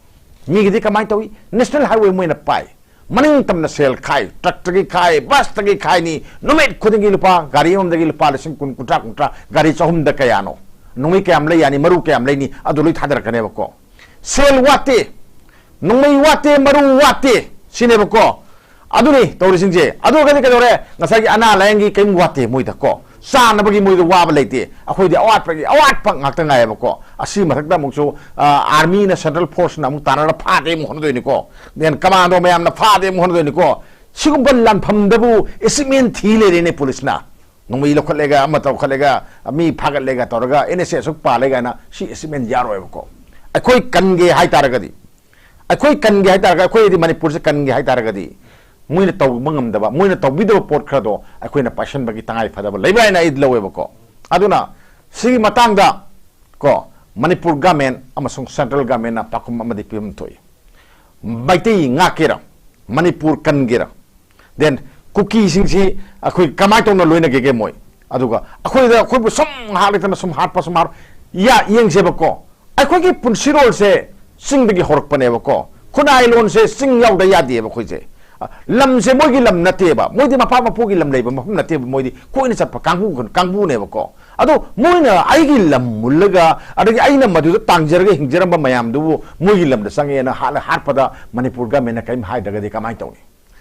ꯃꯤꯒꯤꯗꯤ ꯀꯃꯥꯏꯅ ꯇꯧꯏ? ꯅꯦꯁꯅꯦꯜ ꯍꯥꯏꯋꯦ ꯃꯣꯏꯅ ꯄꯥꯏ, ꯃꯅꯤꯡ ꯇꯝꯅ ꯁꯦꯜ ꯈꯥꯏ, ꯇ꯭ꯔꯛꯇꯒꯤ ꯈꯥꯏ, ꯕꯁꯇꯒꯤ ꯈꯥꯏꯅꯤ, ꯅꯨꯃꯤꯠ ꯈꯨꯗꯤꯡꯒꯤ ꯂꯨꯄꯥ, ꯒꯥꯔꯤ ꯑꯃꯗꯒꯤ ꯂꯨꯄꯥ ꯂꯤꯁꯤꯡ ꯀꯨꯟ, ꯀꯨꯟꯊ꯭ꯔꯥ, ꯀꯨꯟꯊ꯭ꯔꯥ, ꯒꯥꯔꯤ ꯆꯍꯨꯝꯗ ꯀꯌꯥꯅꯣ? ꯅꯣꯡꯃꯩ ꯀꯌꯥꯝ ꯂꯩ ꯌꯥꯅꯤ, ꯃꯔꯨ ꯀꯌꯥꯝ ꯂꯩꯅꯤ, ꯑꯗꯨ ꯂꯣꯏ ꯊꯥꯗꯔꯛꯀꯅꯦꯕꯀꯣ꯫ ꯁꯦꯜ ꯋꯥꯠꯇꯦ, ꯅꯣꯡꯃꯩ ꯋꯥꯠꯇꯦ, ꯃꯔꯨ ꯋꯥꯠꯇꯦ, ꯁꯤꯅꯦꯕꯀꯣ꯫ ꯑꯗꯨꯅꯤ ꯇꯧꯔꯤꯁꯤꯡꯁꯦ꯫ ꯑꯗꯨ ꯑꯣꯏꯔꯒꯗꯤ ꯀꯩꯗꯧꯔꯦ? ꯉꯁꯥꯏꯒꯤ ꯑꯅꯥ ꯂꯥꯏꯌꯦꯡꯒꯤ ꯀꯔꯤꯝ ꯋꯥꯠꯇꯦ ꯃꯣꯏꯗ ꯀꯣ, ꯆꯥꯅꯕꯒꯤ ꯃꯣꯏꯗ ꯋꯥꯕ ꯂꯩꯇꯦ꯫ ꯑꯩꯈꯣꯏꯗꯤ ꯑꯋꯥꯠꯄꯒꯤ ꯑꯋꯥꯠꯄ ꯉꯥꯛꯇ ꯉꯥꯏꯌꯦꯕꯀꯣ꯫ ꯑꯁꯤ ꯃꯊꯛꯇ ꯑꯃꯨꯛꯁꯨ, ꯑ, ꯑꯥꯔꯃꯤꯅ, ꯁꯦꯟꯇ꯭ꯔꯦꯜ ꯐꯣꯔꯁꯅ ꯑꯃꯨꯛ ꯇꯥꯟꯅꯔ ꯐꯥꯗꯦ ꯑꯃꯨꯛ ꯍꯣꯠꯅꯗꯣꯏꯅꯤꯀꯣ, ꯗꯦꯟ ꯀꯃꯥꯟꯗꯣ ꯃꯌꯥꯝꯅ ꯐꯥꯗꯦ ꯑꯃꯨꯛ ꯍꯣꯠꯅꯗꯣꯏꯅꯤꯀꯣ꯫ ꯁꯤꯒꯨꯝꯕ ꯂꯥꯟꯐꯝꯗꯕꯨ ꯑꯦꯁꯤꯞꯃꯦꯟ ꯊꯤ ꯂꯩꯔꯦꯅꯦ ꯄꯨꯂꯤꯁꯅ꯫ ꯅꯣꯡꯃꯩ ꯂꯧꯈꯠꯂꯦꯒ, ꯑꯃ ꯇꯧꯈꯠꯂꯦꯒ, ꯃꯤ ꯐꯥꯒꯠꯂꯦꯒ ꯇꯧꯔꯒ ꯑꯦꯟ ꯑꯦꯁ ꯑꯦ ꯑꯁꯨꯛ ꯄꯥꯜꯂꯦ ꯀꯥꯏꯅ, ꯁꯤ ꯑꯦꯁꯤꯞꯃꯦꯟ ꯌꯥꯔꯣꯏꯕꯀꯣ꯫ ꯑꯩꯈꯣꯏ ꯀꯟꯒꯦ ꯍꯥꯏꯇꯥꯔꯒꯗꯤ, ꯑꯩꯈꯣꯏ ꯀꯟꯒꯦ ꯍꯥꯏꯇꯥꯔꯒꯗꯤ, ꯑꯩꯈꯣꯏꯗꯤ ꯃꯅꯤꯄꯨꯔꯁꯦ ꯀꯟꯒꯦ ꯍꯥꯏꯇꯥꯔꯒꯗꯤ, ꯃꯣꯏꯅ ꯇꯧꯕ ꯉꯝꯗꯕ, ꯃꯣꯏꯅ ꯇꯧꯕꯤꯗꯕ ꯄꯣꯠ ꯈꯔꯗꯣ ꯑꯩꯈꯣꯏꯅ ꯄꯥꯏꯁꯟꯕꯒꯤ ꯇꯉꯥꯏ ꯐꯗꯕ ꯂꯩꯕ꯭ꯔꯥ ꯍꯥꯏꯅ ꯑꯩ ꯂꯧꯋꯦꯕꯀꯣ꯫ ꯑꯗꯨꯅ ꯁꯤꯒꯤ ꯃꯇꯥꯡꯗ ꯀꯣ, ꯃꯅꯤꯄꯨꯔ ꯒꯃꯦꯟ ꯑꯃꯁꯨꯡ ꯁꯦꯟꯇ꯭ꯔꯦꯜ ꯒꯃꯦꯟꯅ ꯄꯥꯎꯈꯨꯝ ꯑꯃꯗꯤ ꯄꯤꯐꯝ ꯊꯣꯛꯏ꯫ ꯃꯩꯇꯩ ꯉꯥꯛꯀꯦꯔꯥ, ꯃꯅꯤꯄꯨꯔ ꯀꯟꯒꯦꯔꯥ, ꯗꯦꯟ ꯀꯨꯀꯤꯁꯤꯡꯁꯤ ꯑꯩꯈꯣꯏ ꯀꯃꯥꯏꯅ ꯇꯧꯅ ꯂꯣꯏꯅꯒꯦꯒꯦ ꯃꯣꯏ? ꯑꯗꯨꯒ ꯑꯩꯈꯣꯏꯗ, ꯑꯩꯈꯣꯏꯕꯨ ꯁꯨꯝ ꯉꯥꯏꯍꯥꯛ ꯂꯩꯇꯅ ꯁꯨꯝ ꯍꯥꯠꯄ, ꯁꯨꯝ ꯍꯥꯠꯄ, ꯌꯥ-, ꯌꯦꯡꯁꯦꯕꯀꯣ꯫ ꯑꯩꯈꯣꯏꯒꯤ ꯄꯨꯟꯁꯤꯔꯣꯜꯁꯦ ꯆꯤꯡꯗꯒꯤ ꯍꯧꯔꯛꯄꯅꯦꯕꯀꯣ꯫ ꯈꯨꯟꯅꯥꯏꯂꯣꯟꯁꯦ ꯆꯤꯡ ꯌꯥꯎꯗ ꯌꯥꯗꯦꯕ ꯑꯩꯈꯣꯏꯁꯦ꯫ ꯂꯝꯁꯦ ꯃꯣꯏꯒꯤ ꯂꯝ ꯅꯠꯇꯦꯕ, ꯃꯣꯏꯗꯤ ꯃꯄꯥ ꯃꯄꯨꯒꯤ ꯂꯝ ꯂꯩꯕ ꯃꯐꯝ ꯅꯠꯇꯦꯕ, ꯃꯣꯏꯗꯤ ꯀꯣꯏꯅ ꯆꯠꯄ ꯀꯥꯡꯕꯨ, ꯀꯥꯡꯕꯨꯅꯦꯕꯀꯣ꯫ ꯑꯗꯣ ꯃꯣꯏꯅ ꯑꯩꯒꯤ ꯂꯝ ꯃꯨꯜꯂꯒ, ꯑꯗꯒꯤ ꯑꯩꯅ ꯃꯗꯨꯗ ꯇꯥꯡꯖꯔꯒ ꯍꯤꯡꯖꯔꯝꯕ ꯃꯌꯥꯝꯗꯨꯕꯨ ꯃꯣꯏꯒꯤ ꯂꯝꯗ ꯆꯪꯉꯦꯅ ꯍꯥꯠꯂ ꯍꯥꯠꯄꯗ ꯃꯅꯤꯄꯨꯔ ꯒꯃꯦꯟꯅ ꯀꯔꯤꯝ ꯍꯥꯏꯗ꯭ꯔꯒꯗꯤ ꯀꯃꯥꯏꯅ ꯇꯧꯅꯤ?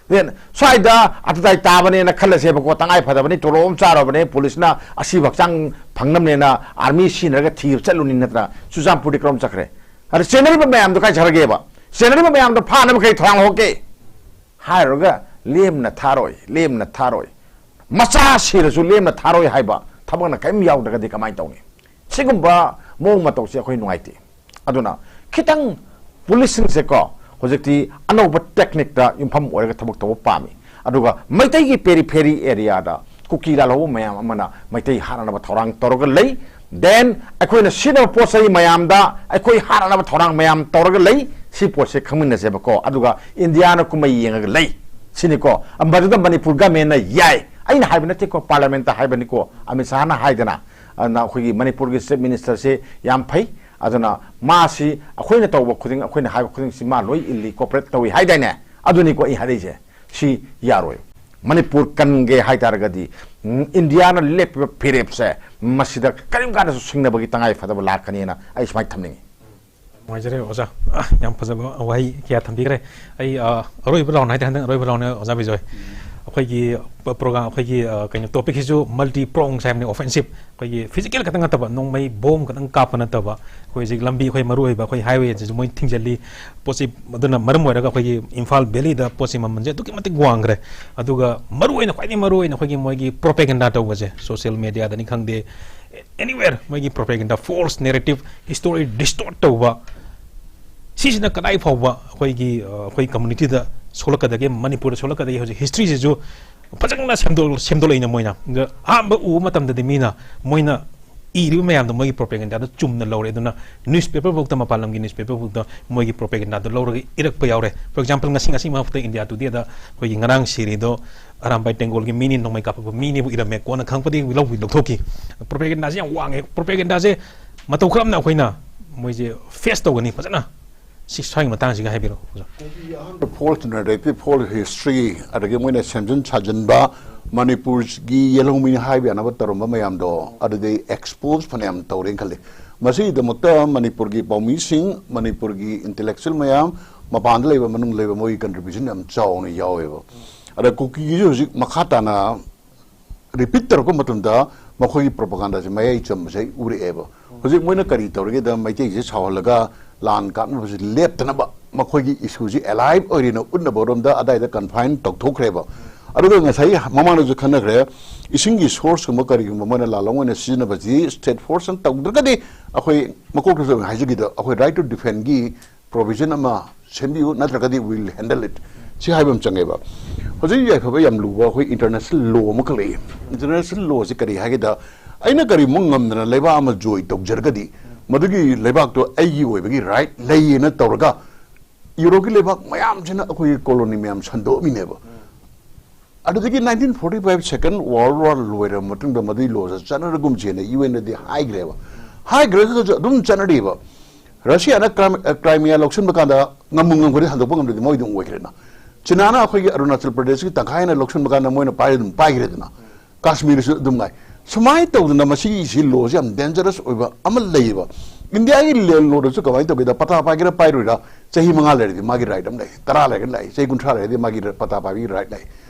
Then ꯁ꯭ꯋꯥꯏꯗ ꯑꯇꯇꯥꯏ ꯇꯥꯕꯅꯦꯅ ꯈꯜꯂꯁꯦꯕꯀꯣ, ꯇꯉꯥꯏ ꯐꯗꯕꯅꯤ, ꯇꯣꯂꯣꯞ ꯑꯃ ꯆꯥꯔꯕꯅꯦ, ꯄꯨꯂꯤꯁꯅ ꯑꯁꯤꯕ ꯍꯛꯆꯥꯡ ꯐꯪꯅꯕꯅꯦꯅ ꯑꯥꯔꯃꯤ ꯁꯤꯖꯤꯟꯅꯔꯒ ꯊꯤꯕ ꯆꯠꯂꯨꯅꯤ ꯅꯠꯇ꯭ꯔꯥ? ꯆꯨꯔꯆꯥꯟꯄꯨꯔꯗꯤ ꯀꯔꯣꯝ ꯆꯠꯈ꯭ꯔꯦ? ꯑꯗ ꯆꯦꯟꯅꯔꯤꯕ ꯃꯌꯥꯝꯗꯣ ꯀꯥꯏ ꯆꯠꯈ꯭ꯔꯒꯦꯕ? ꯆꯦꯟꯅꯔꯤꯕ ꯃꯌꯥꯝꯗꯣ ꯐꯥꯅꯕ ꯀꯔꯤ ꯊꯧꯔꯥꯡ ꯂꯧꯍꯧꯒꯦ? ꯍꯥꯏꯔꯨꯔꯒ ꯂꯦꯝꯅ ꯊꯥꯔꯣꯏ, ꯂꯦꯝꯅ ꯊꯥꯔꯣꯏ, ꯃꯆꯥ ꯁꯤꯔꯁꯨ ꯂꯦꯝꯅ ꯊꯥꯔꯣꯏ ꯍꯥꯏꯕ ꯊꯕꯛꯅ ꯀꯔꯤꯝ ꯌꯥꯎꯗ꯭ꯔꯒꯗꯤ ꯀꯃꯥꯏꯅ ꯇꯧꯅꯤ? ꯁꯤꯒꯨꯝꯕ ꯃꯑꯣꯡ ꯃꯇꯧꯁꯦ ꯑꯩꯈꯣꯏ ꯅꯨꯡꯉꯥꯏꯇꯦ꯫ ꯑꯗꯨꯅ ꯈꯤꯇꯪ ꯄꯨꯂꯤꯁꯁꯤꯡꯁꯦꯀꯣ, ꯍꯧꯖꯤꯛꯇꯤ ꯑꯅꯧꯕ techniqueꯇ ꯌꯨꯝꯐꯝ ꯑꯣꯏꯔꯒ ꯊꯕꯛ ꯇꯧꯕ ꯄꯥꯝꯃꯤ꯫ ꯑꯗꯨꯒ ꯃꯩꯇꯩꯒꯤ periphery areaꯗ ꯀꯨꯀꯤ ꯂꯥꯜꯍꯧꯕ ꯃꯌꯥꯝ ꯑꯃꯅ ꯃꯩꯇꯩ ꯍꯥꯠꯅꯅꯕ ꯊꯧꯔꯥꯡ ꯇꯧꯔꯒ ꯂꯩ꯫ Then ꯑꯩꯈꯣꯏꯅ ꯁꯤꯖꯤꯟꯅꯕ ꯄꯣꯠ ꯆꯩ ꯃꯌꯥꯝꯗ ꯑꯩꯈꯣꯏ ꯍꯥꯠꯅꯅꯕ ꯊꯧꯔꯥꯡ ꯃꯌꯥꯝ ꯇꯧꯔꯒ ꯂꯩ꯫ ꯁꯤ ꯄꯣꯠꯁꯦ ꯈꯪꯃꯤꯟꯅꯁꯦꯕꯀꯣ꯫ ꯑꯗꯨꯒ ꯏꯟꯗꯤꯌꯥꯅ ꯀꯨꯝꯍꯩ ꯌꯦꯡꯉꯒ ꯂꯩ꯫ ꯁꯤꯅꯤꯀꯣ꯫ ꯃꯗꯨꯗ ꯃꯅꯤꯄꯨꯔ ꯒꯃꯦꯟꯅ ꯌꯥꯏ꯫ ꯑꯩꯅ ꯍꯥꯏꯕ ꯅꯠꯇꯦꯀꯣ, ꯄꯥꯔꯂꯤꯌꯥꯃꯦꯟꯠꯇ ꯍꯥꯏꯕꯅꯤꯀꯣ, ꯑꯃꯤꯠ ꯁꯥꯍꯅ ꯍꯥꯏꯗꯅ꯫ ꯑꯗꯨꯅ ꯑꯩꯈꯣꯏꯒꯤ ꯃꯅꯤꯄꯨꯔꯒꯤ ꯆꯤꯐ ꯃꯤꯅꯤꯁꯇꯔꯁꯦ ꯌꯥꯝ ꯐꯩ꯫ ꯑꯗꯨꯅ ꯃꯥꯁꯤ ꯑꯩꯈꯣꯏꯅ ꯇꯧꯕ ꯈꯨꯗꯤꯡ, ꯑꯩꯈꯣꯏꯅ ꯍꯥꯏꯕ ꯈꯨꯗꯤꯡꯁꯤ ꯃꯥ ꯂꯣꯏ ꯏꯜꯂꯤ, ꯀꯣꯑꯣꯄꯔꯦꯠ ꯇꯧꯏ ꯍꯥꯏꯗꯥꯏꯅꯦ? ꯑꯗꯨꯅꯤꯀꯣ ꯑꯩ ꯍꯥꯏꯔꯛꯏꯁꯦ꯫ ꯁꯤ ꯌꯥꯔꯣꯏ꯫ ꯃꯅꯤꯄꯨꯔ ꯀꯟꯒꯦ ꯍꯥꯏ ꯇꯥꯔꯒꯗꯤ, ꯎꯝ, ꯏꯟꯗꯤꯌꯥꯅ ꯂꯦꯞꯄꯤꯕ ꯐꯤꯔꯦꯞꯁꯦ ꯃꯁꯤꯗ ꯀꯔꯤꯝ ꯀꯥꯟꯗꯁꯨ ꯁꯤꯡꯅꯕꯒꯤ ꯇꯉꯥꯏ ꯐꯗꯕ ꯂꯥꯛꯀꯅꯤꯅ ꯑꯩ ꯁꯨꯃꯥꯏꯅ ꯊꯝꯅꯤꯡꯉꯤ꯫ ꯅꯨꯡꯉꯥꯏꯖꯔꯦ ꯑꯣꯖꯥ꯫ ꯑ, ꯌꯥꯝ ꯐꯖꯕ ꯋꯥꯍꯩ ꯀꯌꯥ ꯊꯝꯕꯤꯈ꯭ꯔꯦ꯫ ꯑꯩ, ꯑ, ꯑꯔꯣꯏꯕ ꯔꯥꯎꯟ ꯍꯥꯏꯇꯥꯔꯦ, ꯍꯟꯗꯛ ꯑꯔꯣꯏꯕ ꯔꯥꯎꯟꯅꯦ ꯑꯣꯖꯥ ꯕꯤꯖꯣꯏ꯫ ꯑꯩꯈꯣꯏꯒꯤ ꯄ-, ꯄ꯭ꯔꯣꯒ꯭ꯔꯥꯝ, ꯑꯩꯈꯣꯏꯒꯤ, ꯑ, ꯀꯩꯅꯣ, ꯇꯣꯄꯤꯛꯁꯤꯁꯨ multi pronged ꯍꯥꯏꯕꯅꯤ, ꯑꯣꯐꯦꯟꯁꯤꯞ꯫ ꯑꯩꯈꯣꯏꯒꯤ ꯐꯤꯖꯤꯀꯦꯜ ꯈꯛꯇꯪ ꯅꯠꯇꯕ, ꯅꯣꯡꯃꯩ ꯕꯣꯝ ꯈꯛꯇꯪ ꯀꯥꯞꯄ ꯅꯠꯇꯕ, ꯑꯩꯈꯣꯏ ꯍꯧꯖꯤꯛ ꯂꯝꯕꯤ, ꯑꯩꯈꯣꯏ ꯃꯔꯨ ꯑꯣꯏꯕ ꯑꯩꯈꯣꯏ ꯍꯥꯏꯋꯦꯁꯤꯁꯨ ꯃꯣꯏ ꯊꯤꯡꯖꯤꯜꯂꯤ꯫ ꯄꯣꯠꯁꯤ, ꯑꯗꯨꯅ ꯃꯔꯝ ꯑꯣꯏꯔꯒ ꯑꯩꯈꯣꯏꯒꯤ ꯏꯝꯐꯥꯜ ꯚꯦꯂꯤꯗ ꯄꯣꯠꯁꯤ ꯃꯃꯜꯁꯦ ꯑꯗꯨꯛꯀꯤ ꯃꯇꯤꯛ ꯋꯥꯡꯈ꯭ꯔꯦ꯫ ꯑꯗꯨꯒ ꯃꯔꯨ ꯑꯣꯏꯅ, ꯈ꯭ꯋꯥꯏꯗꯒꯤ ꯃꯔꯨ ꯑꯣꯏꯅ ꯑꯩꯈꯣꯏꯒꯤ ꯃꯣꯏꯒꯤ ꯄ꯭ꯔꯣꯄꯦꯒꯦꯟꯗꯥ ꯇꯧꯕꯁꯦ, ꯁꯣꯁꯤꯌꯦꯜ ꯃꯦꯗꯤꯌꯥꯗꯅꯤ ꯈꯪꯗꯦ, anywhere ꯃꯣꯏꯒꯤ ꯄ꯭ꯔꯣꯄꯦꯒꯦꯟꯗꯥ, ꯐꯣꯜꯁ ꯅꯦꯔꯦꯇꯤꯞ, ꯍꯤꯁꯇꯣꯔꯤ ꯗꯤꯁꯇꯣꯔꯠ ꯇꯧꯕ, ꯁꯤꯁꯤꯅ ꯀꯗꯥꯏ ꯐꯥꯎꯕ ꯑꯩꯈꯣꯏꯒꯤ, ꯑ, ꯑꯩꯈꯣꯏ ꯀꯝꯃꯨꯅꯤꯇꯤꯗ ꯁꯣꯛꯂꯛꯀꯗꯒꯦ, ꯃꯅꯤꯄꯨꯔꯗ ꯁꯣꯛꯂꯛꯀꯗꯒꯦ? ꯍꯧꯖꯤꯛ ꯍꯤꯁꯇ꯭ꯔꯤꯁꯤꯁꯨ ꯐꯖꯅ ꯁꯦꯝꯗꯣꯛ-, ꯁꯦꯝꯗꯣꯛꯂꯛꯏꯅ ꯃꯣꯏꯅ꯫ ꯑꯗ ꯑꯍꯥꯟꯕ ꯎꯕ ꯃꯇꯝꯗꯗꯤ ꯃꯤꯅ, ꯃꯣꯏꯅ ꯏꯔꯤꯕ ꯃꯌꯥꯝꯗꯣ ꯃꯣꯏꯒꯤ ꯄ꯭ꯔꯣꯄꯦꯒꯦꯟꯗꯥꯗ ꯆꯨꯝꯅ ꯂꯧꯔꯦ꯫ ꯑꯗꯨꯅ ꯅ꯭ꯌꯨꯁꯄꯦꯄꯔ ꯐꯥꯎꯗ, ꯃꯄꯥꯟ ꯂꯝꯒꯤ ꯅ꯭ꯌꯨꯁꯄꯦꯄꯔ ꯐꯥꯎꯗ ꯃꯣꯏꯒꯤ ꯄ꯭ꯔꯣꯄꯦꯒꯦꯟꯗꯥꯗꯣ ꯂꯧꯔꯒ ꯏꯔꯛꯄ ꯌꯥꯎꯔꯦ꯫ For example, ꯉꯁꯤ, ꯉꯁꯤꯃꯛꯇ ꯏꯟꯗꯤꯌꯥ ꯇꯨꯗꯦꯗ ꯑꯩꯈꯣꯏꯒꯤ ꯉꯔꯥꯡ ꯁꯤꯔꯤꯗꯣ ꯑꯔꯥꯝꯕꯥꯏ ꯇꯦꯡꯒꯣꯜꯒꯤ ꯃꯤꯅꯤ, ꯅꯣꯡꯃꯩ ꯀꯥꯞꯄꯛꯄ ꯃꯤꯅꯤꯕꯨ ꯏꯔꯝꯃꯦ꯫ ꯀꯣꯟꯅ ꯈꯪꯉꯛꯄꯗꯤ ꯂꯧꯕꯨꯗꯤ ꯂꯧꯊꯣꯛꯈꯤ꯫ ꯄ꯭ꯔꯣꯄꯦꯒꯦꯟꯗꯥꯁꯦ ꯌꯥꯝ ꯋꯥꯡꯉꯦ꯫ ꯄ꯭ꯔꯣꯄꯦꯒꯦꯟꯗꯥꯁꯦ ꯃꯇꯧ ꯈꯔ ꯑꯃꯅ ꯑꯩꯈꯣꯏꯅ ꯃꯣꯏꯁꯦ ꯐꯦꯁ ꯇꯧꯒꯅꯤ ꯐꯖꯅ꯫ ꯁꯤ ꯁ꯭ꯋꯥꯏꯒꯤ ꯃꯇꯥꯡꯁꯤꯒ ꯍꯥꯏꯕꯤꯔꯛꯑꯣ ꯑꯣꯖꯥ꯫ ꯐꯣꯜꯁ ꯅꯦꯔꯦꯇꯤꯚ, ꯐꯣꯜꯁ ꯍꯤꯁꯇ꯭ꯔꯤ, ꯑꯗꯒꯤ ꯃꯣꯏꯅ ꯁꯦꯝꯖꯤꯟ ꯁꯥꯖꯤꯟꯕ, ꯃꯅꯤꯄꯨꯔꯒꯤ ꯌꯦꯜꯍꯧꯃꯤꯅꯤ ꯍꯥꯏꯕ ꯌꯥꯅꯕ ꯇꯧꯔꯝꯕ ꯃꯌꯥꯝꯗꯣ, ꯑꯗꯨꯗꯩ ꯑꯦꯛꯁꯄꯣꯖ ꯐꯅꯌꯥꯝ ꯇꯧꯔꯦꯅ ꯈꯜꯂꯤ꯫ ꯃꯁꯤꯒꯤꯗꯃꯛꯇ ꯃꯅꯤꯄꯨꯔꯒꯤ ꯄꯥꯎꯃꯤꯁꯤꯡ, ꯃꯅꯤꯄꯨꯔꯒꯤ ꯏꯟꯇꯦꯂꯦꯛꯆꯨꯋꯦꯜ ꯃꯌꯥꯝ, ꯃꯄꯥꯟꯗ ꯂꯩꯕ, ꯃꯅꯨꯡꯗ ꯂꯩꯕ, ꯃꯣꯏꯒꯤ ꯀꯟꯇ꯭ꯔꯤꯕ꯭ꯌꯨꯁꯟ ꯌꯥꯝ ꯆꯥꯎꯅ ꯌꯥꯎꯋꯦꯕ꯫ ꯑꯗ ꯀꯨꯀꯤꯒꯤꯁꯨ ꯍꯧꯖꯤꯛ ꯃꯈꯥ ꯇꯥꯅ ꯔꯤꯄꯤꯠ ꯇꯧꯔꯛꯄ ꯃꯇꯝꯗ ꯃꯈꯣꯏꯒꯤ ꯄ꯭ꯔꯣꯄꯥꯒꯥꯟꯗꯥꯁꯦ ꯃꯌꯥꯏ ꯆꯝꯕꯁꯦ ꯑꯩ ꯎꯔꯛꯑꯦꯕ꯫ ꯍꯧꯖꯤꯛ ꯃꯣꯏꯅ ꯀꯔꯤ ꯇꯧꯔꯒꯦꯗ, ꯃꯩꯇꯩꯁꯦ ꯁꯥꯎꯍꯜꯂꯒ ꯂꯥꯟ ꯀꯥꯞꯅꯕꯁꯦ ꯂꯦꯞꯇꯅꯕ ꯃꯈꯣꯏꯒꯤ ꯏꯁꯨꯁꯤ ꯑꯦꯂꯥꯏꯚ ꯑꯣꯏꯔꯦꯅ ꯎꯠꯅꯕꯔꯣꯝꯗ ꯑꯗꯥꯏꯗ ꯀꯟꯐꯥꯏꯟ ꯇꯧꯊꯣꯛꯈ꯭ꯔꯦꯕ꯫ ꯑꯗꯨꯒ ꯉꯁꯥꯏ ꯃꯃꯥꯡꯗꯁꯨ ꯈꯟꯅꯈ꯭ꯔꯦ, ꯏꯁꯤꯡꯒꯤ ꯁꯣꯔꯁꯀꯨꯝꯕ ꯀꯔꯤꯒꯨꯝꯕ ꯃꯣꯏꯅ ꯂꯥꯜꯂꯣꯡ ꯑꯣꯏꯅ ꯁꯤꯖꯤꯟꯅꯕꯁꯤ ꯁ꯭ꯇꯦꯠ ꯐꯣꯔꯁꯅ ꯇꯧꯗ꯭ꯔꯒꯗꯤ, ꯑꯩꯈꯣꯏ ꯃꯀꯣꯛꯇꯁꯨ ꯑꯩꯅ ꯍꯥꯏꯖꯈꯤꯗ, ꯑꯩꯈꯣꯏ ꯔꯥꯏꯠ ꯇꯨ ꯗꯤꯐꯦꯟꯒꯤ ꯄ꯭ꯔꯣꯕꯤꯖꯟ ꯑꯃ ꯁꯦꯝꯕꯤꯌꯨ, ꯅꯠꯇ꯭ꯔꯒꯗꯤ ꯋꯤꯜ ꯍꯦꯟꯗꯜ ꯏꯠ, ꯁꯤ ꯍꯥꯏꯕ ꯑꯃ ꯆꯪꯉꯦꯕ꯫ ꯍꯧꯖꯤꯛ ꯌꯥꯏꯐꯕ ꯌꯥꯝ ꯂꯨꯕ ꯑꯩꯈꯣꯏ ꯏꯟꯇꯔꯅꯦꯁꯅꯦꯜ ꯂꯣ ꯑꯃꯈꯛ ꯂꯩꯌꯦ꯫ ꯏꯟꯇꯔꯅꯦꯁꯅꯦꯜ ꯂꯣꯁꯤ ꯀꯔꯤ ꯍꯥꯏꯒꯦꯗ, ꯑꯩꯅ ꯀꯔꯤꯒꯨꯝꯕ ꯉꯝꯗꯅ ꯂꯩꯕꯥꯛ ꯑꯃ ꯖꯣꯏ ꯇꯧꯖꯔꯒꯗꯤ, ꯃꯗꯨꯒꯤ ꯂꯩꯕꯥꯛꯇꯣ ꯑꯩꯒꯤ ꯑꯣꯏꯕꯒꯤ ꯔꯥꯏꯠ ꯂꯩꯌꯦꯅ ꯇꯧꯔꯒ, ꯌꯨꯔꯣꯞꯀꯤ ꯂꯩꯕꯥꯛ ꯃꯌꯥꯝꯁꯤꯅ ꯑꯩꯈꯣꯏꯒꯤ ꯀꯣꯂꯣꯅꯤ ꯃꯌꯥꯝ ꯁꯟꯗꯣꯛꯑꯝꯃꯤꯅꯦꯕ꯫ ꯑꯗꯨꯗꯒꯤ ꯅꯥꯏꯟꯇꯤꯟ ꯐꯣꯔꯇꯤ ꯐꯥꯏꯚ ꯁꯦꯀꯦꯟ ꯋꯥꯔꯜ ꯋꯥꯔ ꯂꯣꯏꯔꯕ ꯃꯇꯨꯡꯗ ꯃꯗꯨꯒꯤ ꯂꯣꯁꯦ ꯆꯠꯅꯔꯒꯨꯝꯁꯦꯅ ꯌꯨ ꯑꯦꯟꯗꯗꯤ ꯍꯥꯏꯈ꯭ꯔꯦꯕ꯫ ꯍꯥꯏꯈ꯭ꯔꯒꯁꯨ ꯑꯗꯨꯝ ꯆꯠꯅꯔꯤꯕ꯫ ꯔꯁꯤꯌꯥꯅ ꯀ꯭ꯔꯥꯏꯝ-, ꯑ, ꯀ꯭ꯔꯥꯏꯃꯤꯌꯥ ꯂꯧꯁꯤꯟꯕ ꯀꯥꯟꯗ ꯉꯝꯃꯨ ꯉꯝꯈ꯭ꯔꯗꯤ ꯍꯟꯗꯣꯛꯄ ꯉꯝꯗ꯭ꯔꯗꯤ ꯃꯣꯏꯗꯤ ꯑꯗꯨꯝ ꯑꯣꯏꯈ꯭ꯔꯦꯅ꯫ ꯆꯤꯅꯥꯅ ꯑꯩꯈꯣꯏꯒꯤ ꯑꯔꯨꯅꯥꯆꯜ ꯄ꯭ꯔꯗꯦꯁꯀꯤ ꯇꯪꯈꯥꯏ ꯍꯦꯟꯅ ꯂꯧꯁꯤꯟꯕ ꯀꯥꯟꯗ ꯃꯣꯏꯅ ꯄꯥꯏꯔ ꯑꯗꯨꯝ ꯄꯥꯏꯈ꯭ꯔꯦꯗꯅ꯫ ꯀꯥꯁꯃꯤꯔꯁꯨ ꯑꯗꯨꯝ ꯉꯥꯏ꯫ ꯁꯨꯃꯥꯏꯅ ꯇꯧꯗꯅ ꯃꯁꯤꯒꯤꯁꯤ ꯂꯣꯁꯦ ꯌꯥꯝ ꯗꯦꯟꯖꯔꯁ ꯑꯣꯏꯕ ꯑꯃ ꯂꯩꯌꯦꯕ꯫ ꯏꯟꯗꯤꯌꯥꯒꯤ ꯂꯦꯟ ꯂꯣꯗꯁꯨ ꯀꯃꯥꯏꯅ ꯇꯧꯒꯦꯗ, ꯄꯇꯥ ꯄꯥꯏꯒꯦꯔꯥ ꯄꯥꯏꯔꯣꯏꯔꯥ, ꯆꯍꯤ ꯃꯉꯥ ꯂꯩꯔꯗꯤ ꯃꯥꯒꯤ ꯔꯥꯏꯠ ꯑꯃ ꯂꯩ, ꯇꯔꯥ ꯂꯩꯔꯒ ꯂꯩ, ꯆꯍꯤ ꯀꯨꯟꯊ꯭ꯔꯥ ꯂꯩꯔꯗꯤ ꯃꯥꯒꯤ ꯄꯇꯥ ꯄꯥꯏꯕꯒꯤ ꯔꯥꯏꯠ ꯂꯩ꯫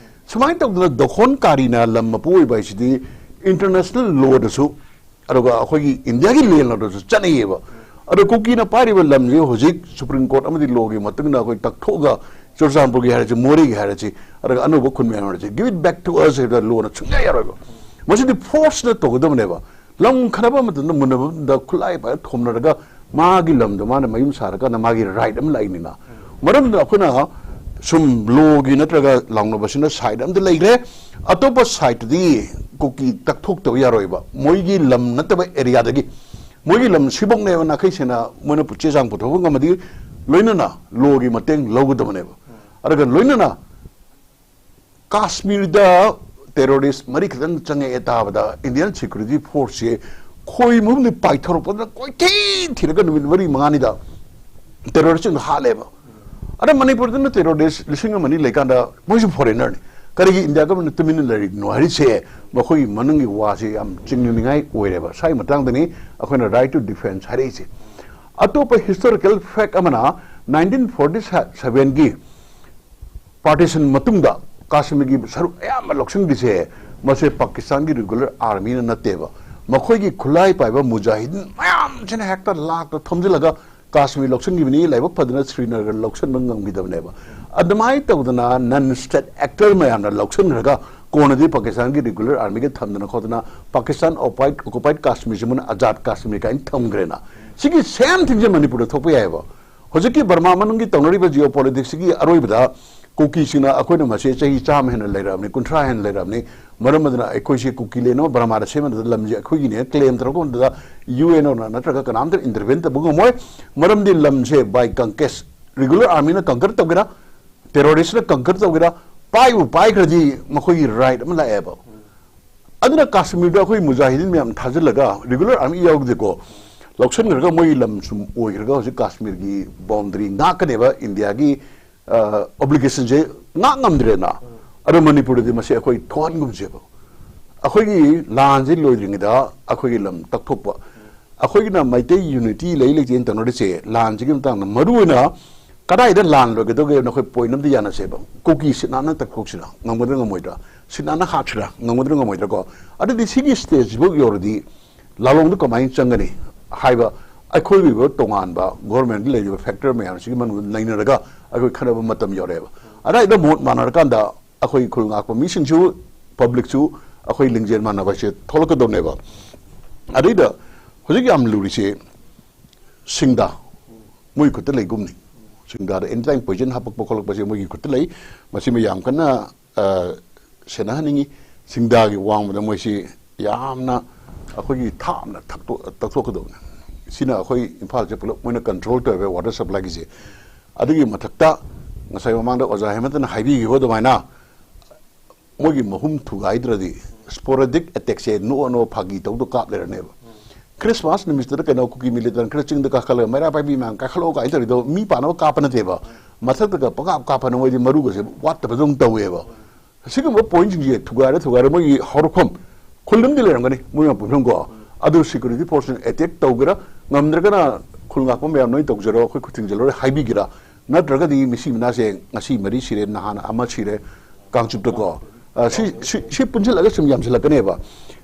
ꯁꯨꯃꯥꯏꯅ ꯇꯧꯗꯅ ꯗꯣꯈꯣꯟ ꯀꯥꯔꯤꯅ ꯂꯝ ꯃꯄꯨ ꯑꯣꯏꯕ ꯍꯥꯏꯁꯤꯗꯤ ꯏꯟꯇꯔꯅꯦꯁꯅꯦꯜ ꯂꯣꯗꯁꯨ, ꯑꯗꯨꯒ ꯑꯩꯈꯣꯏꯒꯤ ꯏꯟꯗꯤꯌꯥꯒꯤ ꯂꯦꯟ ꯂꯣꯗꯁꯨ ꯆꯠꯅꯩꯌꯦꯕ꯫ ꯑꯗꯣ ꯀꯨꯀꯤꯅ ꯄꯥꯏꯔꯤꯕ ꯂꯝꯁꯤ ꯍꯧꯖꯤꯛ ꯁꯨꯄ꯭ꯔꯤꯝ ꯀꯣꯔꯠ ꯑꯃꯗꯤ ꯂꯣꯒꯤ ꯃꯇꯨꯡ ꯏꯟꯅ ꯑꯩꯈꯣꯏ ꯇꯛꯊꯣꯛꯑꯒ ꯆꯨꯔꯆꯥꯟꯄꯨꯔꯒꯤ ꯍꯥꯏꯔꯁꯤ, ꯃꯣꯔꯦꯒꯤ ꯍꯥꯏꯔꯁꯤ, ꯑꯗꯨꯒ ꯑꯅꯧꯕ ꯈꯨꯟ ꯃꯌꯥꯝ ꯍꯥꯏꯔꯁꯤ, "Give it back to us" ꯍꯥꯏꯕꯗ ꯂꯣꯅ ꯁꯨꯡꯌꯥ ꯌꯥꯔꯣꯏꯕ꯫ ꯃꯁꯤꯗꯤ ꯐꯣꯔꯁꯅ ꯇꯧꯒꯗꯕꯅꯦꯕ꯫ ꯂꯝ ꯈꯟꯅꯕ ꯃꯇꯝꯗ, ꯃꯨꯟꯅꯕ ꯃꯇꯝꯗ ꯈꯨꯠꯂꯥꯏ ꯄꯥꯏꯔ ꯊꯣꯝꯅꯔꯒ ꯃꯥꯒꯤ ꯂꯝꯗꯣ ꯃꯥꯅ ꯃꯌꯨꯝ ꯁꯥꯔꯀꯥꯟꯗ ꯃꯥꯒꯤ ꯔꯥꯏꯠ ꯑꯃ ꯂꯥꯛꯏꯅꯤꯅ꯫ ꯃꯔꯝꯗ ꯑꯩꯈꯣꯏꯅ ꯁꯨꯝ ꯂꯣꯒꯤ ꯅꯠꯇ꯭ꯔꯒ ꯂꯥꯎꯅꯕꯁꯤꯅ ꯁꯥꯏꯠ ꯑꯃꯗ ꯂꯩꯈ꯭ꯔꯦ, ꯑꯇꯣꯞꯄ ꯁꯥꯏꯠꯇꯗꯤ ꯀꯨꯀꯤ ꯇꯛꯊꯣꯛꯇꯕ ꯌꯥꯔꯣꯏꯕ꯫ ꯃꯣꯏꯒꯤ ꯂꯝ ꯅꯠꯇꯕ ꯑꯦꯔꯤꯌꯥꯗꯒꯤ, ꯃꯣꯏꯒꯤ ꯂꯝ ꯁꯤꯕꯣꯛꯅꯦꯕ, ꯅꯥꯈꯩ ꯁꯦꯡꯅ ꯃꯣꯏꯅ ꯄꯨ-, ꯆꯦ ꯆꯥꯡ ꯄꯨꯊꯣꯛꯄ ꯉꯝꯃꯗꯤ ꯂꯣꯏꯅꯅ ꯂꯣꯒꯤ ꯃꯇꯦꯡ ꯂꯧꯒꯗꯕꯅꯦꯕ꯫ ꯑꯗꯨꯒ ꯂꯣꯏꯅꯅ ꯀꯥꯁꯃꯤꯔꯗ ꯇꯦꯔꯣꯔꯤꯁ ꯃꯔꯤ ꯈꯛꯇꯪ ꯆꯪꯉꯛꯑꯦ ꯇꯥꯕꯗ ꯏꯟꯗꯤꯌꯥꯟ ꯁꯦꯀ꯭ꯌꯨꯔꯤꯇꯤ ꯐꯣꯔꯁꯁꯦ ꯈꯣꯏ ꯃꯍꯨꯝꯗꯤ ꯄꯥꯏꯊꯣꯔꯛꯄꯗ ꯀꯣꯏꯊꯤ ꯊꯤꯔꯒ ꯅꯨꯃꯤꯠ ꯃꯔꯤ ꯃꯉꯥꯅꯤꯗ ꯇꯦꯔꯣꯔꯤꯁꯁꯤꯡꯗꯣ ꯍꯥꯠꯂꯦꯕ꯫ ꯑꯗ ꯃꯅꯤꯄꯨꯔꯗꯅ ꯇꯦꯔꯣꯔꯤꯁ ꯂꯤꯁꯤꯡ ꯑꯃ ꯑꯅꯤ ꯂꯩꯀꯥꯟꯗ ꯃꯣꯏꯁꯨ ꯐꯣꯔꯦꯅꯔꯅꯤ꯫ ꯀꯔꯤꯒꯤ ꯏꯟꯗꯤꯌꯥ ꯒꯃꯦꯟꯅ ꯇꯨꯃꯤꯟꯅ ꯂꯩꯔꯤꯅꯣ ꯍꯥꯏꯔꯤꯁꯦ, ꯃꯈꯣꯏꯒꯤ ꯃꯅꯨꯡꯒꯤ ꯋꯥꯁꯦ ꯌꯥꯝ ꯆꯤꯡꯅꯅꯤꯡꯉꯥꯏ ꯑꯣꯏꯔꯦꯕ꯫ ꯁ꯭ꯋꯥꯏ ꯃꯇꯥꯡꯗꯅꯤ ꯑꯩꯈꯣꯏꯅ right to defence ꯍꯥꯏꯔꯛꯏꯁꯦ꯫ ꯑꯇꯣꯞꯄ historical fact ꯑꯃꯅ, ꯅꯥꯏꯟꯇꯤꯟ ꯐꯣꯔꯇꯤ ꯁꯚꯦꯟꯒꯤ ꯄꯥꯔꯇꯤꯁꯟ ꯃꯇꯨꯡꯗ ꯀꯥꯁꯃꯤꯔꯒꯤ ꯁꯔꯨꯛ ꯑꯌꯥꯝꯕ ꯂꯧꯁꯤꯟꯈꯤꯁꯦ, ꯃꯁꯦ ꯄꯥꯀꯤꯁꯇꯥꯟꯒꯤ ꯔꯤꯒꯨꯂꯔ ꯑꯥꯔꯃꯤꯅ ꯅꯠꯇꯦꯕ, ꯃꯈꯣꯏꯒꯤ ꯈꯨꯠꯂꯥꯏ ꯄꯥꯏꯕ ꯃꯨꯖꯥꯍꯤꯗꯤꯟ ꯃꯌꯥꯝꯁꯤꯅ ꯍꯦꯛꯇ ꯂꯥꯛꯇ ꯊꯣꯝꯖꯤꯜꯂꯒ ꯀꯥꯁꯃꯤꯔ ꯂꯧꯁꯤꯟꯈꯤꯕꯅꯤ꯫ ꯂꯥꯏꯕꯛ ꯐꯗꯅ ꯁ꯭ꯔꯤꯅꯒꯔ ꯂꯧꯁꯤꯟꯕ ꯉꯝꯈꯤꯗꯕꯅꯦꯕ꯫ ꯑꯗꯨꯃꯥꯏꯅ ꯇꯧꯗꯅ ꯅꯟ ꯁ꯭ꯇꯦꯠ ꯑꯦꯛꯇꯔ ꯃꯌꯥꯝꯅ ꯂꯧꯁꯤꯟꯈ꯭ꯔꯒ ꯀꯣꯟꯅꯗꯤ ꯄꯥꯀꯤꯁꯇꯥꯟꯒꯤ ꯔꯤꯒꯨꯂꯔ ꯑꯥꯔꯃꯤꯒ ꯊꯝꯗꯅ ꯈꯣꯠꯇꯅ ꯄꯥꯀꯤꯁꯇꯥꯟ ꯑꯣꯀꯨꯄꯥꯏꯠ ꯀꯥꯁꯃꯤꯔꯁꯤ ꯃꯣꯏꯅ ꯑꯖꯥꯗ ꯀꯥꯁꯃꯤꯔ ꯀꯥꯏꯅ ꯊꯝꯈ꯭ꯔꯦꯅ꯫ ꯁꯤꯒꯤ ꯁꯦꯝ ꯊꯤꯡꯁꯦ ꯃꯅꯤꯄꯨꯔꯗ ꯊꯣꯛꯄ ꯌꯥꯏꯑꯕ꯫ ꯍꯧꯖꯤꯛꯀꯤ ꯕꯔꯃꯥ ꯃꯅꯨꯡꯒꯤ ꯇꯧꯅꯔꯤꯕ ꯖꯤꯑꯣ ꯄꯣꯂꯤꯇꯤꯛꯁꯁꯤꯒꯤ ꯑꯔꯣꯏꯕꯗ ꯀꯨꯀꯤꯁꯤꯡꯅ ꯑꯩꯈꯣꯏꯅ ꯃꯁꯦ ꯆꯍꯤ ꯆꯥꯝꯃ ꯍꯦꯟꯅ ꯂꯩꯔꯛꯑꯕꯅꯤ, ꯀꯨꯟꯊ꯭ꯔꯥ ꯍꯦꯟꯅ ꯂꯩꯔꯛꯑꯕꯅꯤ꯫ ꯃꯔꯝ ꯑꯗꯨꯅ ꯑꯩꯈꯣꯏꯁꯦ ꯀꯨꯀꯤ ꯂꯦꯟ ꯑꯃ ꯕꯔꯃꯥꯗ ꯁꯦꯝꯕꯗ ꯂꯝꯁꯦ ꯑꯩꯈꯣꯏꯒꯤꯅꯦ ꯀ꯭ꯂꯦꯝ ꯇꯧꯔꯛꯄ ꯃꯇꯝꯗ ꯌꯨ ꯑꯦꯟ ꯑꯣꯅ ꯅꯠꯇ꯭ꯔꯒ ꯀꯅꯥꯝꯇ ꯏꯟꯇꯔꯚꯦꯟ ꯇꯧꯕ ꯉꯝꯃꯣꯏ꯫ ꯃꯔꯝꯗꯤ ꯂꯝꯁꯦ ꯕꯥꯏ ꯀꯪꯀꯦꯁ, ꯔꯤꯒꯨꯂꯔ ꯑꯥꯔꯃꯤꯅ ꯀꯪꯀꯔ ꯇꯧꯒꯦꯔꯥ, ꯇꯦꯔꯣꯔꯤꯁꯅ ꯀꯪꯀꯔ ꯇꯧꯒꯦꯔꯥ, ꯄꯥꯏꯕꯨ ꯄꯥꯏꯈ꯭ꯔꯗꯤ ꯃꯈꯣꯏꯒꯤ ꯔꯥꯏꯠ ꯑꯃ ꯂꯥꯛꯑꯦꯕ꯫ ꯑꯗꯨꯅ ꯀꯥꯁꯃꯤꯔꯗ ꯑꯩꯈꯣꯏ ꯃꯨꯖꯥꯍꯤꯗꯤꯟ ꯃꯌꯥꯝ ꯊꯥꯖꯤꯜꯂꯒ ꯔꯤꯒꯨꯂꯔ ꯑꯥꯔꯃꯤ ꯌꯥꯎꯗꯦꯀꯣ, ꯂꯧꯁꯤꯟꯈ꯭ꯔꯒ ꯃꯣꯏꯒꯤ ꯂꯝ ꯁꯨꯝ ꯑꯣꯏꯈ꯭ꯔꯒ ꯍꯧꯖꯤꯛ ꯀꯥꯁꯃꯤꯔꯒꯤ ꯕꯥꯎꯟꯗꯔꯤ ꯉꯥꯛꯀꯅꯦꯕ꯫ ꯏꯟꯗꯤꯌꯥꯒꯤ ꯑꯣꯕ꯭ꯂꯤꯒꯦꯁꯟꯁꯦ ꯉꯥꯛ ꯉꯝꯗ꯭ꯔꯦꯅ꯫ ꯑꯗꯣ ꯃꯅꯤꯄꯨꯔꯗꯗꯤ ꯃꯁꯤ ꯑꯩꯈꯣꯏ ꯊꯣꯛꯍꯟꯒꯨꯝꯁꯦꯕ꯫ ꯑꯩꯈꯣꯏꯒꯤ ꯂꯥꯟꯁꯤ ꯂꯣꯏꯗ꯭ꯔꯤꯉꯩꯗ ꯑꯩꯈꯣꯏꯒꯤ ꯂꯝ ꯇꯛꯊꯣꯛꯄ, ꯑꯩꯈꯣꯏꯒꯤꯅ ꯃꯩꯇꯩ ꯌꯨꯅꯤꯇꯤ ꯂꯩ ꯂꯩꯇꯦꯅ ꯇꯧꯅꯔꯤꯁꯦ ꯂꯥꯟꯁꯤꯒꯤ ꯃꯇꯥꯡꯗ꯫ ꯃꯔꯨ ꯑꯣꯏꯅ ꯀꯗꯥꯏꯗ ꯂꯥꯟ ꯂꯣꯏꯒꯗꯧꯒꯦ ꯍꯥꯏꯕꯗ ꯑꯩꯈꯣꯏ ꯄꯣꯏꯟ ꯑꯝꯗ ꯌꯥꯅꯁꯦꯕ꯫ ꯀꯨꯀꯤ ꯁꯤꯠ ꯅꯥꯟꯅ ꯇꯛꯊꯣꯛꯁꯤꯔꯥ, ꯉꯝꯒꯗ꯭ꯔꯥ ꯉꯝꯃꯣꯏꯗ꯭ꯔꯥ? ꯁꯤꯠ ꯅꯥꯟꯅ ꯍꯥꯠꯁꯤꯔꯥ, ꯉꯝꯒꯗ꯭ꯔꯥ ꯉꯝꯃꯣꯏꯗ꯭ꯔꯥ ꯀꯣ? ꯑꯗꯨꯗꯤ ꯁꯤꯒꯤ ꯁ꯭ꯇꯦꯖꯁꯤꯐꯥꯎ ꯌꯧꯔꯗꯤ ꯂꯥꯂꯣꯡꯗ ꯀꯃꯥꯏꯅ ꯆꯪꯒꯅꯤ ꯍꯥꯏꯕ ꯑꯩꯈꯣꯏꯒꯤ ꯑꯣꯏꯕ ꯇꯣꯉꯥꯟꯕ ꯒꯣꯔꯃꯦꯟꯒꯤ ꯂꯩꯔꯤꯕ ꯐꯦꯛꯇꯔ ꯃꯌꯥꯝꯁꯤꯒꯤ ꯃꯅꯨꯡꯗ ꯅꯩꯅꯔꯒ ꯑꯩꯈꯣꯏ ꯈꯟꯅꯕ ꯃꯇꯝ ꯌꯧꯔꯛꯑꯦꯕ꯫ ꯑꯗꯥꯏꯗ ꯃꯣꯠ ꯃꯥꯟꯅꯔꯀꯥꯟꯗ ꯑꯩꯈꯣꯏ ꯈꯨꯜ ꯉꯥꯛꯄ ꯃꯤꯁꯤꯡꯁꯨ, ꯄꯕ꯭ꯂꯤꯛꯁꯨ ꯑꯩꯈꯣꯏ ꯂꯤꯡꯖꯦꯜ ꯃꯥꯟꯅꯕ ꯍꯥꯏꯁꯦ ꯊꯣꯛꯂꯛꯀꯗꯧꯅꯦꯕ꯫ ꯑꯗꯩꯗ ꯍꯧꯖꯤꯛ ꯌꯥꯝ ꯂꯨꯔꯤꯁꯦ ꯁꯤꯡꯗꯥ, ꯃꯣꯏ ꯈꯨꯠꯇ ꯂꯩꯒꯨꯝꯅꯤ꯫ ꯁꯤꯡꯗꯥꯗ ꯑꯦꯅꯤ ꯇꯥꯏꯝ ꯄꯣꯏꯖꯟ ꯍꯥꯄꯛꯄ ꯈꯣꯠꯂꯛꯄꯁꯦ ꯃꯣꯏꯒꯤ ꯈꯨꯠꯇ ꯂꯩ꯫ ꯃꯁꯤꯃ ꯌꯥꯝ ꯀꯟꯅ, ꯑ, ꯁꯦꯟꯅꯍꯟꯅꯤꯡꯉꯤ꯫ ꯁꯤꯡꯗꯥꯒꯤ ꯋꯥꯡꯃꯗ ꯃꯣꯏꯁꯤ ꯌꯥꯝꯅ ꯑꯩꯈꯣꯏꯒꯤ ꯊꯥꯞꯅ ꯊꯛꯇꯣꯛ-, ꯇꯛꯊꯣꯛꯀꯗꯧꯕꯅꯤ꯫ ꯁꯤꯅ ꯑꯩꯈꯣꯏ ꯏꯝꯐꯥꯜꯁꯦ ꯄꯨꯂꯞ ꯃꯣꯏꯅ ꯀꯟꯇ꯭ꯔꯣꯜ ꯇꯧꯋꯦꯕ ꯋꯥꯇꯔ ꯁꯄ꯭ꯂꯥꯏꯒꯤꯁꯦ꯫ ꯑꯗꯨꯒꯤ ꯃꯊꯛꯇ ꯉꯁꯥꯏ ꯃꯃꯥꯡꯗ ꯑꯣꯖꯥ ꯍꯦꯃꯟꯇꯅ ꯍꯥꯏꯕꯤꯈꯤꯕ ꯑꯗꯨꯃꯥꯏꯅ ꯃꯣꯏꯒꯤ ꯃꯍꯨꯝ ꯊꯨꯒꯥꯏꯗ꯭ꯔꯗꯤ ꯁ꯭ꯄꯣꯔꯦꯗꯤꯛ ꯑꯦꯇꯦꯛꯁꯦ ꯅꯣꯛꯑ ꯅꯣꯛꯑ ꯐꯥꯒꯤ ꯇꯧꯗ ꯀꯥꯞ ꯂꯩꯔꯅꯦꯕ꯫ ꯈ꯭ꯔꯤꯁꯃꯥꯁ ꯅꯨꯃꯤꯠꯇꯨꯗ ꯀꯩꯅꯣ ꯀꯨꯀꯤ ꯃꯤꯂꯤꯇꯦꯟ ꯈꯔ ꯆꯤꯡꯗ ꯀꯥꯈꯠꯂꯒ ꯃꯩꯔꯥ ꯄꯥꯏꯕꯤ ꯃꯌꯥꯝ ꯀꯥꯏꯈꯠꯂꯛꯑꯣ ꯀꯥꯏꯅ ꯇꯧꯔꯤꯗꯣ ꯃꯤ ꯄꯥꯅꯕ ꯀꯥꯞꯄ ꯅꯠꯇꯦꯕ꯫ ꯃꯊꯛꯇꯒ ꯄꯪꯀꯥꯞ ꯀꯥꯞꯄꯅ ꯃꯣꯏꯗꯤ ꯃꯔꯨꯒꯁꯦ ꯋꯥꯠꯇꯕꯗꯧꯅ ꯇꯧꯋꯦꯕ꯫ ꯁꯤꯒꯨꯝꯕ ꯄꯣꯏꯟꯁꯤꯡꯁꯦ ꯊꯨꯒꯥꯏꯔ ꯊꯨꯒꯥꯏꯔ ꯃꯣꯏꯒꯤ ꯍꯧꯔꯛꯐꯝ ꯈꯨꯜ ꯑꯃꯗꯤ ꯂꯩꯔꯝꯒꯅꯤ ꯃꯣꯏ ꯃꯄꯨꯡꯐꯝ ꯀꯣ꯫ ꯑꯗꯨ ꯁꯦꯀ꯭ꯌꯨꯔꯤꯇꯤ ꯐꯣꯔꯁꯅ ꯑꯦꯇꯦꯛ ꯇꯧꯒꯦꯔꯥ, ꯉꯝꯗ꯭ꯔꯒꯅ ꯈꯨꯜ ꯉꯥꯛꯄ ꯃꯌꯥꯝ ꯅꯣꯏ ꯇꯧꯖꯔꯣ, ꯑꯩꯈꯣꯏ ꯈꯨꯠ ꯊꯤꯡꯖꯤꯜꯂꯔꯣꯏ ꯍꯥꯏꯕꯤꯒꯦꯔꯥ? ꯅꯠꯇ꯭ꯔꯒꯗꯤ ꯃꯤꯁꯤ ꯃꯤꯅꯥꯁꯦ ꯉꯁꯤ ꯃꯔꯤ ꯁꯤꯔꯦ, ꯅꯍꯥꯟ ꯑꯃ ꯁꯤꯔꯦ, ꯀꯥꯡꯆꯨꯞꯇꯀꯣ꯫ ꯑ, ꯁꯤ, ꯁꯤ, ꯁꯤ ꯄꯨꯟꯁꯤꯜꯂꯒ ꯁꯨꯝ ꯌꯥꯝꯁꯤꯜꯂꯛꯀꯅꯦꯕ꯫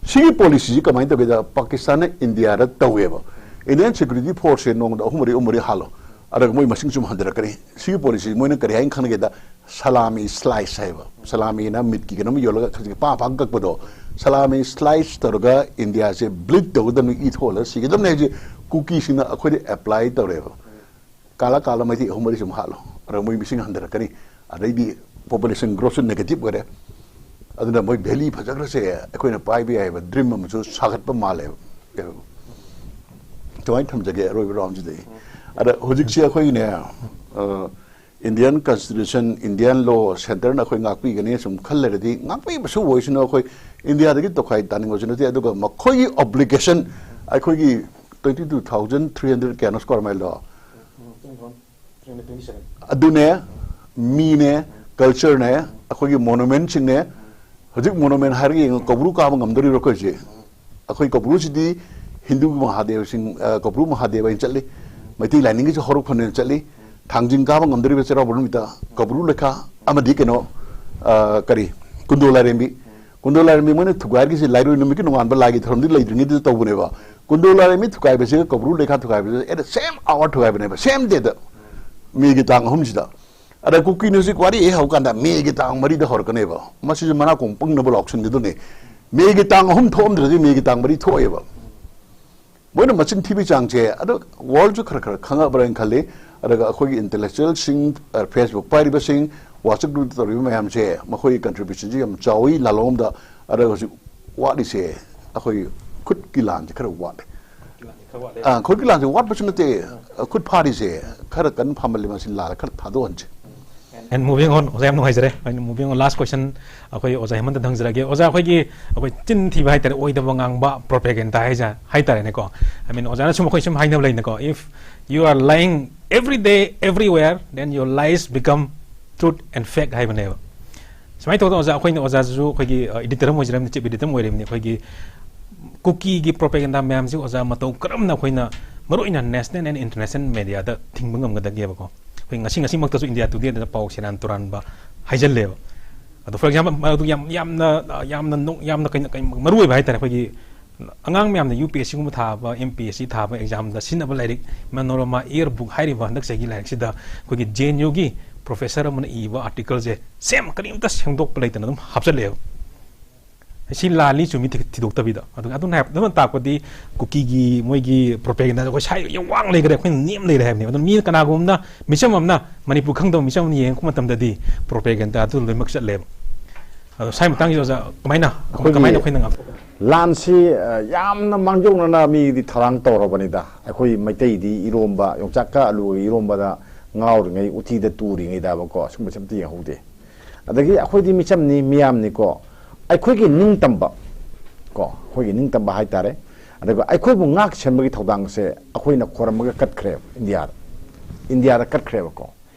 ꯁꯤꯒꯤ ꯄꯣꯂꯤꯁꯤꯁꯤ ꯀꯃꯥꯏꯅ ꯇꯧꯒꯦꯗ, ꯄꯥꯀꯤꯁꯇꯥꯟꯅ ꯏꯟꯗꯤꯌꯥꯗ ꯇꯧꯋꯦꯕ꯫ ꯏꯟꯗꯤꯌꯟ ꯁꯦꯀ꯭ꯌꯨꯔꯤꯇꯤ ꯐꯣꯔꯁꯁꯦ ꯅꯣꯡꯃꯗ ꯑꯍꯨꯝ ꯃꯔꯤ, ꯑꯍꯨꯝ ꯃꯔꯤ ꯍꯥꯜꯂꯣ, ꯑꯗꯨꯒ ꯃꯣꯏ ꯃꯁꯤꯡ ꯁꯨꯝ ꯍꯟꯊꯔꯛꯀꯅꯤ꯫ ꯁꯤꯒꯤ ꯄꯣꯂꯤꯁꯤ ꯃꯣꯏꯅ ꯀꯔꯤ ꯍꯥꯏꯅ ꯈꯪꯅꯒꯦꯗ, ꯁꯂꯥꯃꯤ ꯁ꯭ꯂꯥꯏꯁ ꯍꯥꯏꯕ, ꯁꯂꯥꯃꯤꯅ ꯃꯤꯠꯀꯤ ꯀꯩꯅꯣꯝ ꯌꯣꯜꯂꯒ ꯈꯖꯤꯛ ꯄꯥ ꯄꯥ ꯀꯛꯄꯗꯣ, ꯁꯂꯥꯃꯤ ꯁ꯭ꯂꯥꯏꯁ ꯇꯧꯔꯒ ꯏꯟꯗꯤꯌꯥꯁꯦ ꯕ꯭ꯂꯤꯠ ꯇꯧꯒꯗꯕꯅꯤ, ꯏ ꯊꯣꯛꯍꯜꯂꯒ ꯁꯤꯒꯗꯕꯅꯤ ꯍꯥꯏꯁꯦ ꯀꯨꯀꯤꯁꯤꯡꯅ ꯑꯩꯈꯣꯏꯗ ꯑꯦꯄ꯭ꯂꯥꯏ ꯇꯧꯔꯦꯕ꯫ ꯀꯥꯂ ꯀꯥꯂ ꯃꯩꯇꯩ ꯑꯍꯨꯝ ꯃꯔꯤ ꯁꯨꯝ ꯍꯥꯠꯂꯣ, ꯑꯗ ꯃꯣꯏ ꯃꯤꯁꯤꯡ ꯍꯟꯊꯔꯛꯀꯅꯤ꯫ ꯑꯗꯩꯗꯤ ꯄꯣꯄꯨꯂꯦꯁꯟ ꯒ꯭ꯔꯣꯠꯁꯨ ꯅꯦꯒꯦꯇꯤꯚ ꯑꯣꯏꯔꯦ꯫ ꯑꯗꯨꯅ ꯃꯣꯏ ꯚꯦꯂꯤ ꯐꯖꯈ꯭ꯔꯁꯦ, ꯑꯩꯈꯣꯏꯅ ꯄꯥꯏꯕ ꯌꯥꯏꯕ ꯗ꯭ꯔꯤꯝ ꯑꯃꯁꯨ ꯁꯥꯒꯠꯄ ꯃꯥꯜꯂꯦꯕ꯫ ꯁꯨꯃꯥꯏꯅ ꯊꯝꯖꯒꯦ ꯑꯔꯣꯏꯕ ꯔꯥꯎꯟꯁꯤꯗ ꯑꯩ꯫ ꯑꯗ ꯍꯧꯖꯤꯛꯁꯤ ꯑꯩꯈꯣꯏꯒꯤꯅꯦ, ꯑ, ꯏꯟꯗꯤꯌꯟ ꯀꯟꯁꯇꯤꯇ꯭ꯌꯨꯁꯟ, ꯏꯟꯗꯤꯌꯟ ꯂꯣ, ꯁꯦꯟꯇꯔꯅ ꯑꯩꯈꯣꯏ ꯉꯥꯛꯄꯤꯒꯅꯤ ꯁꯨꯝ ꯈꯜ ꯂꯩꯔꯗꯤ, ꯉꯥꯛꯄꯤꯕꯁꯨ ꯑꯣꯏꯁꯅꯨ, ꯑꯩꯈꯣꯏ ꯏꯟꯗꯤꯌꯥꯗꯒꯤ ꯇꯣꯈꯥꯏ ꯇꯥꯅꯤꯡꯕꯁꯨ ꯅꯠꯇꯦ꯫ ꯑꯗꯨꯒ ꯃꯈꯣꯏꯒꯤ ꯑꯣꯕ꯭ꯂꯤꯒꯦꯁꯟ, ꯑꯩꯈꯣꯏꯒꯤ twenty two thousand three hundred ꯀꯌꯥꯅꯣ ꯁ꯭ꯀ꯭ꯋꯥꯔ ꯃꯥꯏꯜꯗꯣ? ꯑꯗꯨꯅꯦ, ꯃꯤꯅꯦ, ꯀꯜꯆꯔꯅꯦ, ꯑꯩꯈꯣꯏꯒꯤ ꯃꯣꯅꯨꯃꯦꯟꯠꯁꯤꯡꯅꯦ꯫ ꯍꯧꯖꯤꯛ ꯃꯣꯅꯨꯃꯦꯟꯠ ꯍꯥꯏꯔꯒ ꯌꯦꯡꯉꯣ, ꯀꯧꯕ꯭ꯔꯨ ꯀꯥꯕ ꯉꯝꯗꯣꯔꯤꯕ꯭ꯔꯣ ꯑꯩꯈꯣꯏꯁꯦ? ꯑꯩꯈꯣꯏ ꯀꯧꯕ꯭ꯔꯨꯁꯤꯗꯤ ꯍꯤꯟꯗꯨ ꯃꯍꯥꯗꯦꯕꯁꯤꯡ, ꯑ, ꯀꯧꯕ꯭ꯔꯨ ꯃꯍꯥꯗꯦꯕ ꯍꯥꯏꯅ ꯆꯠꯂꯤ, ꯃꯩꯇꯩ ꯂꯥꯏꯅꯤꯡꯒꯤꯁꯨ ꯍꯧꯔꯛꯐꯝꯅꯦꯅ ꯆꯠꯂꯤ꯫ ꯊꯥꯡꯖꯤꯡ ꯀꯥꯕ ꯉꯝꯗꯣꯔꯤꯕ ꯆꯩꯔꯥꯎꯕ ꯅꯨꯃꯤꯠꯇ ꯀꯧꯕ꯭ꯔꯨ ꯂꯩꯈꯥ ꯑꯃꯗꯤ ꯀꯩꯅꯣ, ꯑ, ꯀꯔꯤ, ꯀꯨꯟꯗꯣ ꯂꯥꯏꯔꯦꯝꯕꯤ꯫ ꯀꯨꯟꯗꯣ ꯂꯥꯏꯔꯦꯝꯕꯤ ꯃꯣꯏꯅ ꯊꯨꯒꯥꯏꯔꯤꯁꯤ ꯂꯥꯏꯔꯣꯏ ꯅꯨꯃꯤꯠꯀꯤ ꯅꯣꯡꯉꯥꯟꯕ ꯂꯥꯏꯒꯤ ꯊꯧꯔꯝꯗꯤ ꯂꯩꯇ꯭ꯔꯤꯉꯩꯗꯨꯗ ꯇꯧꯕꯅꯦꯕ꯫ ꯀꯨꯟꯗꯣ ꯂꯥꯏꯔꯦꯝꯕꯤ ꯊꯨꯒꯥꯏꯕꯁꯤꯒ ꯀꯧꯕ꯭ꯔꯨ ꯂꯩꯈꯥ ꯊꯨꯒꯥꯏꯕꯁꯤꯒ at the same hour ꯊꯨꯒꯥꯏꯕꯅꯦꯕ, same dayꯗ꯫ ꯃꯦꯒꯤ ꯇꯥꯡ ꯑꯍꯨꯝꯁꯤꯗ꯫ ꯑꯗ ꯀꯨꯀꯤꯅ ꯍꯧꯖꯤꯛ ꯋꯥꯔꯤ ꯍꯦꯛ ꯍꯧꯀꯥꯟꯗ ꯃꯦꯒꯤ ꯇꯥꯡ ꯃꯔꯤꯗ ꯍꯧꯔꯛꯀꯅꯦꯕ꯫ ꯃꯁꯤꯁꯨ ꯃꯅꯥꯀꯣꯡ ꯄꯪꯅꯕ ꯂꯥꯎꯁꯟꯒꯗꯨꯅꯤ꯫ ꯃꯦꯒꯤ ꯇꯥꯡ ꯑꯍꯨꯝ ꯊꯣꯛꯑꯝꯗ꯭ꯔꯗꯤ ꯃꯦꯒꯤ ꯇꯥꯡ ꯃꯔꯤ ꯊꯣꯛꯑꯦꯕ꯫ ꯃꯣꯏꯅ ꯃꯆꯤꯟ ꯊꯤꯕꯒꯤ ꯆꯥꯡꯁꯦ, ꯑꯗꯣ ꯋꯥꯔꯜꯁꯨ ꯈꯔ ꯈꯔ ꯈꯪꯉꯕ꯭ꯔꯥ ꯍꯥꯏꯅ ꯈꯜꯂꯤ꯫ ꯑꯗꯨꯒ ꯑꯩꯈꯣꯏꯒꯤ ꯏꯟꯇꯦꯂꯦꯛꯆꯨꯋꯦꯜꯁꯤꯡ, ꯑ, ꯐꯦꯁꯕꯨꯛ ꯄꯥꯏꯔꯤꯕꯁꯤꯡ, ꯋꯥꯆꯞ ꯒ꯭ꯔꯨꯞꯇ ꯇꯧꯔꯤꯕ ꯃꯌꯥꯝꯁꯦ, ꯃꯈꯣꯏꯒꯤ ꯀꯟꯇ꯭ꯔꯤꯕ꯭ꯌꯨꯁꯟꯁꯤ ꯌꯥꯝ ꯆꯥꯎꯏ ꯂꯥꯂꯣꯡꯗ꯫ ꯑꯗꯨꯒ ꯍꯧꯖꯤꯛ ꯋꯥꯠꯂꯤꯁꯦ ꯑꯩꯈꯣꯏꯒꯤ ꯈꯨꯠꯀꯤ ꯂꯥꯟꯁꯦ ꯈꯔ ꯋꯥꯠꯂꯤ꯫ ꯈꯔ ꯋꯥꯠꯂꯦ꯫ ꯑꯥ, ꯈꯨꯠꯀꯤ ꯂꯥꯟꯁꯦ ꯋꯥꯠꯄꯁꯨ ꯅꯠꯇꯦ, ꯈꯨꯠ ꯐꯥꯔꯤꯁꯦ ꯈꯔ ꯀꯟꯅ ꯐꯥꯃꯜꯂꯤ, ꯃꯁꯤ ꯂꯥꯜꯂꯦ, ꯈꯔ ꯊꯥꯗꯣꯛꯍꯟꯁꯦ꯫ And moving on, ꯑꯣꯖꯥ, ꯌꯥꯝ ꯅꯨꯡꯉꯥꯏꯖꯔꯦ꯫ ꯑꯩꯅ moving on, last question ꯑꯩꯈꯣꯏ ꯑꯣꯖꯥ ꯍꯦꯃꯟꯇꯗ ꯍꯪꯖꯔꯒꯦ꯫ ꯑꯣꯖꯥ, ꯑꯩꯈꯣꯏꯒꯤ, ꯑꯩꯈꯣꯏ ꯆꯤꯟ ꯊꯤꯕ ꯍꯥꯏꯇꯥꯔꯦ, ꯑꯣꯏꯗꯕ ꯉꯥꯡꯕ, propaganda ꯍꯥꯏꯁꯦ, ꯍꯥꯏꯇꯥꯔꯦꯅꯦꯀꯣ꯫ I mean, ꯑꯣꯖꯥꯅ ꯁꯨꯝ, ꯑꯩꯈꯣꯏ ꯁꯨꯝ ꯍꯥꯏꯅꯕ ꯂꯩꯅꯀꯣ, "If you are lying every day, everywhere, then your lies become truth and fact" ꯍꯥꯏꯕꯅꯦꯕ꯫ ꯁꯨꯃꯥꯏꯅ ꯇꯧꯗꯅ ꯑꯣꯖꯥ, ꯑꯩꯈꯣꯏꯅ, ꯑꯣꯖꯥꯁꯤꯁꯨ ꯑꯩꯈꯣꯏꯒꯤ, ꯑ, editor ꯑꯃ ꯑꯣꯏꯖꯔꯝꯅꯤ, chief editor ꯑꯃ ꯑꯣꯏꯔꯤꯕꯅꯤ꯫ ꯑꯩꯈꯣꯏꯒꯤ ꯀꯨꯀꯤꯒꯤ propaganda ꯃꯌꯥꯝꯁꯤ, ꯑꯣꯖꯥ, ꯃꯇꯧ ꯀꯔꯝꯅ ꯑꯩꯈꯣꯏꯅ ꯃꯔꯨ ꯑꯣꯏꯅ national and international media ꯗ ꯊꯤꯡꯕ ꯉꯝꯒꯗꯒꯦꯕꯀꯣ? ꯑꯩꯈꯣꯏ ꯉꯁꯤ, ꯉꯁꯤꯃꯛꯇꯁꯨ India Today ꯗ ꯄꯥꯎ ꯁꯦꯔꯥꯟ ꯇꯨꯔꯥꯟꯕ ꯍꯥꯏꯖꯜꯂꯦꯕ꯫ ꯑꯗꯣ, for example, ꯃꯗꯨ ꯌꯥꯝ, ꯌꯥꯝꯅ, ꯌꯥꯝꯅ ꯅꯣꯛ-, ꯌꯥꯝꯅ ꯀꯩꯅꯣ, ꯀꯩꯅꯣ, ꯃꯔꯨ ꯑꯣꯏꯕ ꯍꯥꯏꯇꯥꯔꯦ, ꯑꯩꯈꯣꯏꯒꯤ ꯑꯉꯥꯡ ꯃꯌꯥꯝꯅ UPSC ꯒꯨꯝꯕ ꯊꯥꯕ, MPSC ꯊꯥꯕ exam ꯗ ꯁꯤꯖꯤꯟꯅꯕ ꯂꯥꯏꯔꯤꯛ Manorama Yearbook ꯍꯥꯏꯔꯤꯕ ꯍꯟꯗꯛ ꯆꯍꯤꯒꯤ ꯂꯥꯏꯔꯤꯛꯁꯤꯗ ꯑꯩꯈꯣꯏꯒꯤ JNU ꯒꯤ professor ꯑꯃꯅ ꯏꯕ article ꯁꯦ same, ꯀꯔꯤꯝꯇ ꯁꯦꯝꯗꯣꯛꯄ ꯂꯩꯇꯅ ꯑꯗꯨꯝ ꯍꯥꯞꯆꯜꯂꯛꯑꯦꯕ꯫ ꯁꯤ ꯂꯥꯜꯂꯤ ꯆꯨꯝꯃꯤ ꯊꯤ-, ꯊꯤꯗꯣꯛꯇꯕꯤꯗ꯫ ꯑꯗꯨꯒ ꯑꯗꯨꯅ ꯍꯥꯏ-, ꯑꯗꯨꯅ ꯇꯥꯛꯄꯗꯤ ꯀꯨꯀꯤꯒꯤ ꯃꯣꯏꯒꯤ propaganda ꯁꯦ ꯑꯩꯈꯣꯏ ꯁ꯭ꯋꯥꯏꯗ ꯌꯥꯝ ꯋꯥꯡ ꯂꯩꯈ꯭ꯔꯦ, ꯑꯩꯈꯣꯏꯅ ꯅꯦꯝ ꯂꯩꯔꯦ ꯍꯥꯏꯕꯅꯦꯕ꯫ ꯑꯗꯨ ꯃꯤ ꯀꯅꯥꯒꯨꯝꯕ ꯑꯃꯅ, ꯃꯤꯆꯝ ꯑꯃꯅ, ꯃꯅꯤꯄꯨꯔ ꯈꯪꯗꯕ ꯃꯤꯆꯝ ꯑꯃꯅ ꯌꯦꯡꯉꯛꯄ ꯃꯇꯝꯗꯗꯤ propaganda ꯑꯗꯨ ꯂꯣꯏꯅꯃꯛ ꯆꯠꯂꯦꯕ꯫ ꯑꯗꯣ ꯁ꯭ꯋꯥꯏ ꯃꯇꯥꯡꯁꯤꯗ ꯑꯣꯖꯥ, ꯀꯃꯥꯏꯅ, ꯑꯩꯈꯣꯏꯒꯤ ꯀꯃꯥꯏꯅ ꯑꯩꯈꯣꯏꯅ ꯉꯥꯛꯊꯣꯛ- ꯂꯥꯟꯁꯤ, ꯑ, ꯌꯥꯝꯅ ꯃꯥꯡꯖꯧꯅꯅ ꯃꯤꯗꯤ ꯊꯧꯔꯥꯡ ꯇꯧꯔꯕꯅꯤꯗ꯫ ꯑꯩꯈꯣꯏ ꯃꯩꯇꯩꯗꯤ ꯏꯔꯣꯝꯕ, ꯌꯣꯡꯆꯥꯛꯀ ꯑꯂꯨꯒ ꯏꯔꯣꯝꯕꯗ ꯉꯥꯎꯔꯤꯉꯩ, ꯎꯇꯤꯗ ꯇꯨꯔꯤꯉꯩꯗꯕꯀꯣ, ꯁꯨꯝꯕꯁꯦ ꯑꯝꯇ ꯌꯦꯡꯍꯧꯗꯦ꯫ ꯑꯗꯒꯤ ꯑꯩꯈꯣꯏꯗꯤ ꯃꯤꯆꯝꯅꯤ, ꯃꯤꯌꯥꯝꯅꯤꯀꯣ꯫ ꯑꯩꯈꯣꯏꯒꯤ ꯅꯤꯡꯇꯝꯕ, ꯀꯣ, ꯑꯩꯈꯣꯏꯒꯤ ꯅꯤꯡꯇꯝꯕ ꯍꯥꯏꯇꯥꯔꯦ꯫ ꯑꯗꯨꯒ ꯑꯩꯈꯣꯏꯕꯨ ꯉꯥꯛ ꯁꯦꯟꯕꯒꯤ ꯊꯧꯗꯥꯡꯁꯦ ꯑꯩꯈꯣꯏꯅ ꯈꯣꯏꯔꯝꯃꯒ ꯀꯠꯈ꯭ꯔꯦꯕ ꯏꯟꯗꯤꯌꯥꯗ꯫ ꯏꯟꯗꯤꯌꯥꯗ ꯀꯠꯈ꯭ꯔꯦꯕꯀꯣ꯫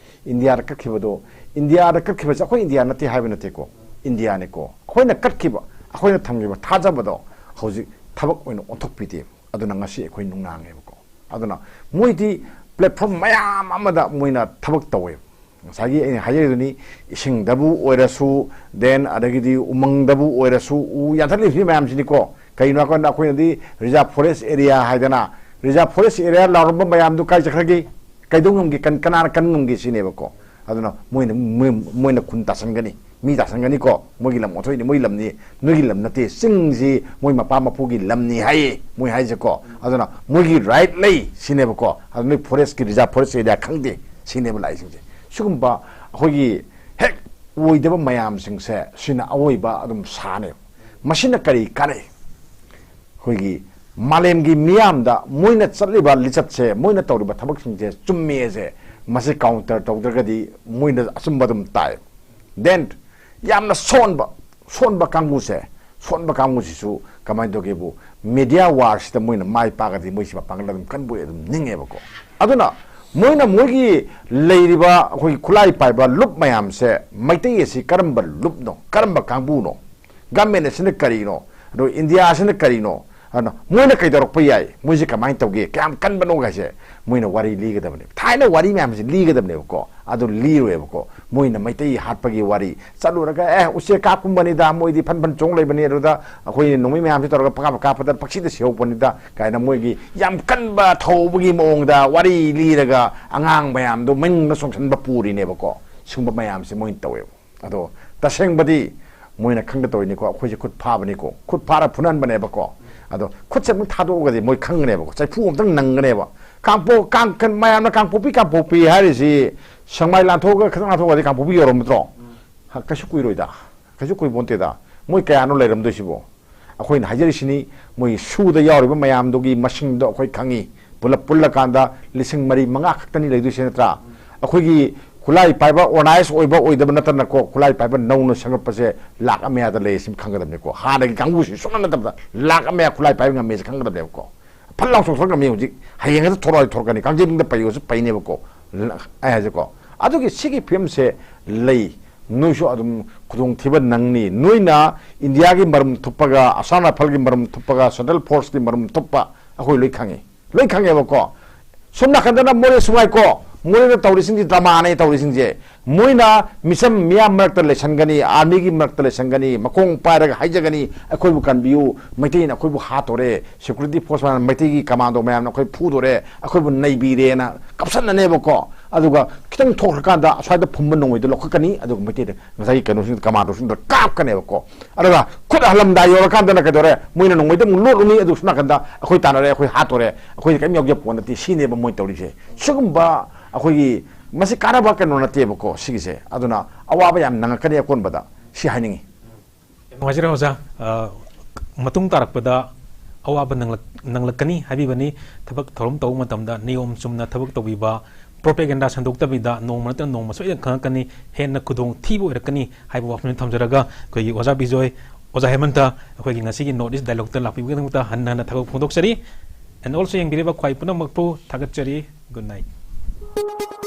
ꯏꯟꯗꯤꯌꯥꯗ ꯀꯠꯈꯤꯕꯗꯣ, ꯏꯟꯗꯤꯌꯥꯗ ꯀꯠꯈꯤꯕꯁꯦ ꯑꯩꯈꯣꯏ ꯏꯟꯗꯤꯌꯥ ꯅꯠꯇꯦ ꯍꯥꯏꯕ ꯅꯠꯇꯦꯀꯣ꯫ ꯏꯟꯗꯤꯌꯥꯅꯤꯀꯣ꯫ ꯑꯩꯈꯣꯏꯅ ꯀꯠꯈꯤꯕ, ꯑꯩꯈꯣꯏꯅ ꯊꯝꯈꯤꯕ ꯊꯥꯖꯕꯗꯣ ꯍꯧꯖꯤꯛ ꯊꯕꯛ ꯑꯣꯏꯅ ꯑꯣꯟꯊꯣꯛꯄꯤꯗꯦꯕ꯫ ꯑꯗꯨꯅ ꯉꯁꯤ ꯑꯩꯈꯣꯏ ꯅꯨꯡꯅꯥꯡꯉꯦꯕꯀꯣ꯫ ꯑꯗꯨꯅ ꯃꯣꯏꯗꯤ platform ꯃꯌꯥꯝ ꯑꯃꯗ ꯃꯣꯏꯅ ꯊꯕꯛ ꯇꯧꯋꯦꯕ꯫ ꯉꯁꯥꯏꯒꯤ ꯑꯩꯅ ꯍꯥꯏꯖꯔꯤꯗꯨꯅꯤ, ꯏꯁꯤꯡꯗꯕꯨ ꯑꯣꯏꯔꯁꯨ, then ꯑꯗꯒꯤꯗꯤ ꯎꯃꯪꯗꯕꯨ ꯑꯣꯏꯔꯁꯨ, ꯎ ꯌꯥꯟꯊꯠꯂꯤꯕꯁꯤ ꯃꯌꯥꯝꯁꯤꯅꯤꯀꯣ꯫ ꯀꯩꯅꯣ ꯍꯥꯏꯀꯥꯟꯗ ꯑꯩꯈꯣꯏꯅꯗꯤ reserve forest area ꯍꯥꯏꯗꯅ, reserve forest area ꯂꯥꯎꯔꯝꯕ ꯃꯌꯥꯝꯗꯨ ꯀꯥꯏ ꯆꯠꯈ꯭ꯔꯒꯦ? ꯀꯩꯗꯧ ꯉꯝꯒꯦ? ꯀꯟ-, ꯀꯅꯥꯅ ꯀꯟ ꯉꯝꯒꯦ ꯁꯤꯅꯦꯕꯀꯣ꯫ ꯑꯗꯨꯅ ꯃꯣꯏꯅ, ꯃꯣꯏ-, ꯃꯣꯏꯅ ꯈꯨꯟ ꯇꯥꯁꯟꯒꯅꯤ, ꯃꯤ ꯇꯥꯁꯟꯒꯅꯤꯀꯣ꯫ ꯃꯣꯏꯒꯤ ꯂꯝ ꯑꯣꯟꯊꯣꯛꯏꯅꯤ, ꯃꯣꯏꯒꯤ ꯂꯝꯅꯤ, ꯅꯣꯏꯒꯤ ꯂꯝ ꯅꯠꯇꯦ, ꯆꯤꯡꯁꯤ ꯃꯣꯏ ꯃꯄꯥ ꯃꯄꯨꯒꯤ ꯂꯝꯅꯤ ꯍꯥꯏꯌꯦ, ꯃꯣꯏ ꯍꯥꯏꯁꯦꯀꯣ꯫ ꯑꯗꯨꯅ ꯃꯣꯏꯒꯤ right ꯂꯩ ꯁꯤꯅꯦꯕꯀꯣ꯫ ꯑꯗꯨ ꯅꯣꯏ forest ꯀꯤ, reserve forest area ꯈꯪꯗꯦ ꯁꯤꯅꯦꯕ ꯂꯥꯛꯏꯁꯤꯡꯁꯦ꯫ ꯁꯤꯒꯨꯝꯕ ꯑꯩꯈꯣꯏꯒꯤ ꯍꯦꯛ ꯑꯣꯏꯗꯕ ꯃꯌꯥꯝꯁꯤꯡꯁꯦ ꯁꯤꯅ ꯑꯋꯣꯏꯕ ꯑꯗꯨꯝ ꯁꯥꯅꯦꯕ꯫ ꯃꯁꯤꯅ ꯀꯔꯤ ꯀꯥꯟꯅꯩ? ꯑꯩꯈꯣꯏꯒꯤ ꯃꯥꯂꯦꯝꯒꯤ ꯃꯤꯌꯥꯝꯗ ꯃꯣꯏꯅ ꯆꯠꯂꯤꯕ ꯂꯤꯆꯠꯁꯦ, ꯃꯣꯏꯅ ꯇꯧꯔꯤꯕ ꯊꯕꯛꯁꯤꯡꯁꯦ ꯆꯨꯝꯃꯦꯁꯦ ꯃꯁꯤ counter ꯇꯧꯗ꯭ꯔꯒꯗꯤ ꯃꯣꯏꯅ ꯑꯆꯨꯝꯕ ꯑꯗꯨꯝ ꯇꯥꯏ꯫ Then ꯌꯥꯝꯅ ꯁꯣꯟꯕ, ꯁꯣꯟꯕ ꯀꯥꯡꯕꯨꯁꯦ, ꯁꯣꯟꯕ ꯀꯥꯡꯕꯨꯁꯤꯁꯨ ꯀꯃꯥꯏꯅ ꯇꯧꯒꯦꯕꯨ, media warꯁꯤꯗ ꯃꯣꯏꯅ ꯃꯥꯏ ꯄꯥꯛꯑꯗꯤ ꯃꯣꯏꯁꯤ ꯃꯄꯥꯡꯒꯜ ꯑꯗꯨꯝ ꯀꯟꯕꯣꯏ ꯑꯗꯨꯝ ꯅꯤꯡꯉꯦꯕꯀꯣ꯫ ꯑꯗꯨꯅ ꯃꯣꯏꯅ ꯃꯣꯏꯒꯤ ꯂꯩꯔꯤꯕ ꯑꯩꯈꯣꯏꯒꯤ ꯈꯨꯠꯂꯥꯏ ꯄꯥꯏꯕ ꯂꯨꯞ ꯃꯌꯥꯝꯁꯦ, ꯃꯩꯇꯩ ꯑꯁꯤ ꯀꯔꯝꯕ ꯂꯨꯞꯅꯣ, ꯀꯔꯝꯕ ꯀꯥꯡꯕꯨꯅꯣ, government ꯑꯁꯤꯅ ꯀꯔꯤꯅꯣ, ꯑꯗꯣ ꯏꯟꯗꯤꯌꯥ ꯑꯁꯤꯅ ꯀꯔꯤꯅꯣ, ꯑꯗꯨꯅ ꯃꯣꯏꯅ ꯀꯩꯗꯧꯔꯛꯄ ꯌꯥꯏ, ꯃꯣꯏꯁꯦ ꯀꯃꯥꯏꯅ ꯇꯧꯒꯦ, ꯀꯌꯥꯝ ꯀꯟꯕꯅꯣ ꯍꯥꯏꯁꯦ ꯃꯣꯏꯅ ꯋꯥꯔꯤ ꯂꯤꯒꯗꯕꯅꯦꯕ꯫ ꯊꯥꯏꯅ ꯋꯥꯔꯤ ꯃꯌꯥꯝꯁꯦ ꯂꯤꯒꯗꯕꯅꯦꯕꯀꯣ, ꯑꯗꯨ ꯂꯤꯔꯣꯏꯕꯀꯣ꯫ ꯃꯣꯏꯅ ꯃꯩꯇꯩ ꯍꯥꯠꯄꯒꯤ ꯋꯥꯔꯤ ꯆꯠꯂꯨꯔꯒ, "ꯑꯦ, ꯎꯆꯦꯛ ꯀꯥꯞꯀꯨꯝꯕꯅꯤꯗ, ꯃꯣꯏꯗꯤ ꯐꯟ ꯐꯟ ꯆꯣꯡ ꯂꯩꯕꯅꯤ, ꯑꯗꯨꯗ ꯑꯩꯈꯣꯏ ꯅꯣꯡꯃꯩ ꯃꯌꯥꯝꯁꯦ ꯇꯧꯔꯒ ꯄꯀꯥꯞ ꯀꯥꯞꯄꯗ ꯄꯛꯁꯤꯗ ꯁꯤꯍꯧꯕꯅꯤꯗ" ꯀꯥꯏꯅ ꯃꯣꯏꯒꯤ ꯌꯥꯝ ꯀꯟꯕ ꯊꯧꯕꯒꯤ ꯃꯑꯣꯡꯗ ꯋꯥꯔꯤ ꯂꯤꯔꯒ ꯑꯉꯥꯡ ꯃꯌꯥꯝꯗꯣ ꯃꯅꯨꯡꯗ ꯆꯣꯡꯁꯤꯟꯕ ꯄꯨꯔꯤꯅꯦꯕꯀꯣ꯫ ꯁꯤꯒꯨꯝꯕ ꯃꯌꯥꯝꯁꯦ ꯃꯣꯏꯅ ꯇꯧꯋꯦꯕ꯫ ꯑꯗꯣ ꯇꯁꯦꯡꯕꯗꯤ ꯃꯣꯏꯅ ꯈꯪꯗ ꯇꯧꯔꯤꯅꯤꯀꯣ, ꯑꯩꯈꯣꯏꯁꯦ ꯈꯨꯠ ꯐꯥꯕꯅꯤꯀꯣ, ꯈꯨꯠ ꯐꯥꯔ ꯐꯨꯅꯍꯟꯕꯅꯦꯕꯀꯣ꯫ ꯑꯗꯣ ꯈꯨꯠꯁꯦ ꯑꯃꯨꯛ ꯊꯥꯗꯣꯛꯑꯒꯗꯤ ꯃꯣꯏ ꯈꯪꯒꯅꯦꯕꯀꯣ, ꯆꯩꯐꯨ ꯑꯃꯇꯪ ꯅꯪꯒꯅꯦꯕ꯫ ꯀꯥꯡꯄꯣꯛ ꯀꯥꯡ ꯀꯟ- ꯃꯌꯥꯝꯅ "ꯀꯥꯡꯄꯣꯛꯄꯤ, ꯀꯥꯡꯄꯣꯛꯄꯤ" ꯍꯥꯏꯔꯤꯁꯤ ꯁꯪꯃꯥꯏ ꯂꯥꯟꯊꯣꯛꯑꯒ ꯈꯤꯇꯪ ꯂꯥꯟꯊꯣꯛꯑꯒꯗꯤ ꯀꯥꯡꯄꯣꯛꯄꯤ ꯌꯧꯔꯝꯃꯗ꯭ꯔꯣ? ꯍ, ꯀꯩꯁꯨ ꯀꯨꯏꯔꯣꯏꯗ, ꯀꯩꯁꯨ ꯀꯨꯏꯕꯣꯟꯇꯦꯗ꯫ ꯃꯣꯏ ꯀꯌꯥꯅꯣ ꯂꯩꯔꯝꯗꯣꯏꯁꯤꯕꯣ? ꯑꯩꯈꯣꯏꯅ ꯍꯥꯏꯖꯔꯤꯁꯤꯅꯤ, ꯃꯣꯏ ꯁꯨꯗ ꯌꯥꯎꯔꯤꯕ ꯃꯌꯥꯝꯗꯨꯒꯤ ꯃꯁꯤꯡꯗꯣ ꯑꯩꯈꯣꯏ ꯈꯪꯉꯤ꯫ ꯄꯨꯂꯞ ꯄꯨꯜꯂꯀꯥꯟꯗ ꯂꯤꯁꯤꯡ ꯃꯔꯤ ꯃꯉꯥ ꯈꯛꯇꯅꯤ ꯂꯩꯗꯣꯏꯁꯦ, ꯅꯠꯇ꯭ꯔꯥ? ꯑꯩꯈꯣꯏꯒꯤ ꯈꯨꯠꯂꯥꯏ ꯄꯥꯏꯕ organize ꯑꯣꯏꯕ ꯑꯣꯏꯗꯕ ꯅꯠꯇꯅꯀꯣ, ꯈꯨꯠꯂꯥꯏ ꯄꯥꯏꯕ ꯅꯧꯅ ꯁꯦꯝꯒꯠꯄꯁꯦ ꯂꯥꯛ ꯑꯃ ꯃꯌꯥꯗ ꯂꯩ, ꯁꯤ ꯈꯪꯒꯗꯕꯅꯤꯀꯣ꯫ ꯍꯥꯟꯅꯒꯤ ꯀꯥꯡꯕꯨꯁꯤ ꯁꯨꯡꯅ ꯅꯠꯇꯕꯗ ꯂꯥꯛ ꯑꯃ ꯃꯌꯥ ꯈꯨꯠꯂꯥꯏ ꯄꯥꯏꯕ ꯉꯝꯃꯦꯁꯦ ꯈꯪꯒꯗꯕꯅꯦꯕꯀꯣ꯫ ꯐꯠ ꯂꯥꯎ ꯆꯣꯡꯊꯣꯔꯛ ꯉꯝꯃꯤ ꯍꯧꯖꯤꯛ, ꯍꯌꯦꯡ ꯍꯦꯛꯇ ꯊꯣꯔꯛꯑꯗꯤ ꯊꯣꯔꯛꯀꯅꯤ, ꯀꯥꯡꯖꯩꯕꯨꯡꯗ ꯄꯩꯌꯣꯁꯨ ꯄꯩꯅꯦꯕꯀꯣ꯫ ꯑꯩ ꯍꯥꯏꯁꯦꯀꯣ, ꯑꯗꯨꯒꯤ ꯁꯤꯒꯤ ꯐꯤꯕꯝꯁꯦ ꯂꯩ꯫ ꯅꯣꯏꯁꯨ ꯑꯗꯨꯝ ꯈꯨꯗꯣꯡꯊꯤꯕ ꯅꯪꯅꯤ꯫ ꯅꯣꯏꯅ ꯏꯟꯗꯤꯌꯥꯒꯤ ꯃꯔꯨꯝ ꯊꯨꯞꯄꯒ, ꯑꯁꯥꯝ ꯔꯥꯏꯐꯜꯒꯤ ꯃꯔꯨꯝ ꯊꯨꯞꯄꯒ, central forceꯀꯤ ꯃꯔꯨꯝ ꯊꯨꯞꯄ ꯑꯩꯈꯣꯏ ꯂꯣꯏ ꯈꯪꯉꯤ, ꯂꯣꯏ ꯈꯪꯉꯦꯕꯀꯣ꯫ ꯁꯣꯝ ꯅꯥꯀꯟꯗꯅ ꯃꯣꯔꯦ ꯁꯨꯡꯉꯥꯏꯀꯣ, ꯃꯣꯔꯦꯗ ꯇꯧꯔꯤꯁꯤꯡꯁꯤ dramaꯅꯦ ꯇꯧꯔꯤꯁꯤꯡꯁꯦ꯫ ꯃꯣꯏꯅ ꯃꯤꯆꯝ ꯃꯤꯌꯥꯝ ꯃꯔꯛꯇ ꯂꯩꯁꯟꯒꯅꯤ, armyꯒꯤ ꯃꯔꯛꯇ ꯂꯩꯁꯟꯒꯅꯤ, ꯃꯈꯣꯡ ꯄꯥꯏꯔꯒ ꯍꯥꯏꯖꯒꯅꯤ, "ꯑꯩꯈꯣꯏꯕꯨ ꯀꯟꯕꯤꯌꯨ, ꯃꯩꯇꯩꯅ ꯑꯩꯈꯣꯏꯕꯨ ꯍꯥꯠꯇꯣꯔꯦ, security force ꯃꯌꯥꯝ, ꯃꯩꯇꯩꯒꯤ commando ꯃꯌꯥꯝꯅ ꯑꯩꯈꯣꯏ ꯐꯨꯗꯣꯔꯦ, ꯑꯩꯈꯣꯏꯕꯨ ꯅꯩꯕꯤꯔꯦꯅ" ꯀꯞꯁꯟꯅꯅꯦꯕꯀꯣ꯫ ꯑꯗꯨꯒ ꯈꯤꯇꯪ ꯊꯣꯛꯈ꯭ꯔꯀꯥꯟꯗ ꯑꯁ꯭ꯋꯥꯏꯗ ꯐꯨꯝꯕ ꯅꯣꯡꯃꯩꯗꯣ ꯂꯧꯈꯠꯀꯅꯤ, ꯑꯗꯨꯒ ꯃꯩꯇꯩꯗ ꯉꯁꯥꯏꯒꯤ ꯀꯩꯅꯣꯁꯤꯡꯗ, commandoꯁꯤꯡꯗ ꯀꯥꯞꯀꯅꯦꯕꯀꯣ꯫ ꯑꯗꯨꯒ ꯈꯨꯠ ꯍꯜꯂꯝꯗꯥꯏ ꯌꯧꯔꯀꯥꯟꯗꯅ ꯀꯩꯗꯧꯔꯦ? ꯃꯣꯏꯅ ꯅꯣꯡꯃꯩꯗ ꯑꯃꯨꯛ ꯂꯣꯠꯂꯨꯅꯤ, ꯑꯗꯨ ꯁꯣꯝ ꯅꯥꯀꯟꯗ ꯑꯩꯈꯣꯏ ꯇꯥꯟꯅꯔꯦ, ꯑꯩꯈꯣꯏ ꯍꯥꯠꯇꯣꯔꯦ, ꯑꯩꯈꯣꯏꯗꯤ ꯀꯔꯤꯝ ꯌꯥꯎꯖ ꯄꯣꯠ ꯅꯠꯇꯦ, ꯁꯤꯅꯦꯕ ꯃꯣꯏ ꯇꯧꯔꯤꯁꯦ꯫ ꯁꯤꯒꯨꯝꯕ ꯑꯩꯈꯣꯏꯒꯤ, ꯃꯁꯤ ꯀꯥꯟꯅꯕ ꯀꯩꯅꯣ ꯅꯠꯇꯦꯕꯀꯣ ꯁꯤꯒꯤꯁꯦ꯫ ꯑꯗꯨꯅ ꯑꯋꯥꯕ ꯌꯥꯝ ꯅꯪꯉꯛꯀꯅꯤ ꯑꯀꯣꯟꯕꯗ, ꯁꯤ ꯍꯥꯏꯅꯤꯡꯉꯤ꯫ ꯌꯥꯝ ꯅꯨꯡꯉꯥꯏꯖꯔꯦ ꯑꯣꯖꯥ꯫ ꯑ, ꯃꯇꯨꯡ ꯇꯥꯔꯛꯄꯗ ꯑꯋꯥꯕ ꯅꯪꯂꯛ-, ꯅꯪꯂꯛꯀꯅꯤ ꯍꯥꯏꯕꯤꯕꯅꯤ꯫ ꯊꯕꯛ ꯊꯧꯔꯝ ꯇꯧꯕ ꯃꯇꯝꯗ ꯅꯤꯌꯣꯝ ꯆꯨꯝꯅ ꯊꯕꯛ ꯇꯧꯕꯤꯕ, ꯄ꯭ꯔꯣꯄꯦꯒꯦꯟꯗꯥ ꯁꯟꯗꯣꯛꯇꯕꯤꯗ ꯅꯣꯡꯃ ꯅꯠꯇ꯭ꯔꯒ ꯅꯣꯡꯃ ꯁꯣꯏꯗꯅ ꯈꯪꯉꯛꯀꯅꯤ, ꯍꯦꯟꯅ ꯈꯨꯗꯣꯡ ꯊꯤꯕ ꯑꯣꯏꯔꯛꯀꯅꯤ ꯍꯥꯏꯕ ꯋꯥꯐꯝꯁꯤ ꯊꯝꯖꯔꯒ, ꯑꯩꯈꯣꯏꯒꯤ ꯑꯣꯖꯥ ꯕꯤꯖꯣꯏ, ꯑꯣꯖꯥ ꯍꯦꯃꯟꯇ, ꯑꯩꯈꯣꯏꯒꯤ ꯉꯁꯤꯒꯤ North East Dialogueꯇ ꯂꯥꯛꯄꯤꯕꯒꯤꯗꯃꯛꯇ ꯍꯟꯅ ꯍꯟꯅ ꯊꯥꯒꯠꯄ ꯐꯣꯡꯗꯣꯛꯆꯔꯤ꯫ And also ꯌꯦꯡꯕꯤꯔꯤꯕ ꯈ꯭ꯋꯥꯏ ꯄꯨꯝꯅꯃꯛꯄꯨ ꯊꯥꯒꯠꯆꯔꯤ꯫ Good night꯫